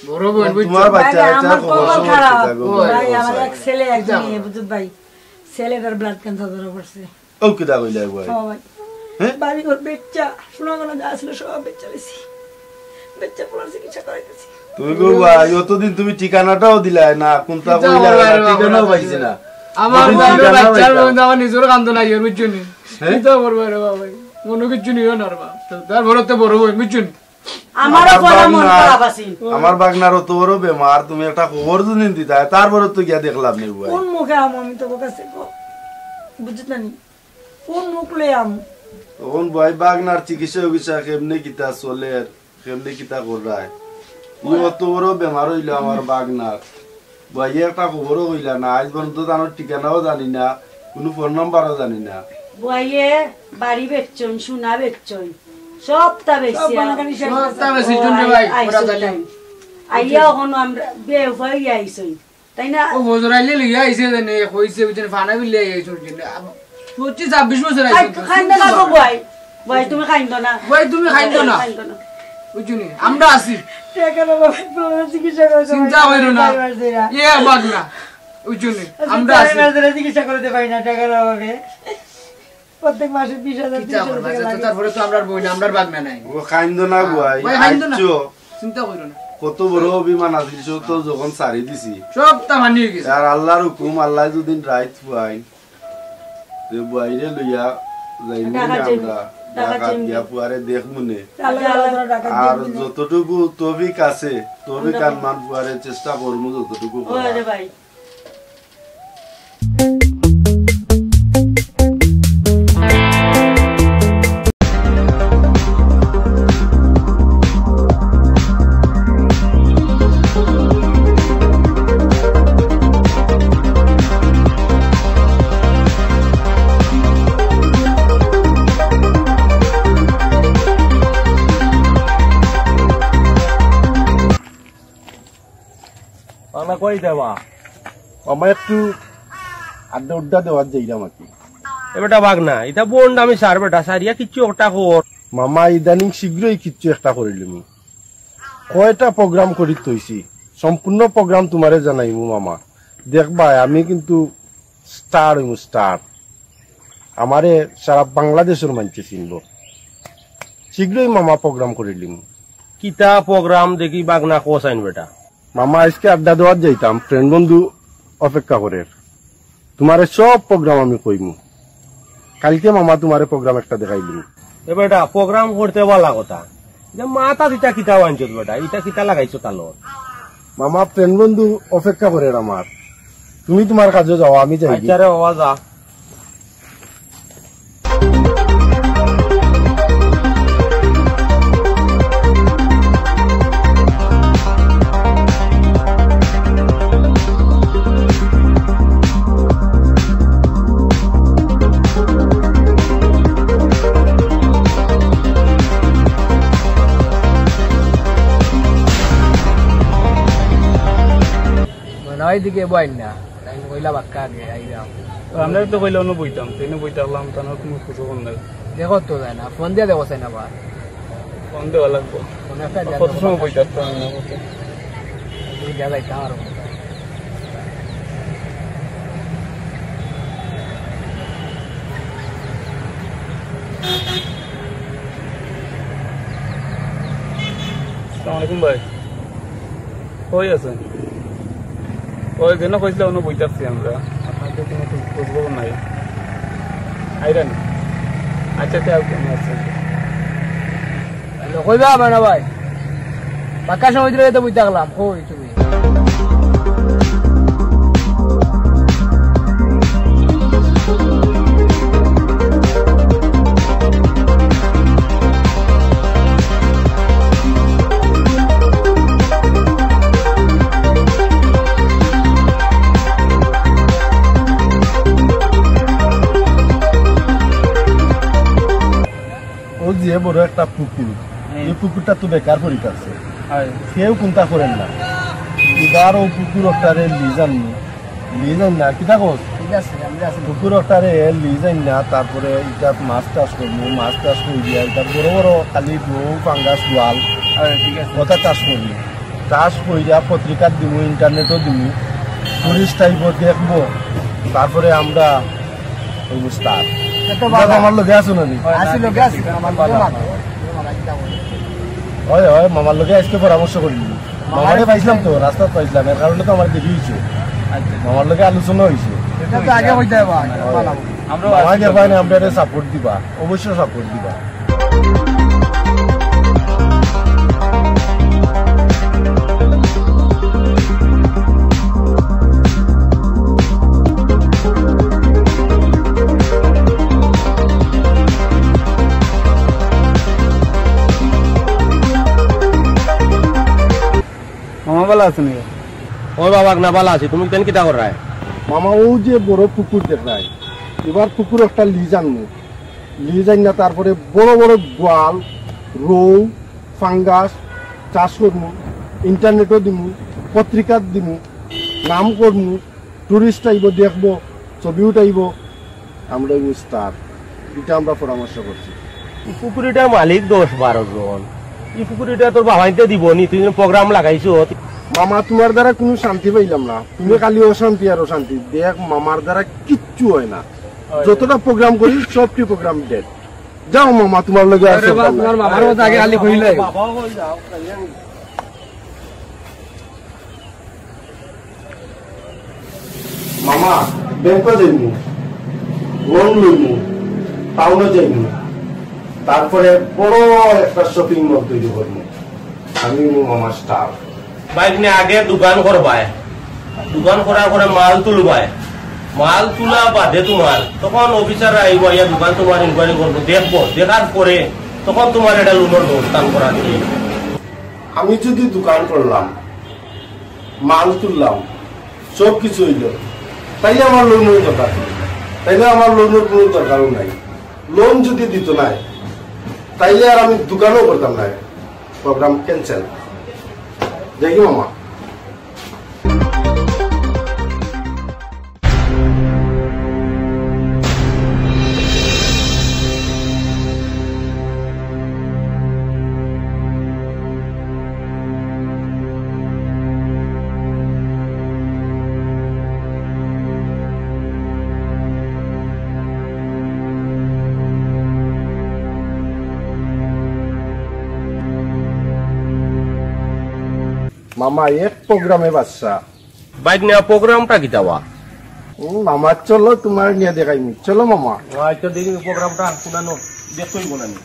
বড় বোন, বুঝছো? তোমার বাচ্চা ভাই, কাচ্চা আমার খবর কপাল সবর খারাপ। ঠিক থাকো, ভাই, ভাই, আমার অবশ্যই। এক ছেলে, এক মেয়ে, বুঝছো ভাই? ছেলেটার ব্লাড ক্যান্সার ধরা পড়ছে। ও কিতা কইলা বুয়াই? হ্যাঁ ভাই। হ্যাঁ? বাড়ি ঘর বেচা, সোনা গয়না যা আছিল সব বেচা লাইছি। বেচা পোলার চিকিৎসা করাইতেছি। তুমি গো বুয়াই, অতদিন তুমি ঠিকানাটাও দিলায় না, কোনটা কইলা না, ঠিকানাও পাইছি না। আমার বইনর বাচ্চার মধ্যে আমার নিজের কান্দন আইয়ে, বুঝছো নি? হ্যাঁ? কিতা করবো রে বাবা, মনে কিচ্ছু নিও না রে বাবা। তার বড় তো বড় বইন, বুঝছো নি? আমারও আমার পয়লা মন বাগনার, খারাপ আছিল। আমার বাগনার অত বড় বেমার, তুমি একটা খবর যদি দিতায়, তারপরে তো গিয়া দেখলাম নি বুয়াই। কোন মুখে আমু আমি তোর কাছে গো? বুঝছ না নি? কোন মুখ লই আমু? তখন বুয়াই বাগনার চিকিৎসা উকিৎসা কেমনে কিতা চলের, কেমনে কিতা কররায়? ই অত বড় বেমার অইলো আমার বাগনার। বুয়াইয়ে একটা খবরও কইলা না, আইজ পর্যন্ত তানর ঠিকানাও জানি না, কুনু ফোন নাম্বারও জানি না। বুয়াইয়ে বাড়ি বেচছইন, সোনা বেচছইন, সবতা বেচিয়া। সবতা বেচিছইন রে ভাই, আইছইন। আইয়া অখন আমরা বেউফাই আইছইন, তাই না? ও হজরাইলে লইয়া আইছে জানে, কইছে বুঝছেন, ফানা বিলে আইছইন জানে। পঁচিশ ছাব্বিশ বছর আইছইন। কাইন্দো না গো বুয়াই, বুয়াই তুমি কাইন্দো না। বুয়াই তুমি কাইন্দো না। কাইন্দো না। বুঝছো নি? আমরা আছি। টেকার অভাবে চিকিৎসা করতে চিন্তা কইরো না। এ বাগনা। বুঝছো নি? আমরা আছি। চিকিৎসা করতে পারি না টেকার অভাবে। প্রত্যেক মাসে বিশ হাজার, কিতা ত্রিশ হাজার করবা? টাকা লাগে। তারপরে তো আমরার বইন, আমরার বাগনা নাই। ও কাইন্দো না বুয়াই, বুয়াই কাইন্দো না। আইছো। চিন্তা কইরো না। কত বড় অভিমান আছিল, সব তো যখন ছাড়ি দিছি। সবতা মানি অই গেছে। আর আল্লার হুকুম, আল্লায় যদি রাইত পাইন, তে বুয়াইরে লইয়া যাইমু নে আমরা, ঢাকাত গিয়া ফুয়ারে দেখমু নে। আর যতটুকু তৌফিক আছে, তৌফিক আনমান ফুয়ারে চেষ্টা করমু যতটুকু করা। ওরে ভাই। বাগনা কই যাবা? মামা একটু আড্ডা উড্ডা দেওয়াত যাইরাম আর কি। এ বেটা বাগনা, ইতা বন্ড আমি সার বেটা, সারিয়া কিচ্ছু একটা কর। মামা ইদানিং শীঘ্রই কিচ্ছু একটা করিলিমু। কয়টা program করি থইছি, সম্পূর্ণ program তুমারে জানাইমু মামা। দেখবায় আমি কিন্তু star অইমু, star। আমারে সারা বাংলাদেশর মানষে চিনবো। শীঘ্রই মামা program করিলিমু। কিতা program দেখি বাগনা কছাইন বেটা? মামা আইজকে আড্ডা দেওয়াত যাইতাম, friend বন্ধু অপেক্ষা করের। তুমারে সব program আমি কইমু। কাইলকে মামা তুমারে program একটা দেখাইলিমু। এ বেটা, program করতে ভালা কথা। যে মাথা দিতা কিতা আনছত বেটা, ইতা কিতা লাগাইছো তালো? মামা, friend বন্ধু অপেক্ষা করের আমার। তুমি তুমার কাজো যাও, আমি যাই। আচ্ছা রে বাবা, যা। মনে হয় এদিকে বইন না, তাই কইলা বাক্কা আগে আইলাম। তো আমরা তো কইলা অনো বইতাম, তেনে বই থাকলাম, তার কোনো খোঁজ খবর নাই। দেখো তো যায় না, ফোন দিয়া দেখো চাই না বা। ফোন দেওয়া লাগবো। ফোন একটা দিয়া কত দেখো। সময় বই থাকতাম না, বুঝছো? এই গেলাই তো আমার মনে হয়। আসসালামু আলাইকুম ভাই। কই আছেন? ওই যেন কইছিলা, অনো বই থাকছি আমরা। আপনার তো কোনো খোঁজ, খোঁজ খবর নাই। আইরা নি? আচ্ছা, তে আর কোনো আছে? হ্যালো, কইবা আমার না ভাই? বাক্কা সময় দিলে তো বই থাকলাম। কই তুমি? ও যে বড় একটা পুকুর, হুম। এই পুকুরটা তো বেকার পড়ি আছে। হয়। কেউ কুন্তা করের না। এবার ও পুকুর ওটারে লিজ আননি। লিজ আন না, কিতা কস? ঠিক আছে, আমি আছি। পুকুর ওটারে লিজ আন না, তারপরে ইটাত মাছ চাষ করবো, মাছ চাষ করি দিয়া, ইটাত বড় বড় খালি রৌ, পাঙ্গাস, বোয়াল, হয়, ঠিক আছে। ওটা চাষ করবো। চাষ করিয়া পত্রিকাত দিমু, ইন্টারনেটও দিমু, টুরিস্ট আইবো, দেখবো, তারপরে আমরা অবস্থা। এটা তো বাবা। আমার লগে আছো না নি? আছি, লগে আছি, আমার লগে মাতো। হয়, হয়, মামার লগে আজকে পরামর্শ করি। মামারে পাইছিলাম তো, রাস্তাত পাইছিলাম, এর কারণে তো আমার দেরি হইছে। আচ্ছা। মামার লগে আলোচনা হইছে। এটা তো আগে হইতে হবে, আগে। হয়। বাবা। আমরা মামা আছি। যে পায় না, আমরা সাপোর্ট দিবা, অবশ্যই সাপোর্ট দিবা। মামা ভালা আছইন নি? ও বাবা, না ভালা আছি, তুমি কেন কিতা কররায়? মামা, ও যে বড় পুকুর দেখরায়, এবার পুকুর একটা লিজ আনমু, লিজ আইনা তারপরে বড় বড় বোয়াল, রৌ, ফাঙ্গাস চাষ করমু, ইন্টারনেটও দিমু, পত্রিকাত দিমু, নাম করমু, টুরিস্ট আইবো, দেখবো, ছবি উঠাইবো, আমরা স্টার। এটা আমরা পরামর্শ করছি। এই পুকুরিটার মালিক দশ বারো জন, এই পুকুরিটা তোর বাবাইতে দিব নি, তুই প্রোগ্রাম লাগাইছো। মামা, তোমার দ্বারা কোনো শান্তি পাইলাম না, তুমি খালি অশান্তি আর অশান্তি। দেখ, মামার দ্বারা কিচ্ছু হয় না, যতটা প্রোগ্রাম করি সবটি প্রোগ্রাম ডেড। যাও মামা, তোমার লগে আর আরে বাপ, তোমার মামার মতো আগে খালি কইলাই। মামা, ব্যাংকো যাইমু, লোন লইমু, টাউনো যাইমু, তারপরে বড় একটা শপিং মল তৈরি করমু। আমি অইমু মামার স্টার। ভাইগ্নে, আগে দোকান করবায়, দোকান করার পরে মাল তুলবায়, মাল তুলা বাদে তোমার তখন অফিসাররা আইবো, আইয়া দোকান তোমার ইনকোয়ারি করবো, দেখবো, দেখার পরে তখন তোমার এটা লোনের ব্যবস্থা করা আছে। আমি যদি দোকান করলাম, মাল তুললাম, সব কিছু হইল, তাইলে আমার লোনের দরকার নেই। তাইলে আমার লোনের কোনো দরকারও নাই। লোন যদি দিত নাই, তাইলে আর আমি দোকানও করতাম না। Programme cancel. দেখি মামা। মামা, এক প্রোগ্রামে বাদশা। বাইক নিয়া প্রোগ্রামটা কিতা বা? ও মামা, চলো, তোমার নিয়ে দেখাইনি। চলো মামা। আচ্ছা, দেখি প্রোগ্রামটা কোনানো, দেখতেই বলেনি।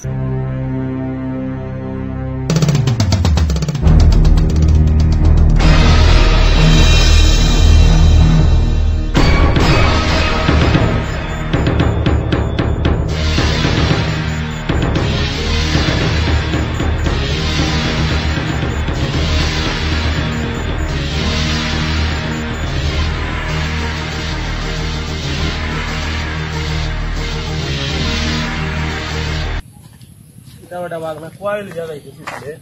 এটা ওটা বাগনা, কয় লিয়া যাইতেছিস রে?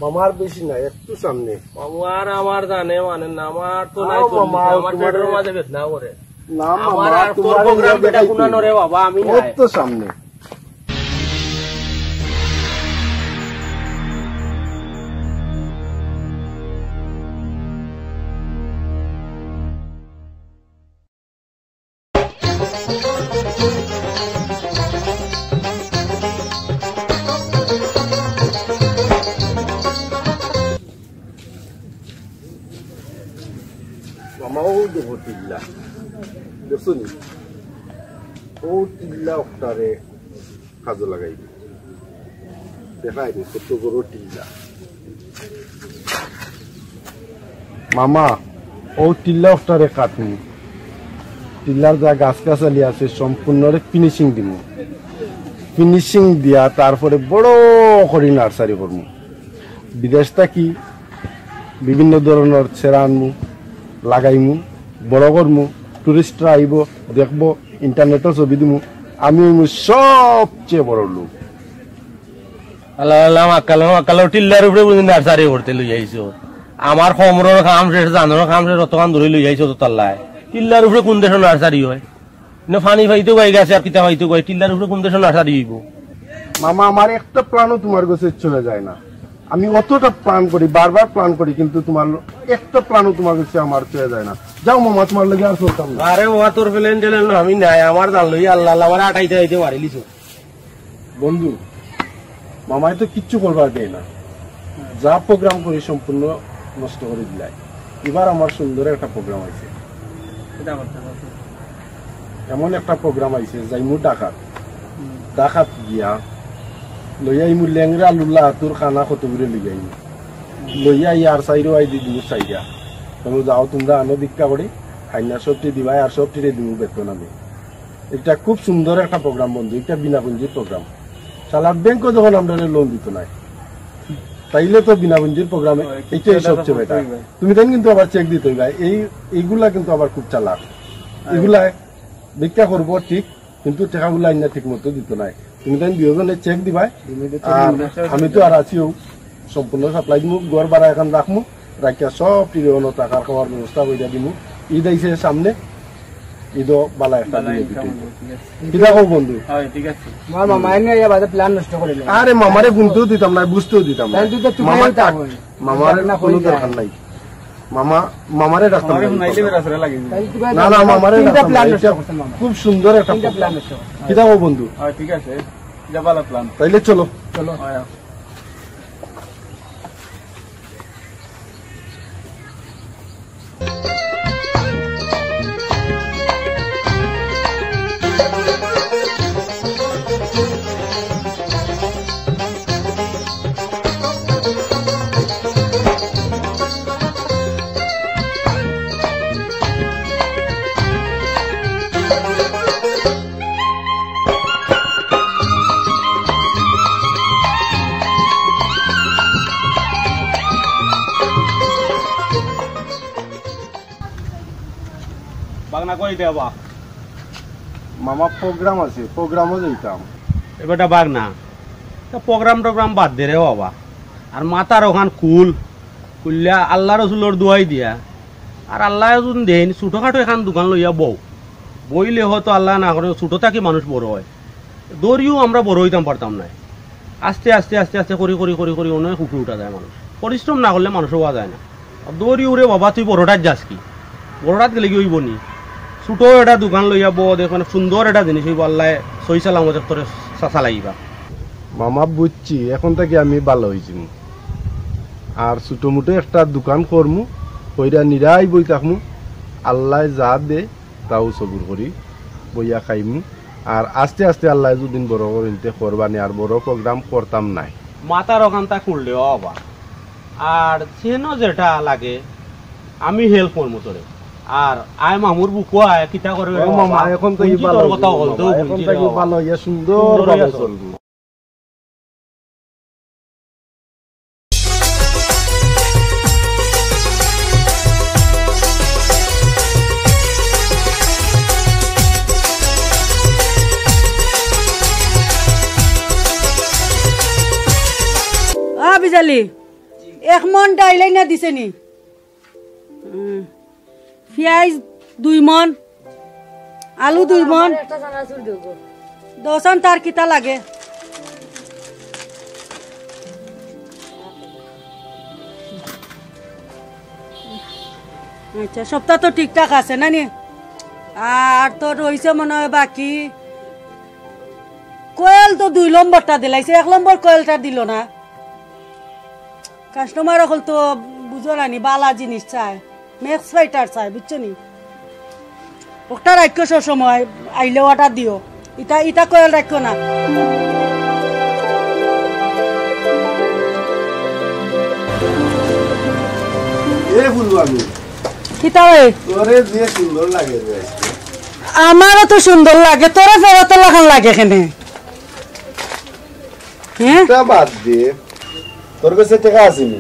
মামার বেশি না, একটু সামনে। মামা আর আমার জানে মানে না, আমার তো নাই আও তো, মামা, আমার তোমার পেটের মাঝে বেদনা করে। না মামা, আমার আর তোর তোমার প্রোগ্রাম নিয়ে বেটা দেখাই কুনা তো। নরে বাবা, আমি কত নাই। সামনে। মামা, ও দেখো টিল্লা, দেখছো নি? ও টিল্লা ওটারে কাজে লাগাইবে। দেখাই নি কত বড় টিল্লা। মামা, ও টিল্লা ওটারে কাটমু। টিল্লার যা গাছ গাছালি আছে সম্পূর্ণরে ফিনিশিং দিমু। ফিনিশিং দিয়া তারপরে বড় করি নার্সারি করমু। বিদেশ থাকি বিভিন্ন ধরনর চেরা আনমু, লাগাইমু, বড় করমু, টুরিস্টরা আইবো, দেখবো, ইন্টারনেটও ছবি দিমু। আমি অইমু সবচেয়ে বড় লোক। আল্লাহ, আল্লাহ, মাক্কালো, মাক্কালো, টিল্লার উপরে বুঝি নার্সারি করতে লই আইছো। আমার কমরর কাম শেষ, জানর কাম শেষ, অতখান ধরে লই আইছো তো তাল্লায়। টিল্লার উপরে কোন দেশো নার্সারি হয়? না পানি পাইতে গই গেছে আর কিতা পাইতে গই, টিল্লার উপরে কোন দেশো নার্সারি হইব? মামা, আমার একটা প্ল্যানও তোমার কাছে চলে যায় না। আমি অতটা প্ল্যান করি, বারবার প্ল্যান করি, কিন্তু তোমার একটা প্ল্যানও তোমার কাছে আমার চলে যায় না। যাও মামা, তুমার লগে আর চলতাম না। আরে বাবা, তোর প্লেন টেলেন না, আমি নাই, আমার জান লই আল্লাহ আল্লাহ, আমার আটাইতে আইতে মারিলিছ। বন্ধু, মামায় তো কিচ্ছু করবার দেয় না, যা প্রোগ্রাম করি সম্পূর্ণ নষ্ট করি দিলায়। এবার আমার সুন্দর একটা প্রোগ্রাম আইছে। এমন একটা প্রোগ্রাম আইছে, যাইমু ঢাকাত। ঢাকাত গিয়া লইয়া আইমু লেংড়া লুলা আতুর কানা কতগুরে লইয়া আইমু। লইয়া আই আর চাইরো আই দি দিমু চাইরা। তুমি যাও, তুমরা আনো ভিক্ষা করি, খাইনা সবটি দিবায় আর সবটিরে দিমু বেতন আমি। এটা খুব সুন্দর একটা প্রোগ্রাম বন্ধু, এটা বিনা পুঁজির প্রোগ্রাম। শালা ব্যাংকও যখন আমরারে লোন দিত নায়, তাইলে তো বিনা পুঁজির প্রোগ্রামে এটাই সবচেয়ে বেটার। তুমি তাই কিন্তু আবার চেক দিতে হইবা, এই এইগুলা কিন্তু আবার খুব চালাক। এগুলা ভিক্ষা করবো ঠিক, কিন্তু টেকাগুলা আইনা ঠিক মতো দিত নায়। তুমি তাই দুইজনে চেক দিবায়, আর আমি তো আর আছিও, সম্পূর্ণ সাপ্লাই দিমু, ঘর ভাড়া এখন রাখমু, রাখিয়া সব টিরে অন্য টাকার খাওয়ার ব্যবস্থা করিয়া দিমু। ঈদ আইছে সামনে, ঈদও বালা একটা দিনে দিতে হইব। কিতা কও বন্ধু? হয়, ঠিক আছে। আমার মামায় নিয়া ইয়া বাদে প্ল্যান নষ্ট করিলে। আরে মামারে গুনতেও দিতাম না, বুঝতেও দিতাম না। তাইলে তো তুমি মামার এটা টাক-, মামার না কোনো কইলে। দরকার নাই। মামা, মামারে ডাকতাম না। না, না, মামারে ডাকতাম না। এটা খুব সুন্দর একটা প্রোগ্রাম। কিতা কও বন্ধু? হয়, ঠিক আছে। যা বালা প্ল্যান। তাইলে চলো। চলো। হয়। বাগনা কই দেবা? মামা, প্রোগ্রাম আছে, প্রোগ্রামও যাইতাম। এ বেটা বাগনা, তা প্রোগ্রাম টোগ্রাম বাদ দে রে বাবা। আর মাথার ওখান খুল, খুললা আল্লাহ রসুলর দোয়াই দিয়া। আর আল্লাহ যুদি দেইন, ছোটখাটো এখান দোকান লইয়া বও। বইলে হয়তো আল্লাহ না করে, ছোট থাকি মানুষ বড় হয়। দৌড়িও আমরা বড় হইতাম পারতাম না। আস্তে আস্তে, আস্তে আস্তে করি, করি, করি, করি অনেক উপরে উঠা যায় মানুষ। পরিশ্রম না করলে মানুষ হওয়া যায় না। আর দৌড়ি উড়ে বাবা, তুই বড়টার যাস কি? বড়টাত গেলে কি হইব নি? ছোট একটা দোকান লইয়া বও, দেখ, মানে, সুন্দর একটা জিনিস হইব, আল্লাহ সহি সালামত এক তোরে চাচা লাগিবা। মামা, বুঝছি, এখন থাকি আমি ভালা হইছি। আর ছোট মোটো একটা দোকান করমু, কইরা নিরাই বই থাকমু, আল্লাহ যা দে, তাও সবুর করি, বইয়া খাইমু। আর আস্তে আস্তে আল্লাহ যুদিন বড় করিন তে করবানি, আর বড় প্রোগ্রাম করতাম নায়। মাথার ওখানটা খুললে বাবা। আর যেন যেটা লাগে, আমি হেল্প করমু তোরে। আর আয় মামুর বুকো আয়, কিতা করবে ও রে মামা, বাবা? এখন তো কি বুঝছি ভালো তোর কথা হইছে হলতেও বাবা, এখন বুঝছি তো রে কি বাবা। ভালো হইয়া সুন্দর সুন্দর ভাবে হইয়া চল। চলবো। আ, বিজালি, এক মন ডাইল আইনা দিছে নি? হুম। পিয়াইজ দুই মন, আলু দুই মন। দশন তার কিতা লাগে? আচ্ছা, সবটা তো ঠিকঠাক আছে না নি? আর তো রইছে মনে হয় বাকি। কয়েল তো দুই নম্বরটা দিলাইছে, এক নম্বর কয়েলটা দিল না। কাস্টমার অকল তো বুঝো না নি, বালা জিনিস চায়, ম্যাক্স ফাইটার চায়, বুঝছো নি? ওটা রাখিও সব সময়, আইলে ওটা দিও, ইটা, ইটা কয়েল রাখিও না। এ ফুলবাবু, কিতা রে? তোরে যে সুন্দর লাগে রে। আমারও তো সুন্দর লাগে, তোরে ফেরত লাখান লাগে কেনে? হ্যাঁ? তা বাদ দে, তোর কাছে টেকা আছে নি?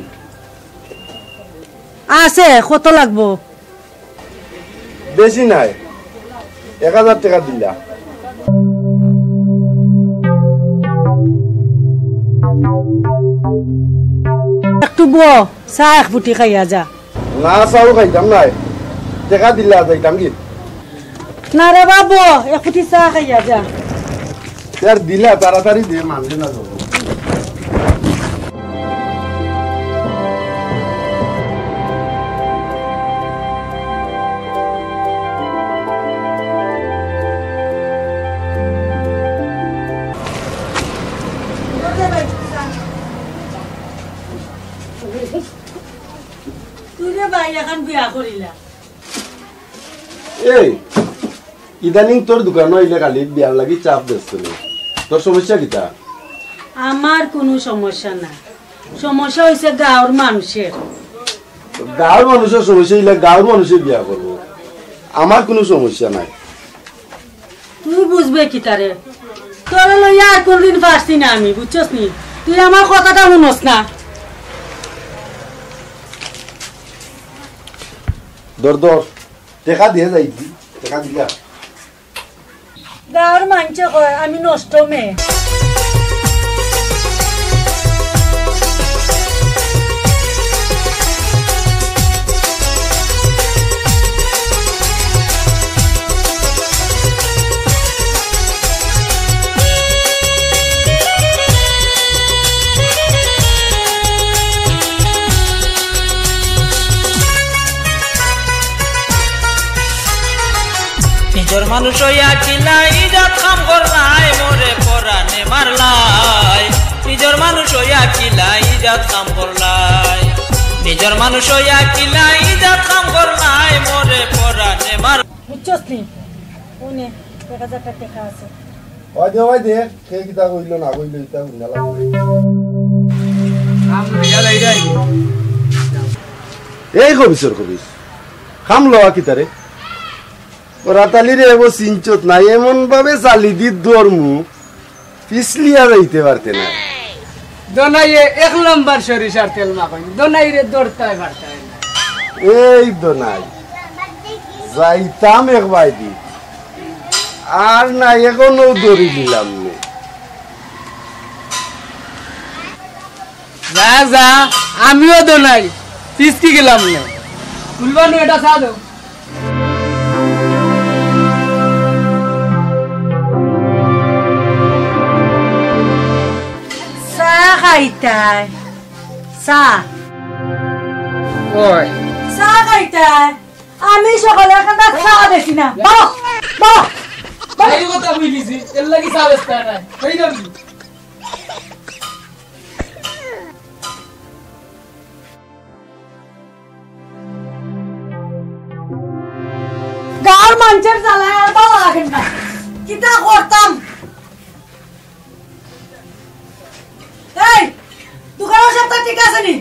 আছে, কত লাগবো? বেশি নাই, এক হাজার টেকা দিলা। একটু বো, চা এক ফুটি খাইয়া যা। না, চাও খাইতাম নায়। টেকা দিলা যাইতাম কি? না রে বাবু, এক ফুটি চা খাইয়া যা। ইয়ার দিলা, তাড়াতাড়ি দে, মানবে না যাবো। অখন বিয়া করিলা। এই, ইদানিং তোর দোকানো আইলে খালি বিয়ার লাগি চাপ দেস নি। তোর সমস্যা কিতা? আমার কুনু সমস্যা নাই, সমস্যা অইছে গাঁওর মানষের। গাঁওর মানষের সমস্যা অইলে গাঁওর মানষে বিয়া করবো, আমার কুনু সমস্যা নাই। তুই বুঝবে কিতারে? তোরে লইয়া আর কুনদিন পারছি না আমি, বুঝছস নি? তুই আমার কথাটা হুনস না। ধর, ধর, টেকা দিয়া যাইগি, টেকা দিলা। গাঁওর মানষে কয় আমি নষ্ট মেয়ে। নিজর মানুষ অইয়া কিলা ইজাত কাম করলায়, মোরে পরানে মারলায়। নিজর মানুষ অইয়া কিলা ইজাত কাম করলায়, নিজর মানুষ অইয়া কিলা ইজাত কাম করলায়, মোরে পরানে মার। বুঝছস নি? অনে এক হাজারটা টেকা আছে। ওই দে, ওই দে, কে কিতা কইলো না কইলো, ইতা হুনা লাগবো। এই খবিসর খবিস, খাম লওয়া কিতারে? ওরা তালি রে, এবো সিনচত নাই, এমন ভাবে চালি দি ধরমু, পিছলিয়া যাইতে পারতে না। দোনাইয়ে এক নম্বর সরিষার তেল মাখইন, দোনাইরে ধরতায় পারতায় না। এই দোনাই, যাইতাম এক বাইদি, আর না, এখনো ধরি দিলাম নে। যা, যা, আমিও দোনাই, পিছকি গেলাম নে। ফুলবানু, এটা চা দেও। চা খাইতায়, চা। ওই। চা খাইতায়। আমি সকালে একটা চা দেখি না। বাবা, বাবা, বাবা। এই কথা কইলিছি, এর লাগি চা বেচতে নাই। এই না। গাঁওর মানষের জ্বালায় আর ভালা লাগে না। কিতা করতাম? এই, দোকানর সবতা ঠিক আছে নি?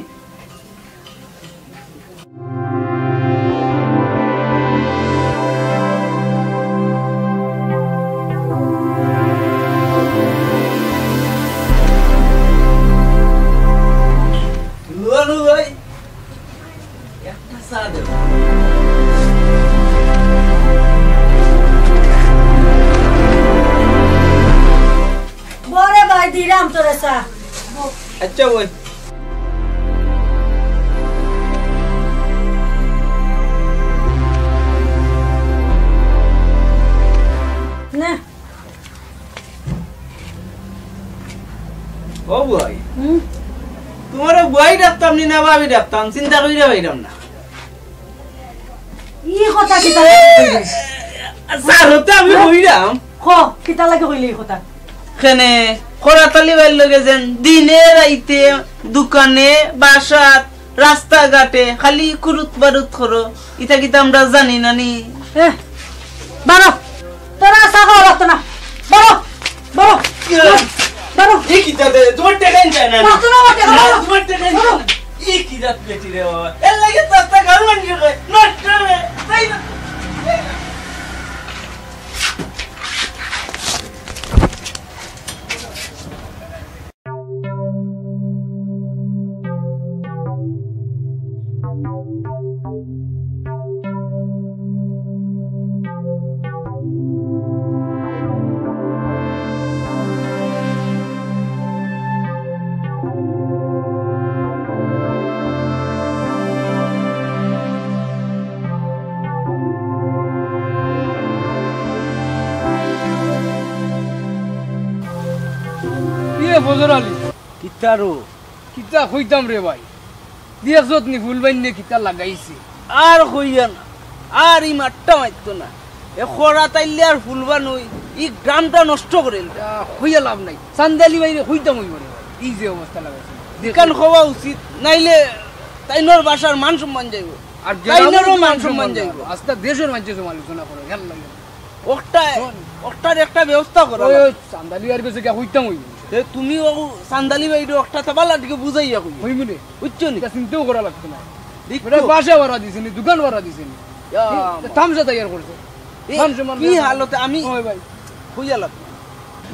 নুরু ভাই, একটা চা দেও। বরে ভাই, দিলাম তোরে চা। আচ্ছা ভাই। না। ও ভাই, হুম? তোমারে ভাই ডাকতাম নি না ভাবি ডাকতাম, চিন্তা করিয়া পাইলাম না। ই কথা কিতা? স্যার, হতে আমি কইলাম। ক, কিতা লাগি কইলে ই কথা? কেনে, খরাতালি ভাইর লগে যেন দিনে রাইতে দোকানে, বাসাত, রাস্তাঘাটে খালি কুরুত বারুত করো, ইতা কিতা আমরা জানি না নি? এ, বারো, তোরা আশা করা লাগতো না। বারো, বারো, বারো। এই কিতা দে, তোমার টেকা আনছে না? না, তোমার টেকা না, বারো। তোমার টেকা আনছে না। এই কি জাত বেটি রে বাবা? এর লাগে তো একটা গাল মানছে কয়, নষ্ট রে, তাই না? ইয়ে ফজর আলী। কিতারো? কিতা কইতাম রে ভাই, দেখছত নি ফুলবাইন্নে কিতা লাগাইছে? আর কইয়া না, আর ই মাতটা মাততো না। এ খরাতাইলে আর ফুলবানু, ই গ্রামটা নষ্ট করিল। আহ, কইয়া লাভ নাই, চান্দালি ভাইরে কইতাম অইবো রে ভাই, ই যে অবস্থা লাগাইছে। ইখান কওয়া উচিত, নাইলে তাইনর বাসার মান সম্মান যাইবো। আর তাইনরও মান সম্মান যাইবো। আস্তা দেশর মানষে সমালোচনা করে, খেয়াল লাগে। অখটা, শোন। অখটার একটা ব্যবস্থা করা ওই, লাগবো। ওই চান্দালি ভাইর গেছে গিয়া কইতাম ওই। তে তুমি ও চান্দালি ভাইরে অখটা তা ভালা দিকে বুঝাইয়া কই। কইমু নে। বুঝছো নি? তা চিন্তাও করা লাগতো না। দেখো। বেটা বাসা ভাড়া দিছে নি, দোকান ভাড়া দিছে নি। ইয়া তে মা। তামশা তৈয়ার করছে। এ, মান সম্মান কি দেওয়া হালতে আমি ওই ভাই। কইয়া লাগতো।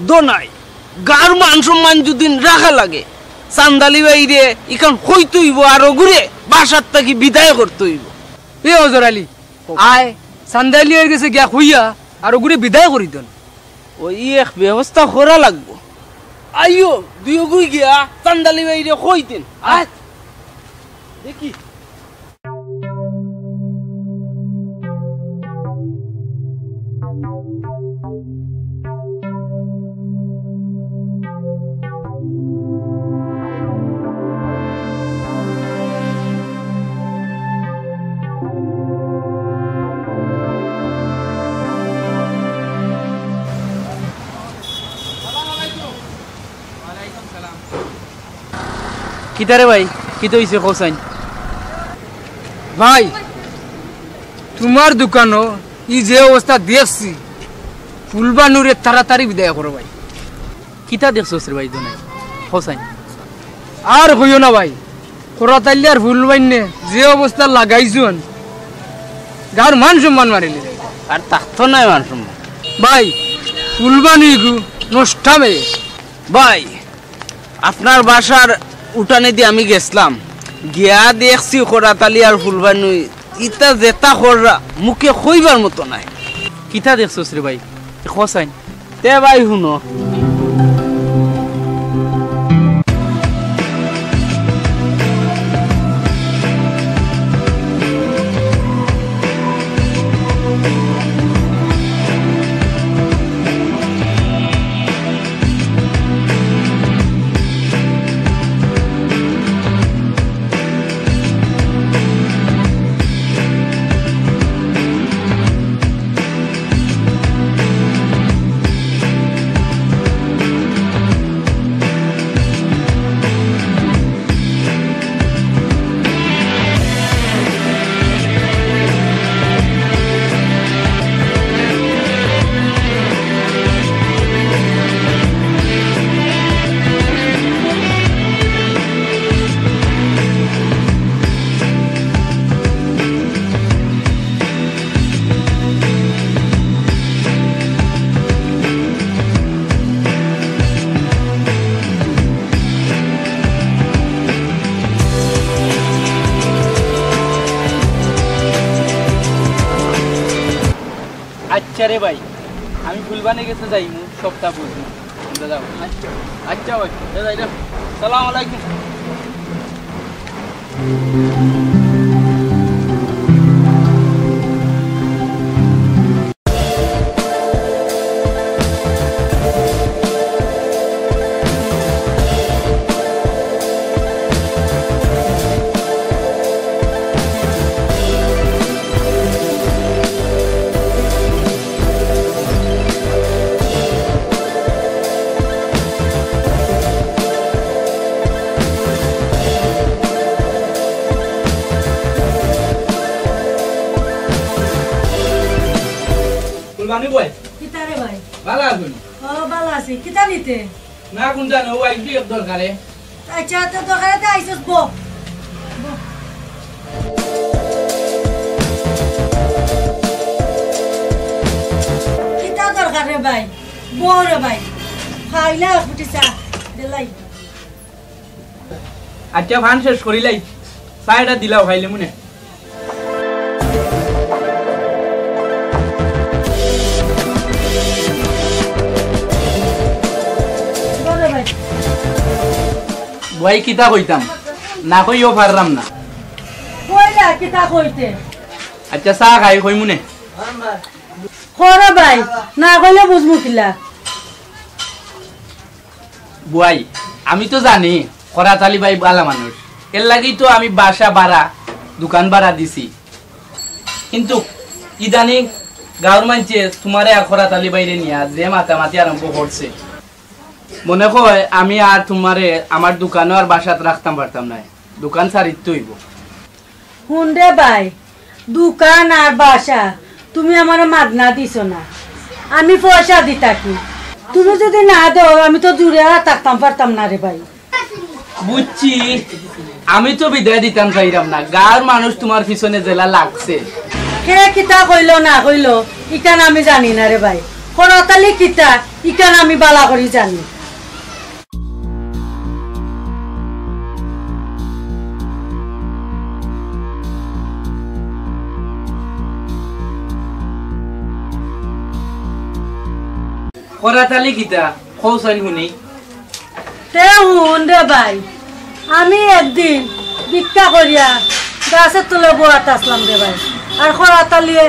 দো নাই। গাঁর মান সম্মান যদি রাখা লাগে, চান্দালি ভাইরে ইখান কইতে অইবো আর ওগুরে বাসার থাকি বিদায় করতে অইবো। এ হজর আলী, আয়, চান্দালি ভাইর গেছে গিয়া কইয়া আর ওগুরে বিদায় করি দেন। ওই এক ব্যবস্থা করা লাগবো। আইও, দুই ওগুই গিয়া চান্দালি ভাইরে কই দেন। আয়। দেখি। কিতা রে ভাই, কিতা অইছে কও চাইন? ভাই, তুমার দোকানো ই যে অবস্থা দেখছি, ফুলবানুরে তাড়াতাড়ি বিদায় করো ভাই। কিতা দেখছস রে ভাই দুনাই? কও চাইন। আর কইও না ভাই, খরাত আলী আর ফুলবানুয়ে যে অবস্থা লাগাইছইন, গাঁর মান সম্মান মারিলিছে। আর থাকতো নায় মান সম্মান। ভাই, ফুলবানু ইগু নষ্টা মেয়ে। ভাই, আপনার বাসার উঠানেদি আমি গেছলাম, গিয়া দেখছি খরাত আলী আর ফুলবানু ইতা যেতা কররা মুখে কইবার মতো নায়। কিতা দেখছস রে ভাই? কও চাইন। তে ভাই হুনো। আচ্ছা রে ভাই, আমি ফুলবানুর গেছে যাইমু, সবতা বুঝমু। তোমরা যাও। আচ্ছা। আচ্ছা ভাই, এ যাই রে। সালাম আলাইকুম। ফুলবানু বয়। কিতা রে ভাই? ভালা আছইন? ও, ভালা আছি। কিতা নিতে? না, কুন জানো, ও আইবি এক দরকারে। আচ্ছা, তো দরকারে তো আইছস, বহ। বহ। কিতা দরকার রে ভাই? বহ রে ভাই। খাইলা ফুটি চা, দিলাই। আচ্ছা, ফান শেষ করিলাই। চা এটা দিলাও, খাইলে মনে। বয় রে ভাই। বয় কিতা কইতাম, না কইও পারলাম না। কইলা কিতা কইতে? আচ্ছা, চা খাই কইমুনে। করো ভাই, না কইলে বুঝমু কিলা? বুয়াই, আমি তো জানি খরাত আলী ভাই ভালা মানুষ, এর লাগি তো আমি বাসা ভাড়া, দোকান ভাড়া দিছি। কিন্তু ইদানিং গাঁওর মানষে তুমারে আর খরাত আলী ভাইরে নিয়া যে মাতামাতি আরম্ভ করছে, মনে কয় আমি আর তুমারে আমার দোকানো আর বাসাত রাখতাম পারতাম নায়, দোকান ছাড়িতে অইবো। হুন রে ভাই, দোকান আর বাসা তুমি আমারে মাগনা দিছো না, আমি পয়সা দি থাকি। তুমি যুদি না দেও, আমি তো জুড়ে আর থাকতাম পারতাম না রে ভাই। বুঝছি, আমি তো বিদায় দিতাম চাইরাম না, গাঁওর মানুষ তুমার পিছনে যেলা লাগছে। কে কিতা কইলো না কইলো, ইখান আমি জানি না রে ভাই। করাতালি কিতা, ইখান আমি বালা করি জানি। করাতালি কিতা? কও চাইন হুনি। তে হুন রে ভাই, আমি একদিন ভিক্ষা করিয়া গাছর তলে বওয়াত আছলাম রে ভাই, আর করাতালিয়ে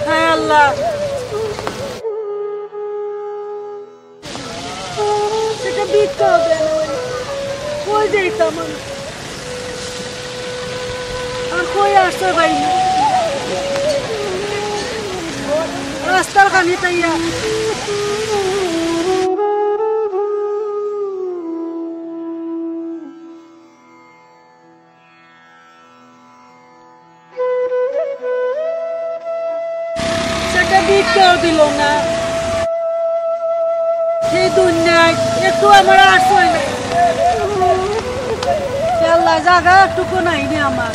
হায় আল্লাহ, একটা ভিক্ষা দেন, কই যাইতাম আমি? আর কই আশ্রয় পাইমু? রাস্তার খানি তাইয়া। একটা ভিক্ষাও দিল না। এই দুনিয়ায় একটু আমার আশ্রয় নাই। আল্লাহ, জাগা একটুকু নাই নি আমার,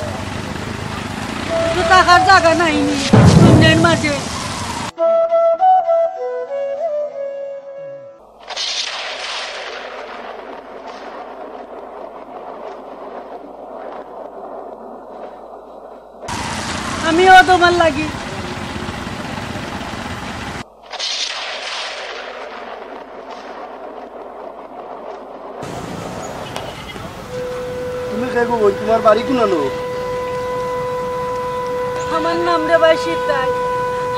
একটু থাকার জাগা নাই নি দুনিয়ার মাঝে। আমিও তুমার লাগি। তুমি কে গো বইন? তুমার বাড়ি কুনানো? আমার নাম রে ভাই সিতাই।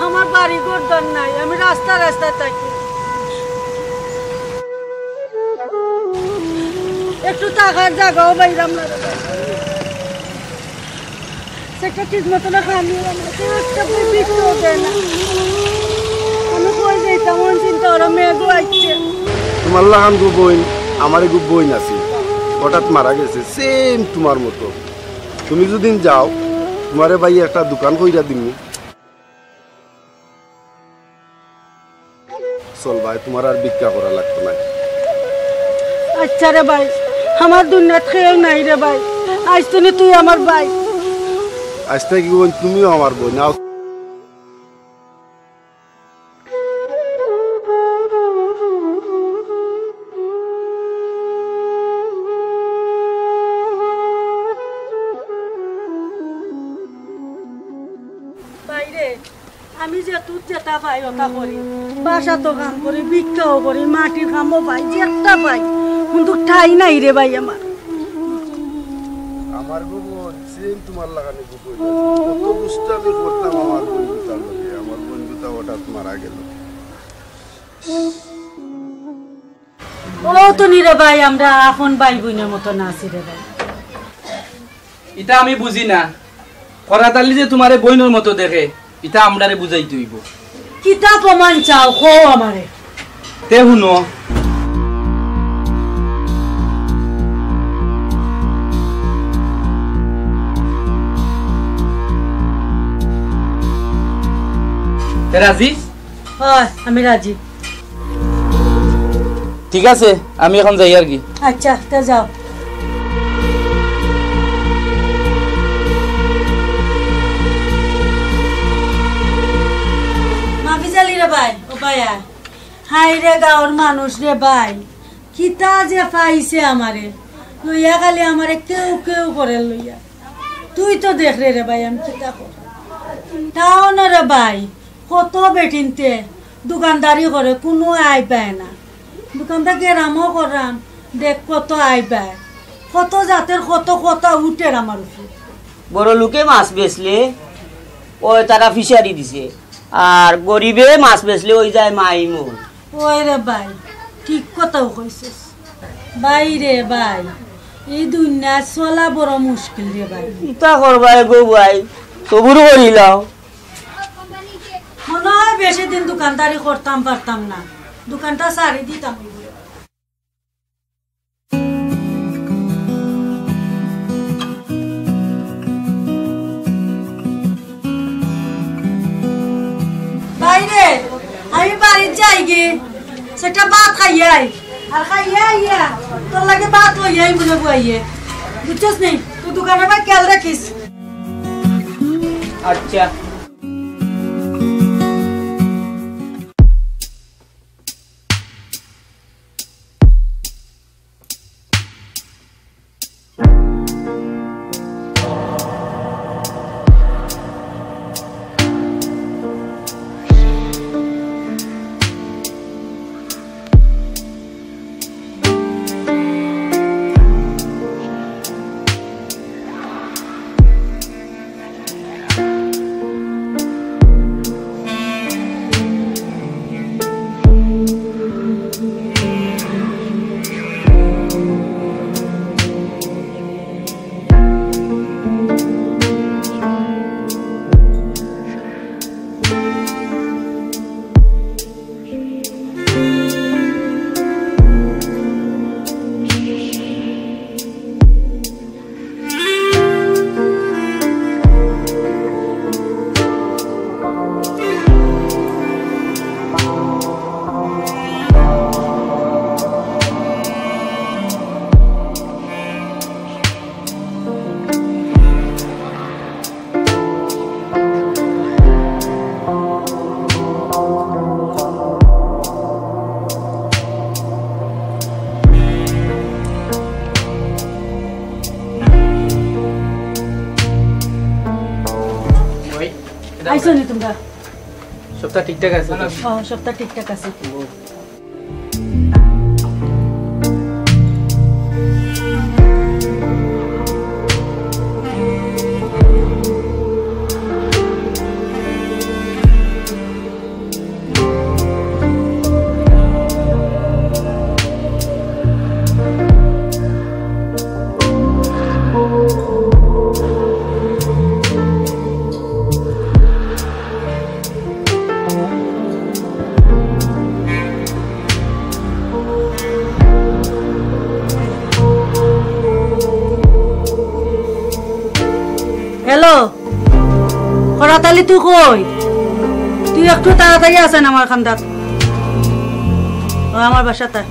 আমার বাড়ি ঘর দর নাই, আমি রাস্তা রাস্তা থাকি। একটু থাকার জাগাও পাইরাম না রে ভাই। একটা ঠিক মতো না খানি, একটা বিক্রি দেয় না। আমি কই যাইতাম, অন চিন্তা করা মেঘও আইছে। তুমার লাখান গো বইন, আমার এগু বইন আছে, হঠাৎ মারা গেছে, সেম তুমার মতো। তুমি যুদি যাও, তুমারে ভাই একটা দোকান কইরা দিমু। চল ভাই, তুমার আর ভিক্ষা করা লাগতো না। আচ্ছা রে ভাই, আমার দুনিয়াত কেউ নাই রে ভাই, আইজ তনে তুই আমার ভাই। আইজ থাকি বইন তুমিও আমার বইন। আও। আমি যেতা যেতা পাই ওতা করি, বাসাত কাম করি, ভিক্ষাও করি, মাটির কামও পাই, যেতা পাই, কিন্তু ঠাই নাই রে ভাই আমার। আমার বইন, same তুমার লাখান বইন। কত দুষ্টামি করতাম আমার বইন দুটার লগে, আমার বইন দুটা হঠাৎ মারা গেল। ও তো নি রে ভাই, আমরা আপন ভাই বইনর মতো আছি রে ভাই। ইতা আমি বুঝি না। করাত আলী যে তুমারে বইনর মতো দেখে, ইতা আমরারে বুঝাইতে অইবো। কিতা প্রমাণ চাও, কও আমারে। তে হুনো। তে রাজি? অয়, আমি রাজি। ঠিক আছে, আমি অখন যাই আর কি। আচ্ছা, তে যাও। মাফিজ আলী রে ভাই, ও ভাই আয়। হায় রে গাঁওর মানুষ রে ভাই, কিতা যে পাইছে আমারে, লইয়া খালি আমারে কেউ কেউ করের লইয়া। তুই তো দেখরে রে ভাই, আমি কিতা করি। তাও না রে ভাই, কত বেটিন্তে দোকানদারি করে, কুনু আয় পায় না। দোকানদার গেরামও করাম, দেখ কত আয় পায়। কত জাতের কত কথা উঠের আমার উপরে। বড় লোকে মাছ বেচলে, ওই তারা ফিশারি দিছে, আর গরিবে মাছ বেচলে ওই যায় মাইমন। ওই রে ভাই, ঠিক কথাউ কইছস। ভাই রে ভাই, ই দুনিয়াত চলা বড় মুশকিল রে ভাই। কিতা করবায় গো ভাই, সবুর করিলাও। মনো অয় বেশি দিন দোকানদারি করতাম পারতাম না, দোকানটা ছাড়ি দিতাম অইবো। ভাইরে, আমি বাড়িত যাইগি, সেটা ভাত খাইয়া আই। আর খাইয়া আইয়া তোর লাগি ভাত লইয়া আই মনে বুয়াইয়ে। বুঝছস নি? তুই দোকানর বায় খেয়াল রাখিস। আচ্ছা। ওই, আইছো নি তোমরা? সবটা ঠিকঠাক আছে তো? হ্যাঁ, সবটা ঠিকঠাক আছে। হ্যালো, করাত আলী, তুই কই? তুই একটু তাড়াতাড়ি আয় না আমার কান্দাত। ও, আমার বাসাত আয়।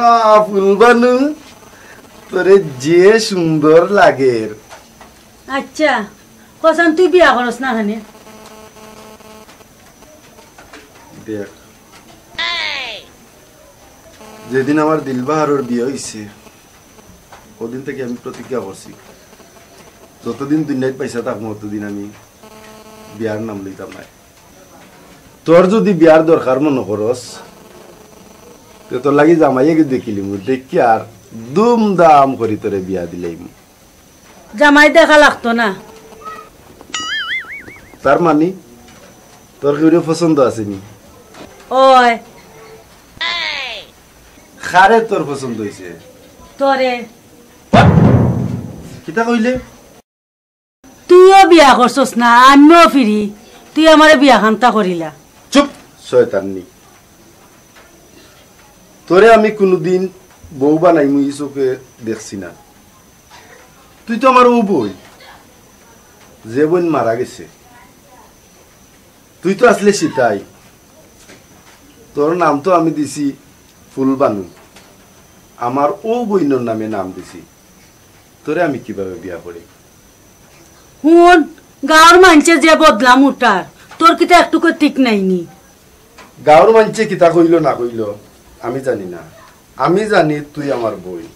আহ, ফুলবানু, তোরে যে সুন্দর লাগের। আচ্ছা, কছাইন তুই বিয়া করস না কেনে? দেখ, যেদিন আমার দিলবাহারর বিয়া অইছে, অউদিন থাকি আমি প্রতিজ্ঞা করছি, যতদিন দুনিয়াত পয়সা থাকমু, অতদিন আমি বিয়ার নাম লইতাম নায়। তোর যুদি বিয়ার দরকার মনো করস, তে তোর লাগি জামাই আগে দেখিলিমু, দেখিয়া আর ধুমধাম করি তোরে বিয়া দিলাইমু। জামাই দেখা লাগতো না। তার মানি, তোর কেউরে পছন্দ আছে নি? অয়। কারে তোর পছন্দ অইছে? তোরে। কিতা কইলে? তুইও বিয়া করছস না, আমিও free, তুই আমারে বিয়া খানতা করিলা। চুপ, শয়তাননি। তোরে আমি কুনুদিন বউ বানাইমু ই চউখে দেখছি না। তুই তো আমার অউ বইন, যে বইন মারা গেছে। তুই তো আছলে সিতাই, তোর নাম তো আমি দিছি ফুলবানু, আমার অউ বইনর নামে নাম দিছি। তোরে আমি কিভাবে বিয়া করি? হুন, গাঁওর মানষে যে বদনাম উঠার, তোর কিতা একটুকু ঠিক নাই নি? গাঁওর মানষে কিতা কইলো না কইলো, আমি জানি না। আমি জানি তুই আমার বইন।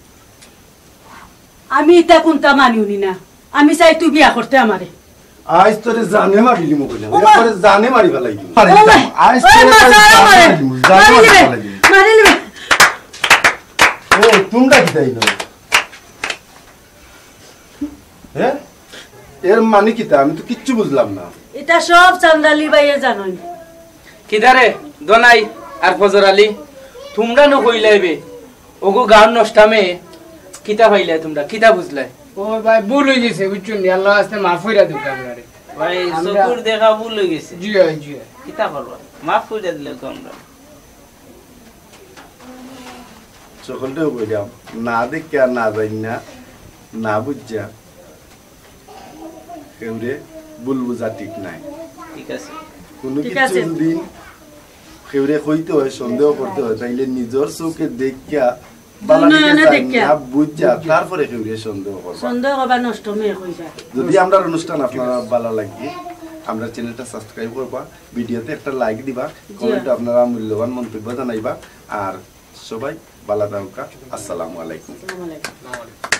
আমি ইতা কুনতা মানিও নি না। আমি চাই তুই বিয়া করতে আমারে। আইজ তোরে জানে মারিলিমু কইলাম। ওমা! একবারে জানে মারি ফালাই দিমু। ওমা! আইজ ওই তোরে মা, জানে মারে। মারিলিমু, জানে মারি ফালাই দিমু। মারিলিবে। এ, তুমরা কিতা অইলো? হ্যাঁ? এর মানে কিতা? আমি তো কিচ্ছু বুঝলাম না। ইতা সব চান্দালি ভাইয়ে জানইন। কিতা রে, দনাই আর ফজর আলী, তুমরা নু কইলাইবে, অগু গাঁওর নষ্টা মেয়ে, কিতা পাইলায় তুমরা, কিতা বুঝলায়? ও ভাই, ভুল অইগেছে, বুঝছো নি? আল্লার ওয়াস্তে মাফ কইরা দেউক্কা আমরারে। ভাই, আমরা চকুর দেখা ভুল অইগেছে। জি অয়, জি অয়। কিতা করবা? মাফ কইরা দিলাউক্কা আমরা। সকলরেউ কইরাম, না দেখিয়া, না জানিয়া, না বুঝিয়া কেউরে ভুল বুঝা ঠিক নায়। ঠিক আছে। কুনু ঠিক কিচ্ছু আছে। যুদি কেউরে কইতে অয়, সন্দেহ করতে অয়, তাইলে নিজর চউখে দেখিয়া, ভালা দুই নয়নে দেখিয়া, দেখিয়া। না বুঝিয়া, তারপরে কেউরে সন্দেহ করবা। সন্দেহ করবা, নষ্ট মেয়ে কইবা। যুদি আমরার অনুষ্ঠান আপনারার ভালা লাগে, আমরার channelটা subscribe করবা, videoতে একটা like দিবা, জি। Commentএ আপনারার মূল্যবান মন্তব্য জানাইবা। আর সবাই ভালা থাকুক্কা। আসসালামু আলাইকুম। আসসালামু আলাইকুম।